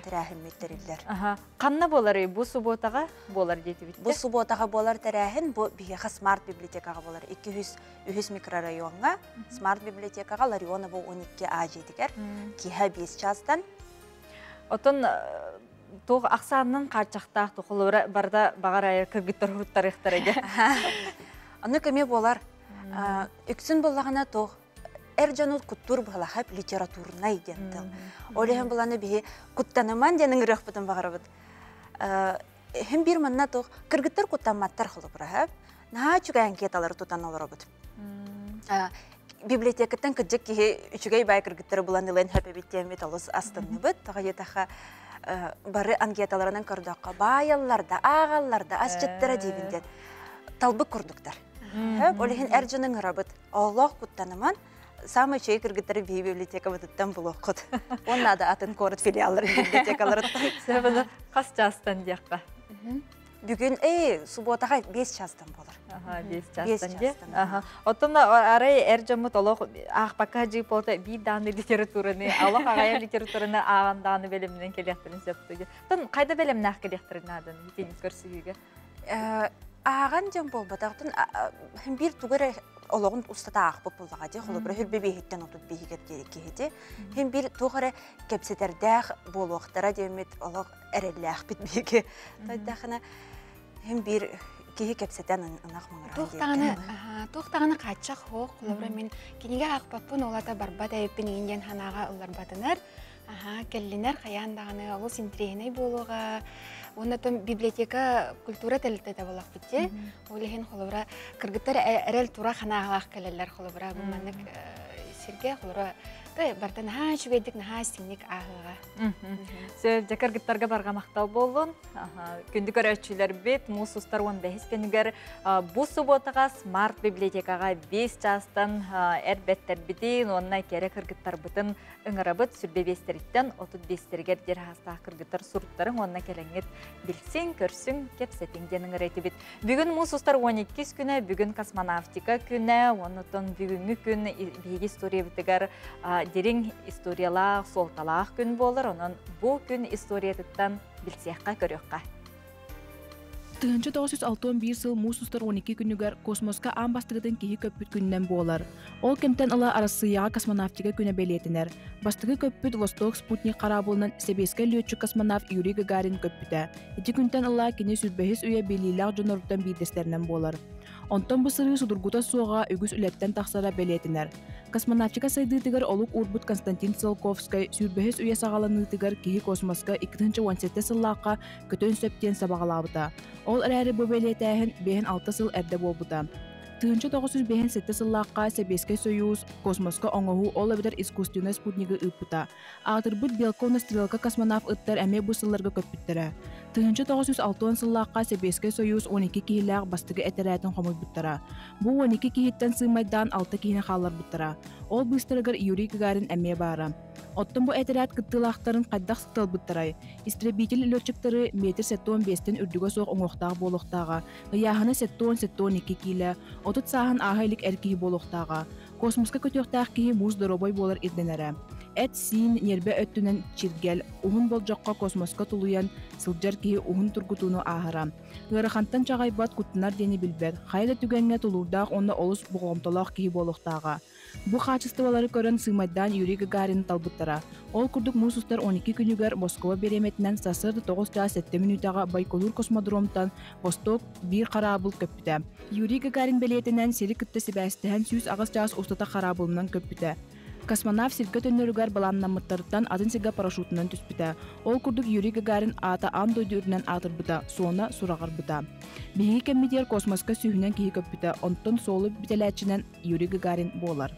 тэрээһиммит тэриллэр. Ханна буоларый? Бу субуотаҕа буолар диэтибит. Бу субуотаҕа буолар тэрээһин бу биһиэхэ смарт библиотекаҕа буолар. 203 микрорайоҥҥа смарт библиотекаҕа Ларионова 12 А дьиэтигэр киэһэ 5 чаастан. Оттон туох ахсаанынан хааччахтаах тухулура барда баҕар кыргыттар уруттарыахтара дьэ. Аны көмө буолар. Үксүн буоллаҕына туох эр дьону куттуур быһалахап литературнай диэн тыл. Ол иһин буланы биһи куттаныман диэн ыҥырыахпытын баҕарабыт. Хим биир манна туох кыргыттар куттамматтар холобура наһаа үчүгэй анкеталары тутан олоробут. Библиотекаттан кырдьык киһи үчүгэй баай кыргыттары булан ылан хөпөбүт диэммит олус астынныбыт. Тоҕо диэтэххэ бары анкеталарынан көрдөххө баайаллар да, ааҕаллар да, асчыттара диибин диэн талбыт курдуктар. Ол иһин эр дьону ыҥырабыт. Олох куттаныман, самый үчүгэй кыргыттары биһи библиотекабытыттан булуоххут. Уонна да атын куорат филиалларын библиотекаларыттан. Хас чаастан диэххэ? Бүгүн субуотаҕа 5 чаастан буолар. Аха, 5 чаастан дии. Аха. Оттон арай эр дьоммут олох аахпакка дьип болта биир дааны литератураны, олох аҕайа литератураны ааҕан дааны бэлэмнэн кэлиэхтэрин сөп. Тон хайда бэлэмнээх кэлиэхтэрин нааданы итини көрсүһүүгэ? Ааҕан дьон буолбатахтын биир тугу эрэ олоҕун устата аахпыт буоллаҕа дии холобура хүрбэ биэһиттэн 35-игэр диэри киһити хин биир туох эрэ кэпсэтэрдээх буолуохтара диэммит олох эрэллээхпит биһиги тойдахына хин биир киһи кэпсэтэн ынах маҥыран туох даҕаны хааччах хоох холобура мин кинигэ аахпаппын ол ата барбат эбиппин иин диэн санааҕа ылларбатынар. Аха, кэллинэр хайаан даҕаны олус интэриэһинэй буолуоҕа. Уонна там библиотека культура тэрилтэтэ буоллахпыт дии. Ол иһин холобура кыргыттар эрэл тура ханаалаах кэлэллэр холобура бу маннык сиргэ холобура. Барта наһаа үчүгэйдик, наһаа истиҥник ааһыаҕа. Сөп, дьэ кыргыттарга барҕа махтал буоллун. Күндү көрөөччүлэрбит, муус устар 15 күнүгэр бу субуотаҕа Смарт библиотекаҕа 5 чаастан эр бэттэрбитин уонна кэрэ кыргыттарбытын ыҥырабыт. Сүрбэ биэстэриттэн 35-тэригэр диэр хаастаах кыргыттар суруттарыҥ уонна кэлэҥҥит билсиҥ, көрсүҥ, кэпсэтиҥ диэн ыҥыра этибит. Бүгүн муус устар 12 күнэ, бүгүн космонавтика күнэ, оннуттан бүгүҥҥү күн биһиги историябытыгар дириҥ историялаах, суолталаах күн буолар. Онон бу күн историятыттан билсиэххэ, көрүөххэ. 1961 сыл муус устар 12 күнүгэр космоска аан бастакытын киһи көппүт күнүнэн буолар. Ол кэмтэн ыла Арассыыйаҕа космонавтика күнэ бэлиэтэнэр. Бастакы көппүт Восток спутник хараабылынан сэбиэскэй лүөччүк-космонавт Юрий Гагарин көппүтэ. Ити күнтэн ыла кини сүүрбэһис үйэ билиилээх дьоноруттан биирдэстэринэн буолар. Онтон бу сырыы судургута суоҕа үгүс үлэттэн тахсара бэлиэтэнэр. Космонавтика сайдыытыгар олук уурбут Константин Циолковскай сүүрбэһис үйэ саҕаланыытыгар киһи космоска 2017 сыллаахха көтөн сөп диэн сабаҕалаабыта. Ол эрээри бу бэлиэтээһин 5-6 сыл эрдэ буолбута. 1957 сыллаахха Сэбиэскэй Сойуус космоска оҥоһуу ол эбэтэр искусственнай спутнигы ыыппыта. Аатырбыт Белка уонна Стрелка космонавт ыттар эмиэ бу сылларга көппүттэрэ. 1960 сыллаахха Сэбиэскэй Сойуус 12 киһилээх бастакы этэрээтин хомуйбуттара. Бу 12 киһиттэн сыымайдаан 6 киһини хаалларбыттара. Ол быыстарыгар Юрий Гагарин эмиэ баара. Оттон бу этэрээт кыттыылаахтарын хайдах сыталбыттарай? Истребитель летчиктары метр 75-тэн үрдүгэ суох уҥуохтаах буолуохтааҕа, ыйааһына 70-72 киилэ, 30 сааһын ааһа илик эр киһи буолуохтааҕа. Космоска көтүөхтээх киһи муус доруобай буолар ирдэнэрэ. Эт-сиин, ньиэрбэ өттүнэн чиргэл, уһун болдьоххо космоска тулуйан сылдьар киһи уһун тургутууну ааһара. Ыарахантан чаҕайбат, куттанар диэни билбэт, хайа да түгэҥҥэ тулуурдаах уонна олус болҕомтолоох киһи буолуохтааҕа. Бу хаачыстыбалары көрөн сыымайдаан Юрий Гагарины талбыттара. Ол курдук муус устар 12 күнүгэр Москва бириэмэтинэн сарсыарда 9 чаас 7 мүнүүтэҕэ Байконур космодромтан Восток биир хараабыл көппүтэ. Юрий Гагарин бэлиэтинэн сири кытта сибээстэһэн 108 чаас устата хараабылынан көппүтэ. Космонавт сиргэ төннөрүгэр былааннаммыттарыттан атын сиргэ парашютунан түспүтэ. Ол курдук Юрий Гагарин аата аан дойду үрдүнэн аатырбыта, суона сураҕырбыта. Биһиги кэммитигэр космоска сүүһүнэн киһи көппүтэ, онтон суолу бүтэлээччинэн Юрий Гагарин буолар.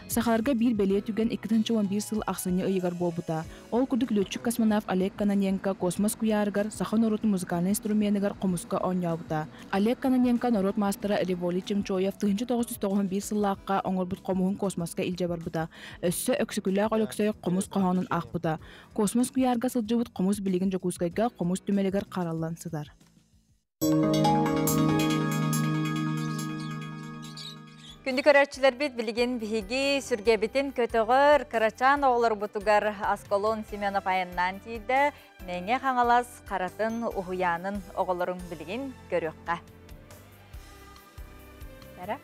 Сахаларга биир бэлиэ түгэн 2011 сыл ахсынньы ыйыгар буолбута. Ол курдук лүөччүк-космонавт Олег Кононенко космос куйаарыгар саха норуотун музыкальнай инструменыгар хомуска оонньообута. Олег Кононенко норуот маастара Револий Чемчоев 1991 сыллаахха оҥорбут хомуһун космоска илдьэ барбыта. Өссө Өксөкүлээх Өлөксөй хомус хоһоонун аахпыта. Космос куйаарга сылдьыбыт хомус билигин Дьокуускайга хомус түмэлигэр хараллан сытар. Күндү көрөөччүлэрбит билигин биһиги сүргэбитин көтөҕөр кырачаан оҕолорбутугар Аскалон Семенов айаннаан тиийдэ. Мэҥэ Хаҥалас Харатын уһуйаанын оҕолорун билигин көрүөххэ. Эрэ.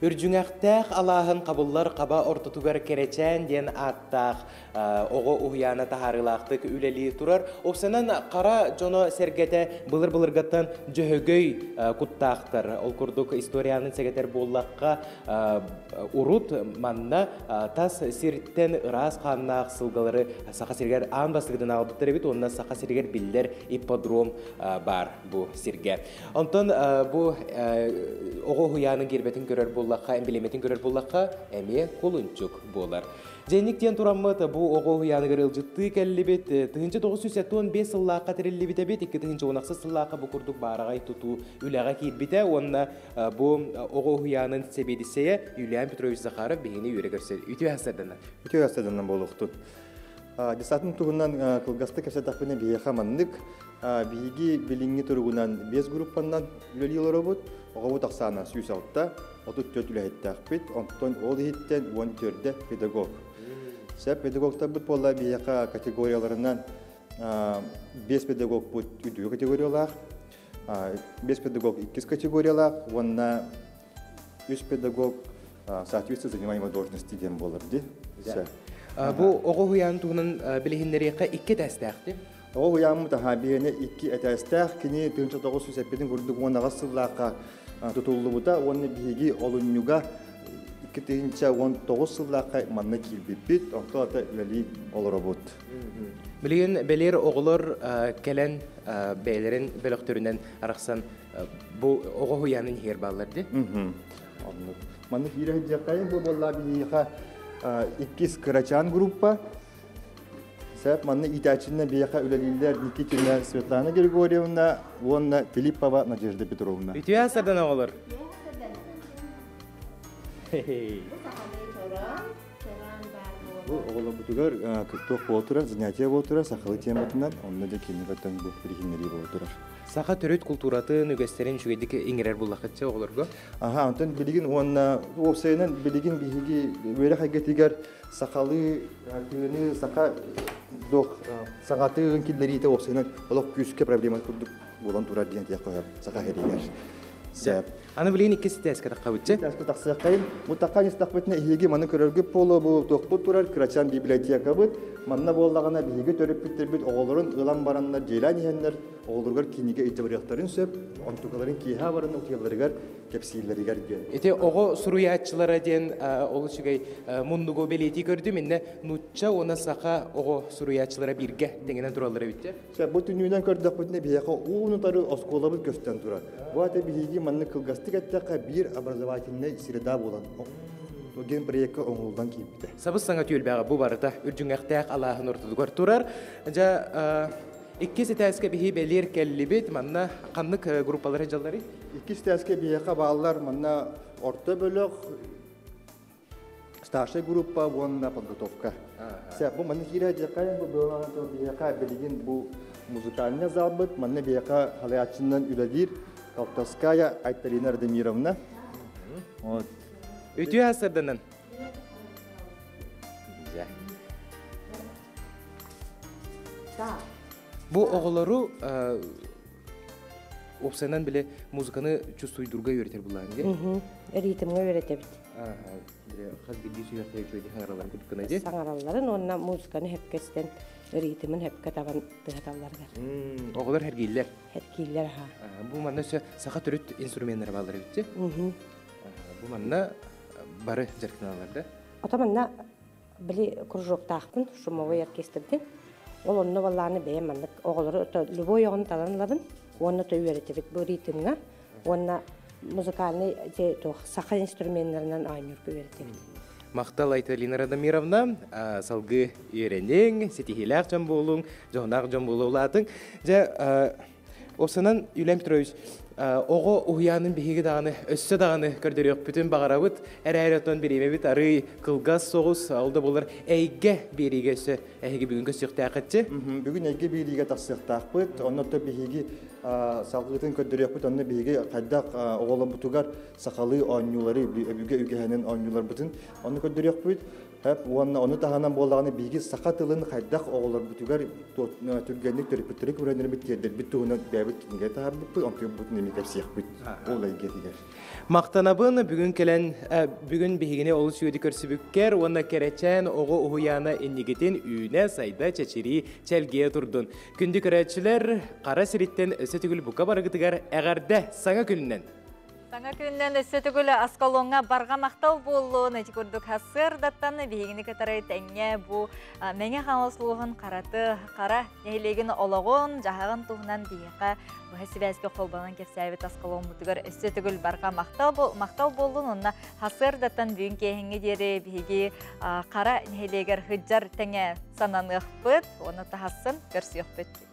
Үрдьүҥэхтээх алааһын хабыллар хаба ортотугар Кэрэчээн диэн ааттаах оҕо уһуйаана таһаарыылаахтык үлэлии турар. Опсанан хара дьоно сэргэтэ былыр-былыргаттан дьөһөгөй куттаахтар. Ол курдук историянын сэгэтэр буоллахха, урут манна тас сиртэн ыраас хааннаах сылгылары Саха сиригэр аан бастакытын аҕалбыттар эбит уонна Саха сиригэр биллэр ипподром баар бу сиргэ. Онтон бу оҕо уһуйаанын гиэрбэтин көрөр буоллахха, эмблемэтин көрөр буоллахха, эмиэ кулунчук буолар. Дьэнник диэн тураммыт бу оҕо уһуйааныгар ыалдьыттыы кэллибит. 1975 сыллаахха тэриллибит эбит, 2016 сыллаахха бу курдук баараҕай тутуу үлэҕэ киирбитэ уонна бу оҕо уһуйаанын сэбиэдиссэйэ Юлиан Петрович Захаров биһигини үөрэ көрсөр. Үтүө сарсыарданан. Үтүө сарсыарданан буолуохтун. Десантын туһунан кылгастык кэпсэтэхпинэ биһиэхэ маннык биһиги билиҥҥи туругунан биэс группаннан үлэлии олоробут. Оҕобут ахсаана 106, 34 үлэһиттээхпит, онтон ол иһиттэн 14 педагог. Сөп педагогтарбыт буолла биһиэхэ категорияларынан биэс педагогпут үрдүкү категориялаах, биэс педагог иккис категориялаах уонна үс педагог соответствует занимаемой должности диэн буолар дии. Бу оҕо уһуйаан туһунан билиһиннэриэххэ икки этээстээхти. Оҕо уһуйааммыт аһаа биһиэнэ икки этээстээх кини 1907 курдук 18 сыллаахха тутуллубута уонна биһиги олунньуга 2019 сыллаахха манна киирбиппит, онто ата үлэлии олоробут. Билигин бэлиэр оҕолор кэлэн бэйэлэрин бөлөхтөрүнэн арахсан бу оҕо уһуйаанын иһигэр бааллар дии. Оннук. Маннык киирэ сылдьыаххайын бу буоллаа биһиэхэ. Иккис кырачаан группа. Сәп манна иитээччиннэ биэхэ үлэлииллэр Никитина Светлана Григорьевна уонна Филиппова Надежда Петровна. Үтүө сардан оҕолор. Бу оҕолорбутугар туох буола турар, занятие буола турар, сахалыы тематынан, онно дьэ кини көтөн бу билиһиннэрии буола турар. Саха төрүт култууратын, үгэстэрин үчүгэйдик иҥэрэр буллаххытча оҕолорго? Аха, онтон билигин уонна уопсайынан билигин биһиги үөрэх эйгэтигэр сахалыы тыыны, саха дуох саҥатыын киллэриитэ уопсайынан олох күүскэ проблема курдук буолан турар диэн тиэххэ саха иһэригэр. Сөп. Аны билигин иккис тээскэ таххабытчы. Тээскэ тахсыаххайын. Бу таххан истэхпитинэ эһиги маны көрөргүт буолуо бу туохпут турар кырачаан библиотекабыт. Манна буоллаҕына биһиги төрөппүттэрбит оҕолорун ылан бараннар дьиэлээн иһэннэр оҕолоругар кинигэ илдьэ барыахтарын сөп, онтукаларын киэһэ баран утуйалларыгар кэпсииллэригэр диэн. Ити оҕо суруйааччылара диэн олус үчүгэй муннугу бэлиэтии көрдүм. Иннэ нуучча уонна саха оҕо суруйааччылара бииргэ тэҥинэн тураллар эбит. Бу түннүгүнэн көрдөхпүтүнэ биһиэхэ уун-утары оскуолабыт көстөн турар. Бу аты биһиги маннык кылгастык эттэххэ биир образовательнай среда буолан диэн проекка оҥоһуллан киирбитэ. Сабыс-саҥа түөлбэҕэ бу барыта үрдүҥэхтээх алааһын ортотугар турар. Дьэ, иккис этээскэ биһи бэлиэр кэллибит. Манна ханнык группалар дьалларый? Иккис этээскэ биһиэхэ бааллар манна орто бөлөх, старшая группа уонна подготовка. Сэ, бу манна киирэ дьэхэ бу биһиэхэ билигин бу музыкальный залбыт манна биһиэхэ халаяччынан үлэлиир Калтаская Айталина Радомировна. Вот. Үтүө асырданан. Бу оҕолору уопсайынан биле музыканы чувствуйдурга үйрэтер булаан ди. Ритмҥэ үйрөтөбүт. Хас биирдии сүһүөхтэ үчүгэйдик саҥаралларын курдук гына ди. Саҥаралларын уонна музыканы хөпкө истэн ритмин хөпкө табан тыһаталларыгар. Оҕолор хергииллэр. Хергииллэр аха. Бу манна өссө саха төрүт инструменнара бааллар эбит Бу манна бары дьарыктаналлар да? Ото манна били кружоктаахпын шумовой оркестрдин. Ол онно баллааны бэйэм маннык оҕолору любой оҕону талан ылабын уонна то үөрэтибит бу ритмҥа уонна музыкальный туох саха инструменнарынан оонньуурга үөрэтэбит. Махтал Айталина Радомировна, салгыы үөрэниҥ, ситиһиилээх дьон буолуҥ, дьоһунаах дьон буола улаатыҥ. Дьэ, Опсанан Юлиан Петрович, оҕо уһуйаанын биһиги даҕаны өссө даҕаны көрдөрүөхпүтүн баҕарабыт. Эрээри оттон бириэмэбит арыый кылгас соҕус, ол да буолар эйгэ биэриигэ өссө эһиги бүгүн көрсүөхтээххитчи. Бүгүн эйгэ биэриигэ тахсыахтаахпыт. Онно биһиги салгыытын көрдөрүөхпүт. Онно биһиги хайдах оҕолорбутугар сахалыы оонньуулары, өбүгэ үгэһинэн оонньууларбытын онно көрдөрүөхпүт. Уонна ону таһынан буоллаҕына биһиги саха тылын хайдах оҕолорбутугар түргэнник төрөппүттэри көрөннөрбүт тиэрдэрбит туһунан бэйэбит кинигэ таһаарбыппыт, онтуйбутун эмиэ кэпсиэхпит ол эйгэтигэр. Махтанабын бүгүн кэлэн бүгүн биһигини олус үөдү көрсүбүккэр уонна кэрэчээн оҕо уһуйаана иннигитин үүнэ, сайда, чэчирии, чэлгийэ турдун. Күндү көрөөччүлэр, хара сириттэн өссө түгүл бука барыгытыгар эҕэрдэ саҥа күнүнэн! Саҥа күннэн өссө төгүл Аскалоҥҥа барҕа махтал буоллун. Ити курдук сарсыардаттан биһигини кытары тэҥҥэ бу Мэҥэ Хаҥалас улууһун Хараты Хара нэһилиэгин олоҕун, дьаһаҕын туһунан биһиэхэ быһа сибээскэ холбонон кэпсээбит Аскаломмутугар өссө төгүл барҕа махтал, махтал буоллун. Онно сарсыардаттан бүгүн киэһэҥҥэ диэри биһиги Хара нэһилиэгэр сылдьар тэҥэ сананыахпыт, уонна таһассын көрсүөхпүт.